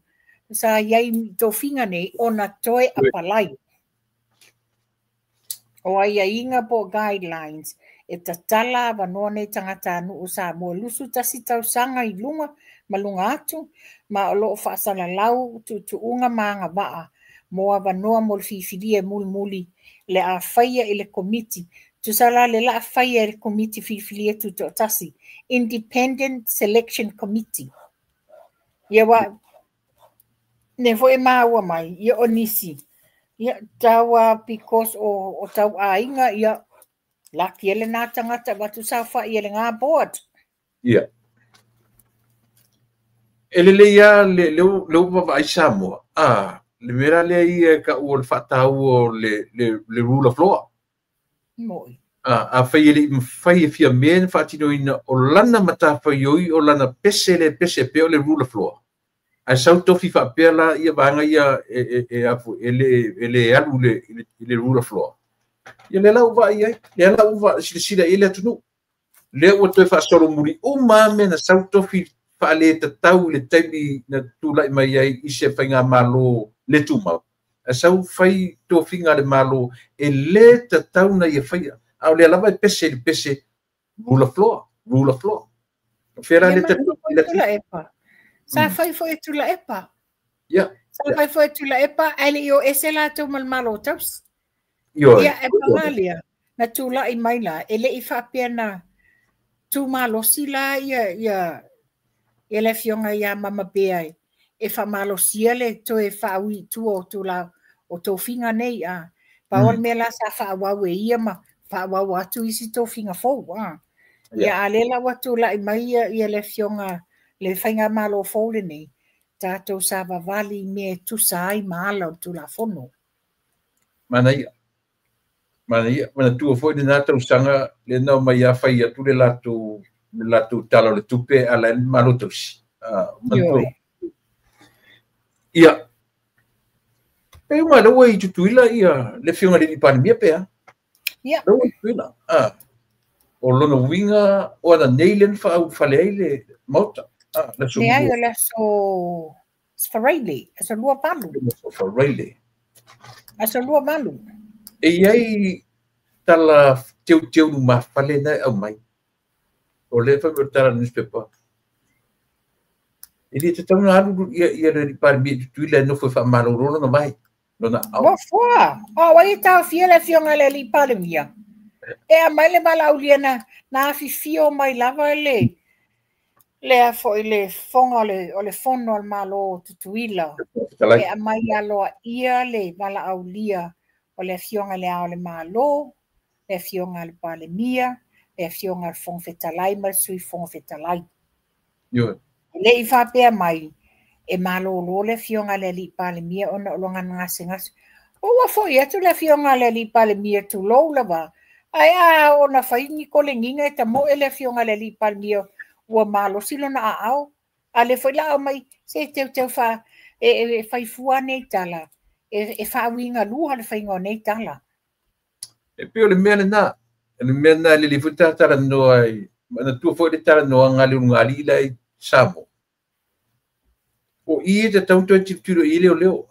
sa iai tofiga nei ona toe apalai. O aiaiga po o guidelines e tatala avanoa nei tagatanuu Samoa 21 tausaga i luga ma luga atu ma o loo faasalalau tuutuuga ma agavaa mo avanoa mo le filifilia e mulimuli le a faia i le komiti. Tusa la le laa faia e le komiti filifilia tutoatasi, Independent Selection Committee. Ia ua ne foi e maua mai ia o nisi ia tau because o tau aiga ia laki ele nā tagata avatu saofa'i e le ngā board. Ia. E lelei lava le ua vaavaai Samoa, le mea la lea ia e ta'u o le faataua o le rule of law. Mo'i. Afai e le'i mafai e fia mea na faatinoina o lana matafaioi o lana pese le pese pea o le rule of law. Ae sau tofi faapea la ia vaega ia e afu e le alu i le rule of law. Ia lea la ua vaai ai, lea la ua silasila i ai le atunuu. Lea ua toe faasolomuli uma lava mea na sau tofi faaletatau i le taimi na tula'i mai ai i se faigamalo le tumau. Ae sau fai tofiga a le Malo e lē tatau na ia faia. A o lea lava e pese i le pese rule of law, rule of law. O fea la Ia le ma tatau foi i le Tuilaepa. Sa fai foi e Tuilaepa. Sa fai foi e Tuilaepa ae le i o ese latou ma le Malo Tausi. Ioe. Ia e pagalia na tula'i mai la e le'i faapea na tumalosi la ia le afioga ia Mama Bea e faamalosia le toe faaui i tua o tula o tofiga nei a. Pau o le mea la sa faaauau e ia ma faaauau atu isi tofiga fou a. Ia a lea la ua tula'i mai ia le afioga le faigamalo fou lenei, tatou savavali i mea e tusa ai ma ala o le Tulafono. Manaia. Manaia. Manatua foi lenā tausaga lea na omai a fai atu le latou tala o le tupe ala ai le Malo Tausi. Manatua. Ioe. Ia. Pe uma lea ua i Tutuila ia le afioga i le alii Palemia pe a? Ia. Lea ua i Tutuila. O lona uiga o ananei lea na faaulufale ai le Maota. Le aso Leai lua. O le aso Friday, aso 28. Aso Friday. Aso 28. E iai tala teuteu lumafale na e aumai. O lea fai mai o le tala newspaper. E le tatau na alu ia le alii Palemia i Tutuila e nofo e faamalolo lona vai. Lona ao. Ua fua. O ai e taofia le afioga i le alii Palemia. E aumai le valaaulia na afifio mai lava le lea foi le fofoga o le fono a le Malo o Tutuila. Fetalai. E aumai aloaia le valaaulia o le afioga i le Ao o le Malo, le afioga a le Palemia, le afioga a le Fofoga Fetalai ma le Sui Fofoga Fetalai. Ioe. E le'i faapea mai e malolo le afioga a le alii Palemia ona o lona gasegase. Ua foi atu le afioga a le alii Palemia tulou lava. Ae a ona fai ni kolegiga e tamoe le afioga a le alii Palemia ua malosi lona aao. A lea foi la aumai se teuteu fa e fai fua nei tala e faauigalua le faiga o nei tala. E pei o le mea lena. Le mea lena e lelei foi talanoa ai. Manatua foi le talanoaga a le ulugalii la i Samoa. O i e tatau toe tilotilo i leoleo.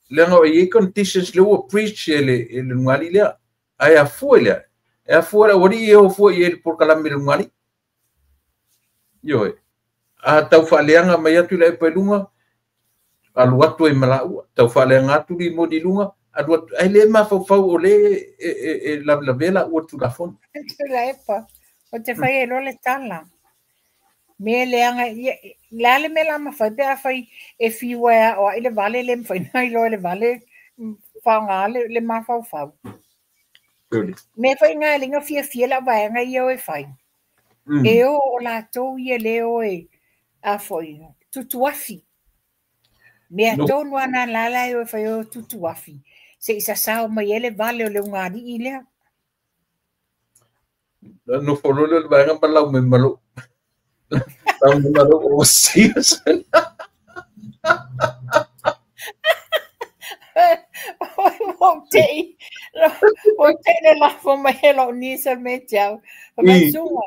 Leaga o i ai conditions lea ua breach e le ulugalii lea. Ae afua i lea. E afua le aualii e o fua i ai le polokalame le ulugalii. Ioe. A tau faaleaga mai atu i le epa i luga, alu atu ai ma laua. Tau faaleaga atu limoni i luga, alu atu. Ai le mafaufau o le e lavelavea laua Tulafono. Tuilaepa, o te fai e loa le tala. Me leaga, le a le mea la mafai pe afai e fiu e ao ai le vale le mafai na iloa le vale whaonga le mafaufau. Me fai ngā linga fia fia la vaenga ia o e fai. E o lātou ia leo e a foi tutuafi. Mea tonu ana lala e o e fai o tutuafi. Se isa sao mai ele vale o le ungari i lea. No fololo le vaenga malau me malo. Lau me malo o sias. O te le lafo mai e lau nisa me tiau. Mai sunga.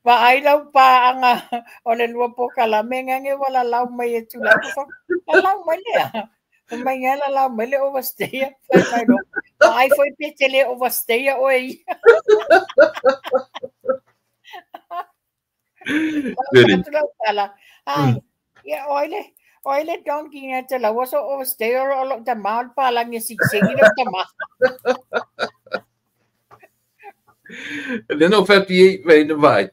Va ai lau paanga o le lua pokala me ngange wala lau mai e tula. La lau mai lea. Mai ngai la lau mai le overstay. Fai mai no. Ai foi pe te le overstay o e. Ai. Ia oile. Oile donkey nga te lau so overstay o lo ta mal pa lang si singi lo ta ma. Le no fa pi vai no vai.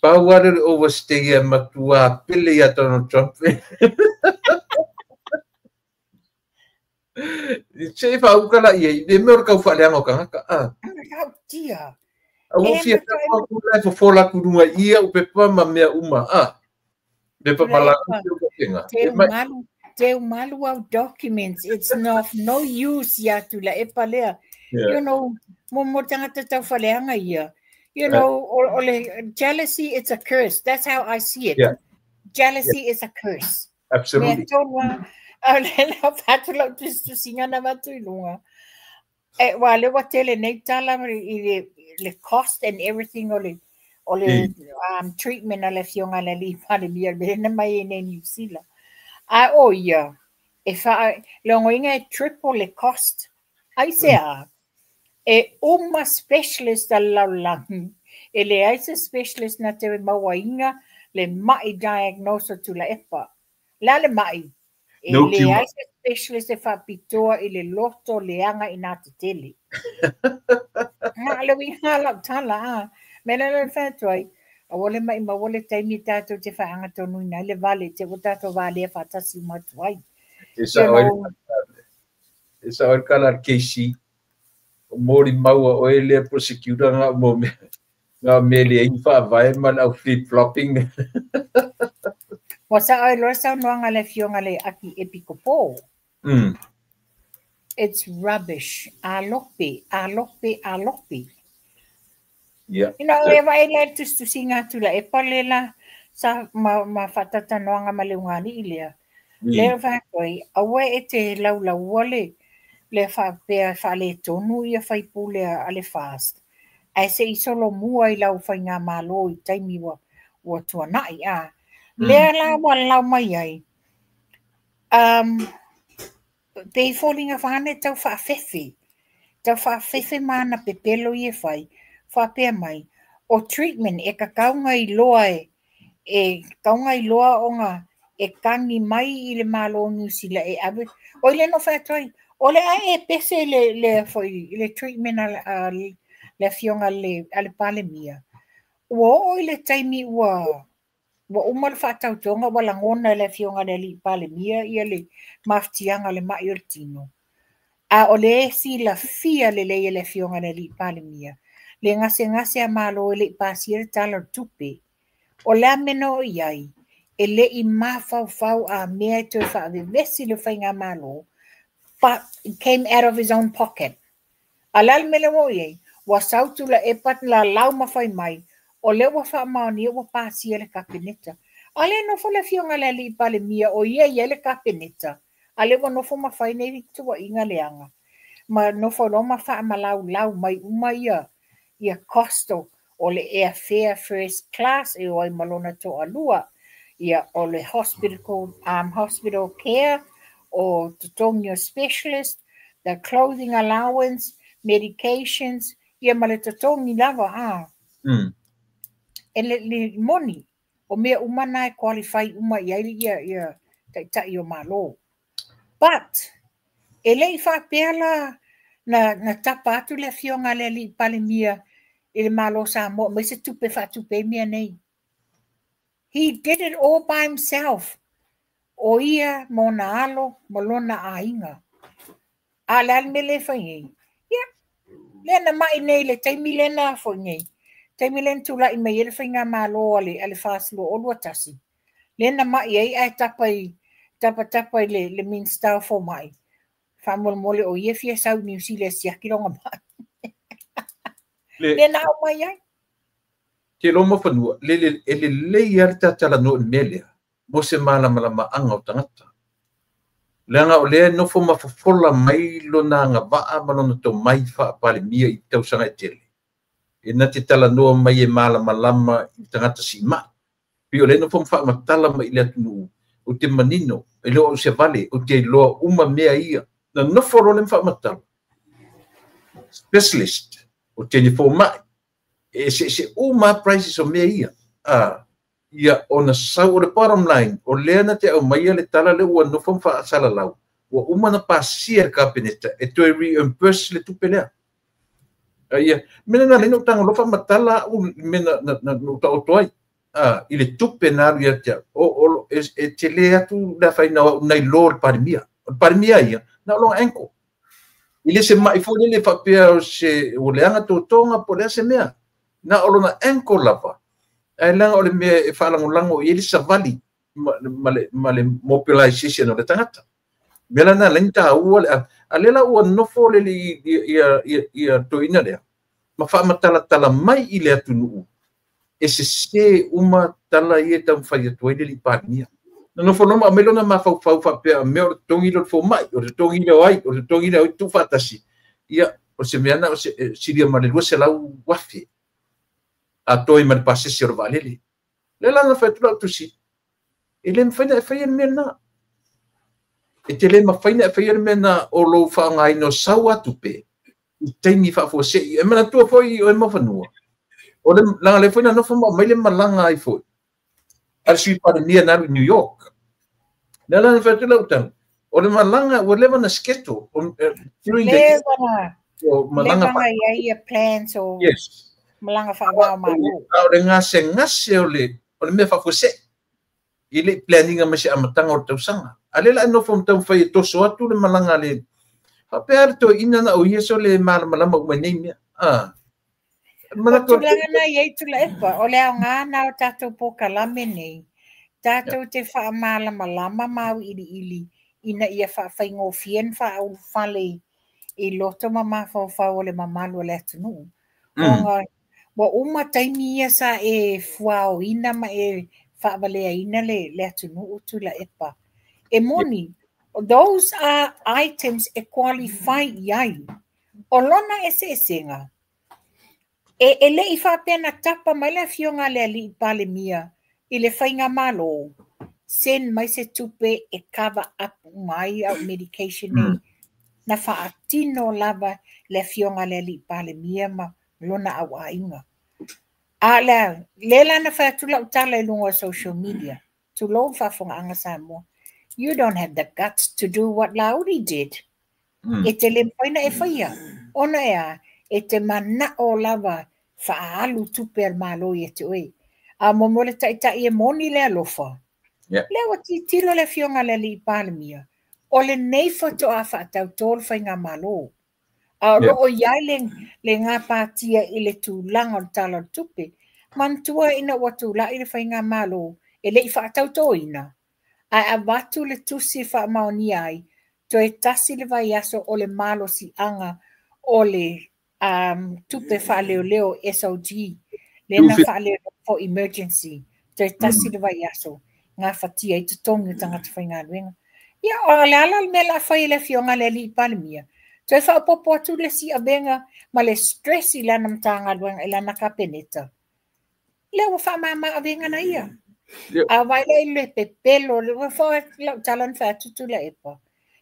Pa wara overstay e matua pele ia Donald Trump. Se fa ukala ia le me o kau fa le anga ka a. Kau tia. A fia ko la fo fola ku runga ia u pepa ma mea uma a. Pepa mala ku te malu au documents, it's not no use ia tu la epa lea. You know, mo tangata tau faleanga ia. You know, o le jealousy, it's a curse. That's how I see it. Yeah. Jealousy is a curse. Absolutely. Mea tonua, au le lau whatu lau tusinga na watu i lunga. E, wa le wa tele nei tala i le cost and everything o le treatment a le fionga le li palemia le na mai e nei New Zealand. A o ia, e wha, le ongoinga e triple le cost. Ai se a, e uma specialist a laulangi, e le ai se specialist na te mauainga le mai diagnose tu la epa. La le mai. E no le ai se specialist e whapitoa i le loto le anga i nā te tele. Ngā le winga lau tala a. Me le le whātuai, a wale mai ma wale taimi tātou te whaanga tonu ina le vale, te o tātou vale e whātasi matuai. E sa oe kala KC, o mori maua o e lea prosecutor ngā mō mea, ngā mea le inga whaavae ma lau flip-flopping. Wa sa oe loa sau noanga le fionga le aki epikopo. It's rubbish. Alope, alope, alope. Yeah. You know, e vai le tustusinga tu la e palela sa ma whatata noanga ma le ungani i lea. Lea whakoi, aua e te laulaua le le whapea whale tonu ia whaipule a le fast. Ai se i solo mua i lau whai ngā malo i taimi wa tuanai a. Lea la wa lau mai ai. Te fōlinga whane tau whaafefe. Tau whaafefe mana pepelo i e whai. Whapea mai. O treatment e kakaunga i loa e kaunga i loa o ngā e kangi mai i le malo New Zealand e awe. O ile no whātoi. O le ai e pese le foi le treatment a le fionga le a le palemia. Ua o i le taimi ua uma le whātautonga ua langona le fionga le palemia ia le maftianga le mai o le tino. A o le si la fia le leia le fionga le palemia. Le ngase ngase a malo e le pasia le tala tupe. O le ameno o iai, e le i mawhau a mea e toi whaavevesi le whainga malo, but it came out of his own pocket. A lal mele o iai, wa sautu la e pat la lau mawhai mai, o le ua whaamaoni ua pasia le kapeneta. A lea e nofo le afioga i le alii Palemia o ia e i ai le Kapeneta, a lea ua nofo ma fai nei tuuaiga leaga, ma nofo loa ma faamalaulau mai uma ia cost o le airfare first class e o ai ma lona toalua, ia o le hospital, hospital care, o totogi o specialist, the clothing allowance, medications, ia ma le totogi lava a. E le moni, o mea uma na e qualify uma i ai ia taitai o Malo. But, e le i faapea la na tapa atu le afioga a le alii Palemia i le Malo Samoa mai se tupe faatupe mea nei. He did it all by himself. O ia ma ona alo ma lona aiga. A le ale mele fai nei. Ia, lea na mai nei le taimi lena foi nei. Taimi lena tulai mai e le faiga malo a le 2021. Lea na mai ai ae tapa i tapa i le Minista o Fomai. Faamolemole o ia fia sau Niu Sila siaki longa mai. Le na au mai ai. Te loma whanua, le e le lei ari tātala no melea, mo se malamalama anga o tangata. Leanga o lea nofo mafofola mai lona anga waa ma lona tō mai whaapale mia i tausanga e tele. E na te tala noa mai e malamalama i tangata si ma. Pi o lea nofo mwhaamatala mai le atunu o te manino, e loa o se vale, o te loa uma mea ia. Na nofo role mwhaamatala. Specialist, o te ni fōmai. E se uma prices o mea ia. Ia ona sau o le bottom line, o lea na te au mai le tala le ua nofo mwhaasalalau. Ua uma na pasia le kapeneta, e toe reimburse le tupe lea. Ia, mena na lena utanga lofa matala u mena na uta otoai. I le tupe na alu ia tia. O e te le atu la whaina o nei lo le parimia. O le parimia ia, na o longa enko. I le se mai fo le whapea o se o leanga tōtōnga po lea se mea. Na o lona enko lava. Ai langa o le mea e whalangolango i ele savali ma le mobilization o le tangata. Mea na lenta ua le a lela ua nofo le ia toina lea. Ma whaamatala tala mai i le atunuu. E se se uma tala ia taumawhai atu ai le li. Na nofo noma a melona ma whau whapea mea o le tongi le fōmai, o le tongi le ai, o le tongi le oi tūwhatasi. Ia, o se mea na o se siria ma le 200,000. A toi ma le pasesi o le vaalele. Le lana whaitura tusi. E le mwhaina e whaia mea na. E te le mawhaina e whaia mea na o lo whaangai no sau atupe. I teimi whaafosei. E mana tua foi o e mawhanua. O le langa le foi na nofo mai le malanga ai foi. A sui palemia na New York. Na langa whaitura utang. O le malanga ua leva na schedule. During the malanga leva na ia plans o. Yes. Malanga whaawao malo. O le ngase ngase o le mea whaafosei. I le planninga ma se amatanga o tausanga. A le la nofo mtau whai e toso atu le malanga le. Whapea le toi ina na o ia so le malamalama o mai nei mea. O tulaga na iei tula epa, o le ao ngā na o tātou pōkalame nei. Tātou te whaamalamalama mau ili ili ina ia whaawhaingōfien whaaulufale i loto ma mawhauwhau o le mamalu o le atunuu. O wa uma taimi ia sa e fuao ina ma e whaawalea ina le atunuu tula epa. E moni, those are items e qualify iai. O lona ese esenga. E le i whapea na tapa mai le afioga le alii Palemia i le whainga malo. Send mai se tupe e cover up mai au medication nei. Na whaatino lava le afioga le alii Palemia ma lona au ainga. A le lana whaatula utala i lunga social media. Tulou whaafonga anga Samoa. You don't have the guts to do what Lauri did. E te le mpaina e whaia. Ona ea, e te mana o lava whaalu tupe al malo i e te oe. A momo le taitai e moni le alofa. Lea wa titilo le fionga le li Palemia. O le nei whato a whaatau tōl whainga malo. A o iai le ngā pātia i le tūlanga o le tala o le tupe. Mantua ina ua tūla i le whainga malo e le i whaatau tōina. A avatu le tusi whaamaonia ai, toe tasi le vaiaso o le malo si anga o le tupe whaaleoleo SOG, le na whaaleoleo for emergency, toe tasi le vaiaso. gafatia ai totogi o tagata faigaluega. Ia, o le a la le mea o le a fai e le Afioga i le Alii Palemia? Toe faaopoopo atu le isi avega ma le stress i lana Matagaluega, i lana Kapeneta. Lea ua faamama avega na ia. A vaai la i le pepelo, ua foi lau tala na fai atu Tuilaepa.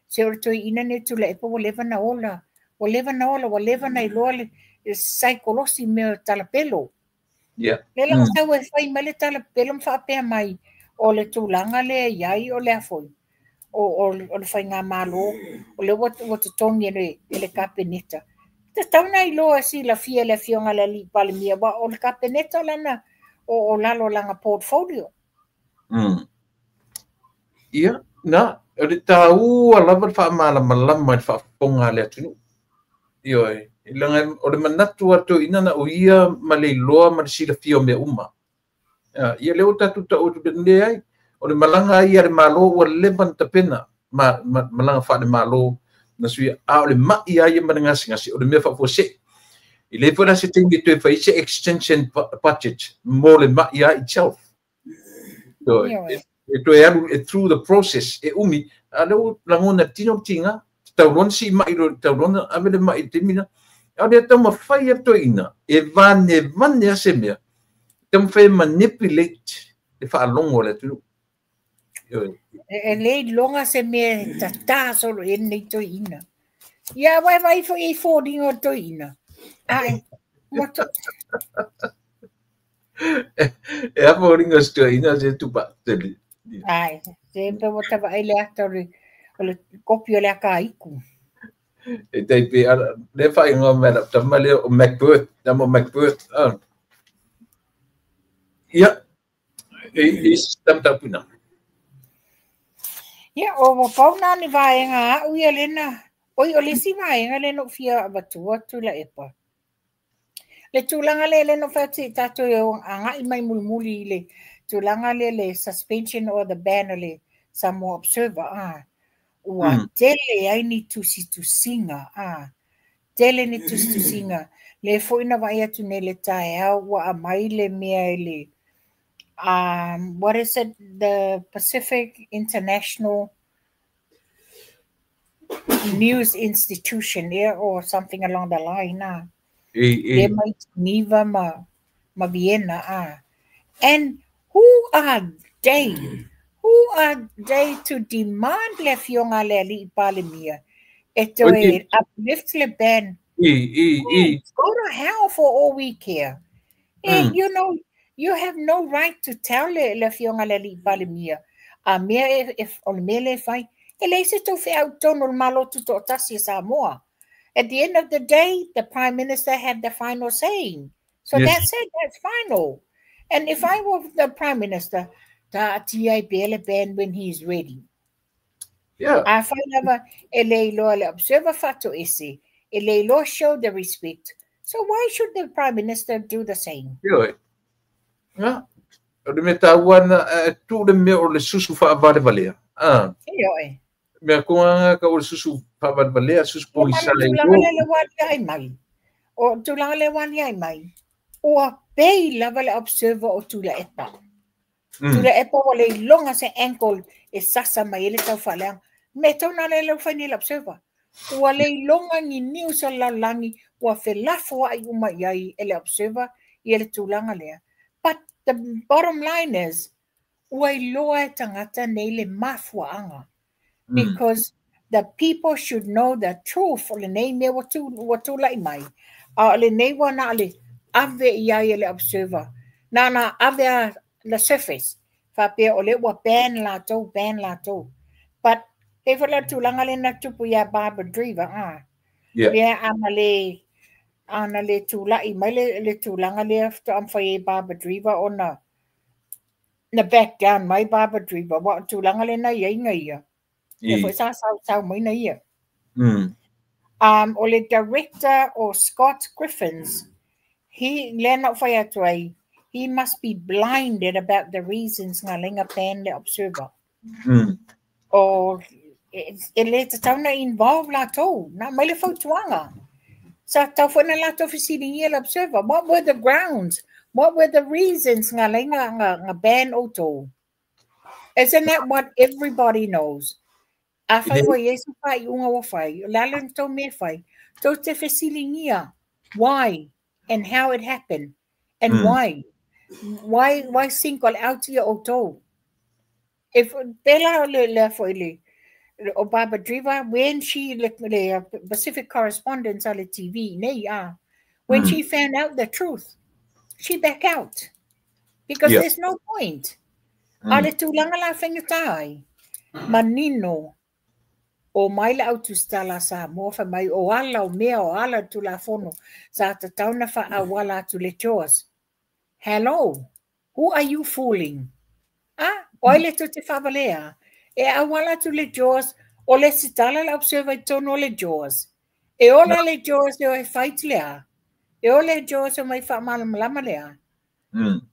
Se o le toeaina nei Tuilaepa ua leva na ola, ua leva na ola, ua leva na iloa le saikolosi mea o talapelo. Lea la sau e fai mai le talapelo ma faapea mai o le tulaga lea e i ai o le a foi, o le faigamalo, o lea ua totogi e le Kapeneta. Tatau na iloa silafia e le Afioga i le Alii Palemia, aua o le Kapeneta lana o lalo o lana portfolio. Ia, na, o le taua lava le faamalamalama i le faafofoga a le atunuu. Ioe, leaga o le manatu a le toeaina na o ia ma le iloa ma le silafia o mea uma. Ia lea ua tatou tau atu leai, o le malaga ia a le Malo ua leva na tapena, malaga faale-Malo na suia, a o le mai a ia ma le gasegase, o le mea faafuasei. E le foi la se taimi e toe fai se extension budget mo le mai a itself. Ioe, e toe alu through the process e umi, a lea ua lagona tino le tiga, tatau loa na sii mai loa, tatau loa na ave le mai i le taimi lena. A o lea taumafai a le toeaina e vanevane a se mea, taumafai e manipulate le faalogo a le atunuu. E le iloga se mea e tatā solo i ai lenei toeaina. Ia, aua e vaai foi i foliga o le toeaina. Ae, ua to... E a foliga o se toeaina se tupa tele. Ae, se pe ua tavaai le ata o le kopi o le akaiku. E tai pe, le whaingoa mai lau tama lea o Macbeth, tama o Macbeth. Ia, e se tamataupuna. Ia, o ua pau na ni vaega a'u ia lena. Oi, o le isi vaega lea na ou fia avatua Tuilaepa. Le tulaga lea lea na ou fai atu i tatou e agai mai mulimuli i le tulaga lea le suspension or the ban o le Samoa Observer. Ua tele ai ni tusitusiga, tele ni tusitusiga. Le foi na vaai atu nei le taeao ua aumai le mea i le what is it, the Pacific International News Institution, yeah, or something along the line. E, Le mai Geneva ma Vienna. And who are they? Who are they to demand le Afioga le Alii Palemia e toe uplift le ban? E, e, e. Go to hell for all we care. You have no right to tell le Afioga le Alii Palemia. A mea e, o le mea le fai, e leai se tou feau tonu o le Malo Tutoatasi e Samoa. At the end of the day, the Prime Minister had the final saying. So that's it, that's final. And if I were the Prime Minister, taatia ai pea le ban when he's ready. A fai lava e le iloa le Observer faatoese, e le iloa show the respect. So why should the Prime Minister do the same? Ioe. Nga, o le mea taua na tu le mea o le susu faavalevalea. Ioe. Mea konga ka o le susu faavalevalea, susu O pogisa le le tulaga lea le wali ai mai. O tulaga le wali ai mai. Ua pei lava le Observer o Tuilaepa. Tuilaepa ua le iloga se ankle e sasa mai ai le taufaaleaga. Me tau na le lau fai nei le Observer. Ua le iloga ni news o le lalolagi ua felafoai uma i ai e le Observer ia le tulaga lea. But the bottom line is, ua iloa e tagata nei le mafuaaga. Because the people should know the truth o lenei mea ua tulai mai. A o lenei ua na o le ave i ai e le Observer. Na ave a the surface. Faapea o lea ua ban latou, ban latou. But e foi la tulaga lea na tupu ia Barbara Dreaver. Lea ana le tulai mai le tulaga lea faatoa mafai ai Barbara Dreaver ona na back down mai Barbara Dreaver. Wa o tulaga lea na iai na ia. Lea foi sa sau mai na ia. O le director o Scott Griffins, he lea na ou fai atu ai, he must be blinded about the reasons nga lenga ban le Observer. O e le tatau na involve latou, na mai le fautuaga. Sa tau foi na latou fesiligia le Observer. What were the grounds? What were the reasons nga lenga nga ban outou? Isn't that what everybody knows? Afai ua i ai se faaiuga ua fai, o le a le tou mea e fai? Tou te fesiligia why and how it happened and why. Why single out ia outou? If pela le le foi le o Barbara Dreaver, when she le Pacific correspondence a le TV nei when she found out the truth, she back out. Because there's no point. A le tulaga la faigata ai, manino o mai le au tusitala a Samoa fai mai o ala o mea o ala o le Tulafono sa tatau ona faaauala atu le JAWS. Hello, who are you fooling? Ah, o ai le tou te faavalea? E auala atu le JAWS, o le sitala le observer i totonu o le JAWS. E ola le JAWS e o e fight le a? E ola le JAWS e omai faamalamalama le a?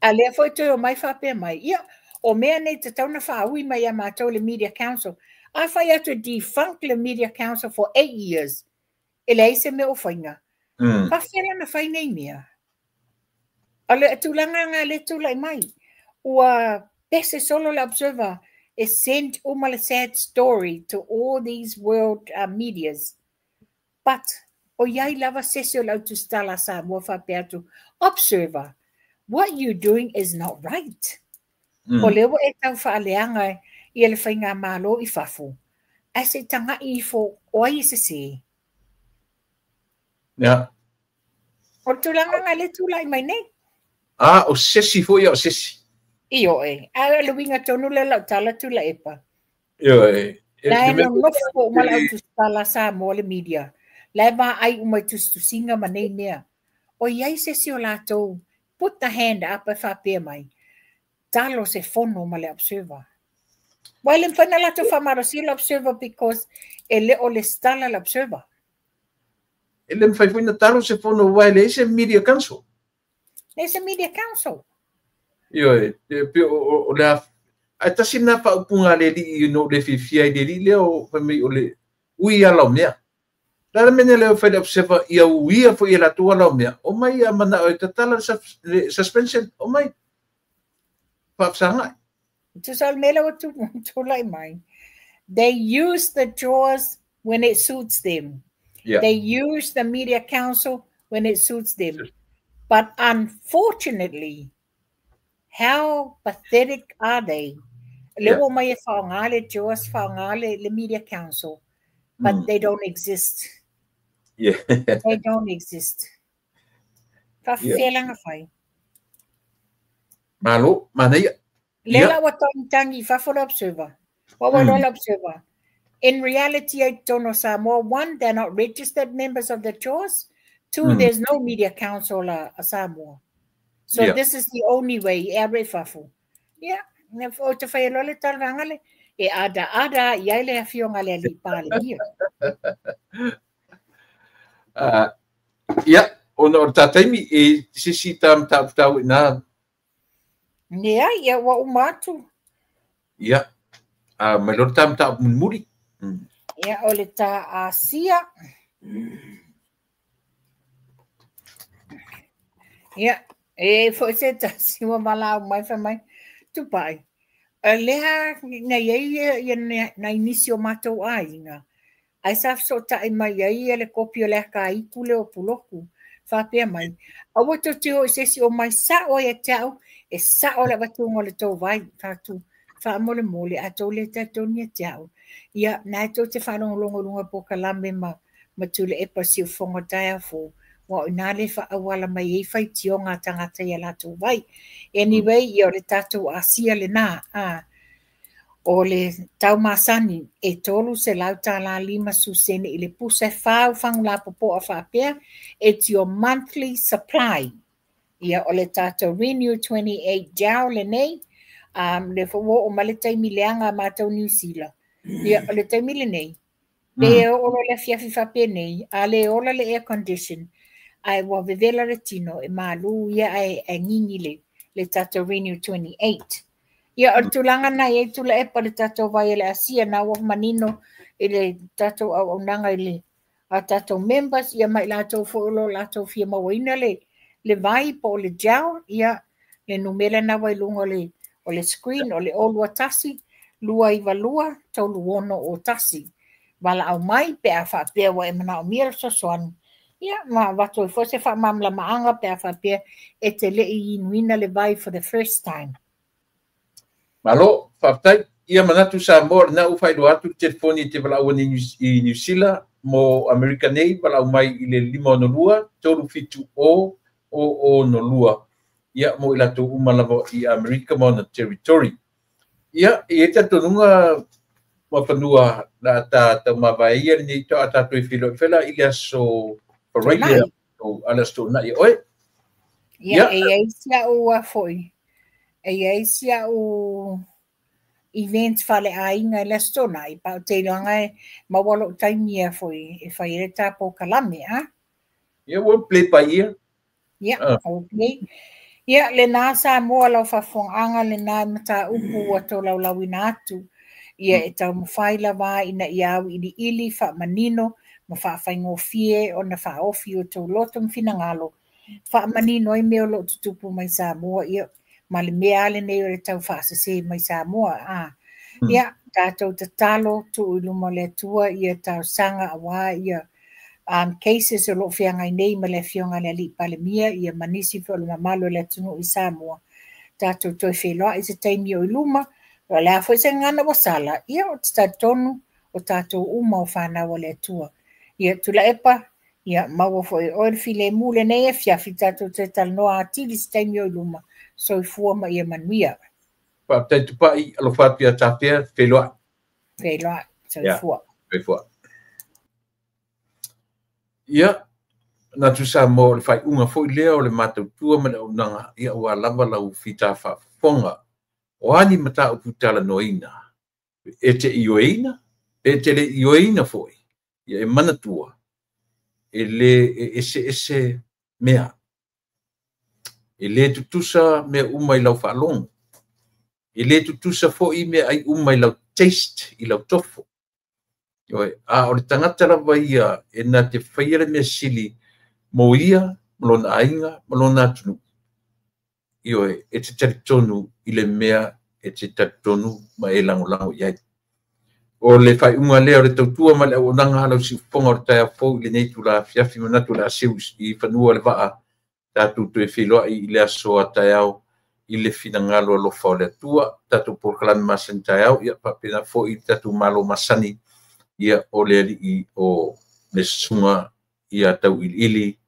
A lea foi toe omai faapea mai, ia, o mea nei tatau ona faaui mai ia matou le Media Council. A fai atu e defunct le Media Council for 8 years, e leai se mea o faiga. Faafefea la ona fai nei mea? O le tulaga lena lea e tulai mai. Ua pese solo le Observer e send uma le sad story to all these world medias. But, o i ai lava se isi o le au tusitala a Samoa faapea atu, Observer, what you doing is not right. O lea ua e tau faaleaga ia le faigamalo i fafo, ae se i tagai ifo o ai e sese. O le tulaga lena lea e tulai mai nei. A, o sesi foi ia o sesi. Ioe, a o le uiga tonu lea o lau tala Tuilaepa. Ioe. La e nonofo uma le au tusitala a Samoa le media. La e vaai uma i tusitusiga ma nei mea. O i ai se isi o latou put the hand up e faapea mai, talo se fono ma le Observer. Aua e le mafai ona latou faamalosia le Observer because e le o lesitala le Observer. E le mafai foi ona talo se fono aua e leai se Media Council. Leai se Media Council. Ioe, e pei o le a, ae tasi lena faaupuga a le alii na ou le fiafia ai i le alii lea o fai mai o le ui ala o mea. O le a le mea lea o fai le Observer ia uia foi e latou ala o mea, omai a manao e tatala le suspension, omai faafesagai. Tusa o le mea lea ua tulai mai, they use the jaws when it suits them. They use the Media Council when it suits them. But unfortunately, how pathetic are they? Lea ua omai e faaaoga le JAWS, faaaoga le Media Council, but they don't exist. They don't exist. Faafefea la ona fai? Malo, manaia. Lea la ua tagitagi i fafo le Observer. Ua ua iloa le Observer. In reality, ai totonu o Samoa, one, they're not registered members of the JAWS. Two, there's no Media Council a Samoa. So this is the only way e alu i fafo. Ia, o te whai aloa le talavaga le, e ada ada i ai le afioga a le alii Palemia. Ia, ona o le tā taimi, e se isi tā mataupu tāua i nā? Leai, ia, ua uma atu. Ia, mai loa le tā mataupu mulimuli. Ia, o le tā Asia. Ia, e foi se tasi ua valaau mai fai mai, Tupai, lea na i ai ia nai nisi o matou aiga, ae sa fesootai mai ai ia le kopi o le aka aitu lea o Puloku, faapea mai, aua tou te o i se isi o mai sao ia te au, e sao le avatuga o le tou vai, fatu, faamolemole, a tou le talitonu ia te au. Ia, na e tou te faalogologo i luga o polokalame ma ma Tuilaepa Siufogo taeao fou, ua o ina le faaauala mai ai faitioga a tagata i a latou vai. Anyway, ia o le tatou Asia lena, a o le tau masani e $300 50 sene i le pusa e 4 au fagu lapopoa faapea, it's your monthly supply. Ia o le tatou Renew 28 gel lenei, lea foi ua oo mai le taimi leaga a matou Niu Sila. Ia o le taimi lenei, pe oo loa le afiafi faapenei, a le ola le air condition, ae ua vevela le tino e malu ia ae gigi le tatou Renew 28. Ia o le tulaga na i ai Tuilaepa le tatou vai o le Asia na ua manino i le tatou auaunaga i le a tatou members ia ma i latou foi o lo o latou fia mauaina le vai po o le gel, ia le numera na ua i luga o le screen o le 021 292 3601. Valaau mai pe a faapea ua e manaomia le fesoasoani, ia ma avatu ai foi se faamalamalamaga pe a faapea e te le i inuina le vai for the first time. Malo, faafetai. Ia manatu Samoa, lena ua faailoa atu le telefoni e te valaau ai i Niu Sila mo Amerika nei, valaau mai i le 562 370 002. Ia, mo i latou uma lava i Amerika ma ona territory. Ia, e i ai talitonuga Muafanua la ta taumavae ia lenei toa tatou e feiloai fela i le aso Faraile o le aso Toonai e oe. Ia, e i ai si au foi. E i ai si au event faaleaiga i le Aso Toonai, pa ou te iloaga e maua lou taimi ia foi e fai ai le ta polokalame, a? Ia, ua play by ear. Ia, okay. Ia, lena Samoa lau faafofogaaga, lena mataupu ua tolaulauina atu. Ia e taumafai lava ina ia auiliili, faamanino ma faafaigofie ona faaofi i o outou loto ma finagalo, faamanino ai mea o lo o tutupu mai Samoa, ia, ma le mea lava lenei o le tau faasese mai Samoa. A. Ia, tatou tatalo, tuu i luma o le Atua ia talosaga aua ia cases o lo o feagai nei ma le Afioga i le Alii Palemia, ia ma nisi foi o le mamalu o le atunuu i Samoa. Tatou toe feiloai se taimi o i luma, o le a foi se gagana ua sala, ia ou te talitonu o tatou uma o fanau a le Atua. Ia Tuilaepa, ia maua foi e oe le filemu lenei afiafi, tatou toe talanoa atili se taimi o i luma. Soifua ma ia manuia. Faafetai Tupai, alofa atu ia Tafea, feiloai. Feiloai, soifua. Soifua. Ia, manatu Samoa o le faaiuga foi lea o le matautua ma le auaunaga, ia aua lava lau fita faafofoga. O a ni mataupu talanoaina, e te ioeina, pe te le ioeina foi, ia e manatua, e le e eseese mea. E le tutusa mea uma i lau faalogo. E le tutusa foi meaai uma i lau taste, i lau tofo. A o le tagata lava ia e na te faia le mea sili mo ia, ma lona aiga, ma lona atunuu. Ioe, e te talitonu i le mea e te talitonu ma e lagolago i ai. O le faaiuga lea o le tautua ma le auaunaga lau siufofoga o le taeao fou i lenei itula afiafi, manatu o le a seu i fanua le vaa, tatou toe feiloai i le aso a taeao i le finagalo alofa o le Atua. Tatou polokalame masani taeao, ia faapena foi i le tatou Malo masani, ia o le alii o le susuga ia Tauiliili,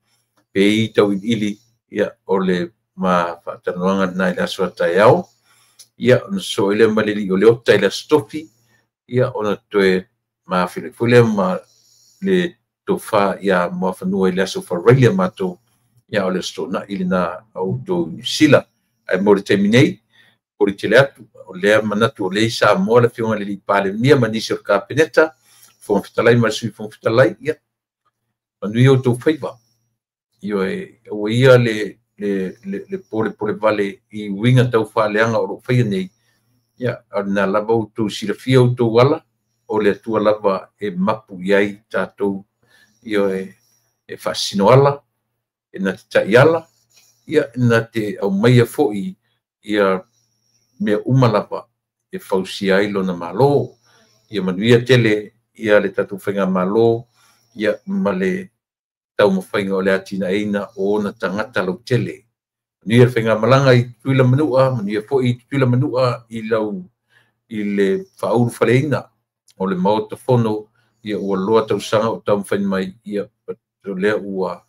pe i Tauiliili, ia o le ma faatalanoaga lena i le aso a taeao. Ia ona sosoo ai lea ma le alii o Leota i le aso Tofi, ia ona toe mafilai foi lea ma le tofa ia Muafanua i le aso Faraile a matou, ia o le aso Toonai lena a outou i Niu Sila. Ae mo le taimi nei, momoli tele atu, o lea manatu o lea i Samoa le Afioga i le Alii Palemia ma nisi o le Kapeneta, Fofoga Fetalai ma le Sui Fofoga Fetalai, ia manuia outou faiva. Ioe, aua ia le polepole vale i uiga tau faaleaga o lo o faia nei, ia, a o lena lava outou silafia outou ala, o le Atua lava e mapu i ai tatou, ioe, e faasino ala, e na te taiala, ia, e na te aumaia foi ia mea uma lava e fausia ai lona Malo. Ia manuia tele ia le tatou faigamalo, ia, ma le taumafaiga o le atinaeina o ona tagata lautele. Manuia le faigamalaga i Tutuila Manua, manuia foi i Tutuila Manua i lau i le faaulufaleina o le Maota Fono, ia ua loa tausaga o taumafai mai, ia o lea ua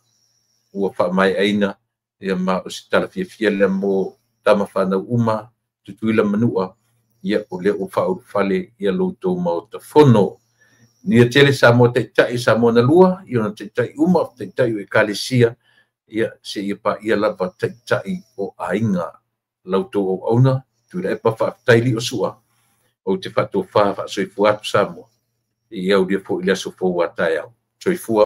faamaeaina, ia ma o se tala fiafia lea mo tama fanau uma Tutuila Manua, ia o lea ua faaulufale ia lo outou Maota Fono. Manuia tele Samoa Taitai, Samoa na lua, i ona taitai uma, taitai o ekalesia, ia seia paia lava taitai o aiga. Lau outou auauna, Tuilaepa, faafetai Liosua, ou te faatofa faasoifua atu Samoa, ia aulia foi le aso fou a taeao. Soifua.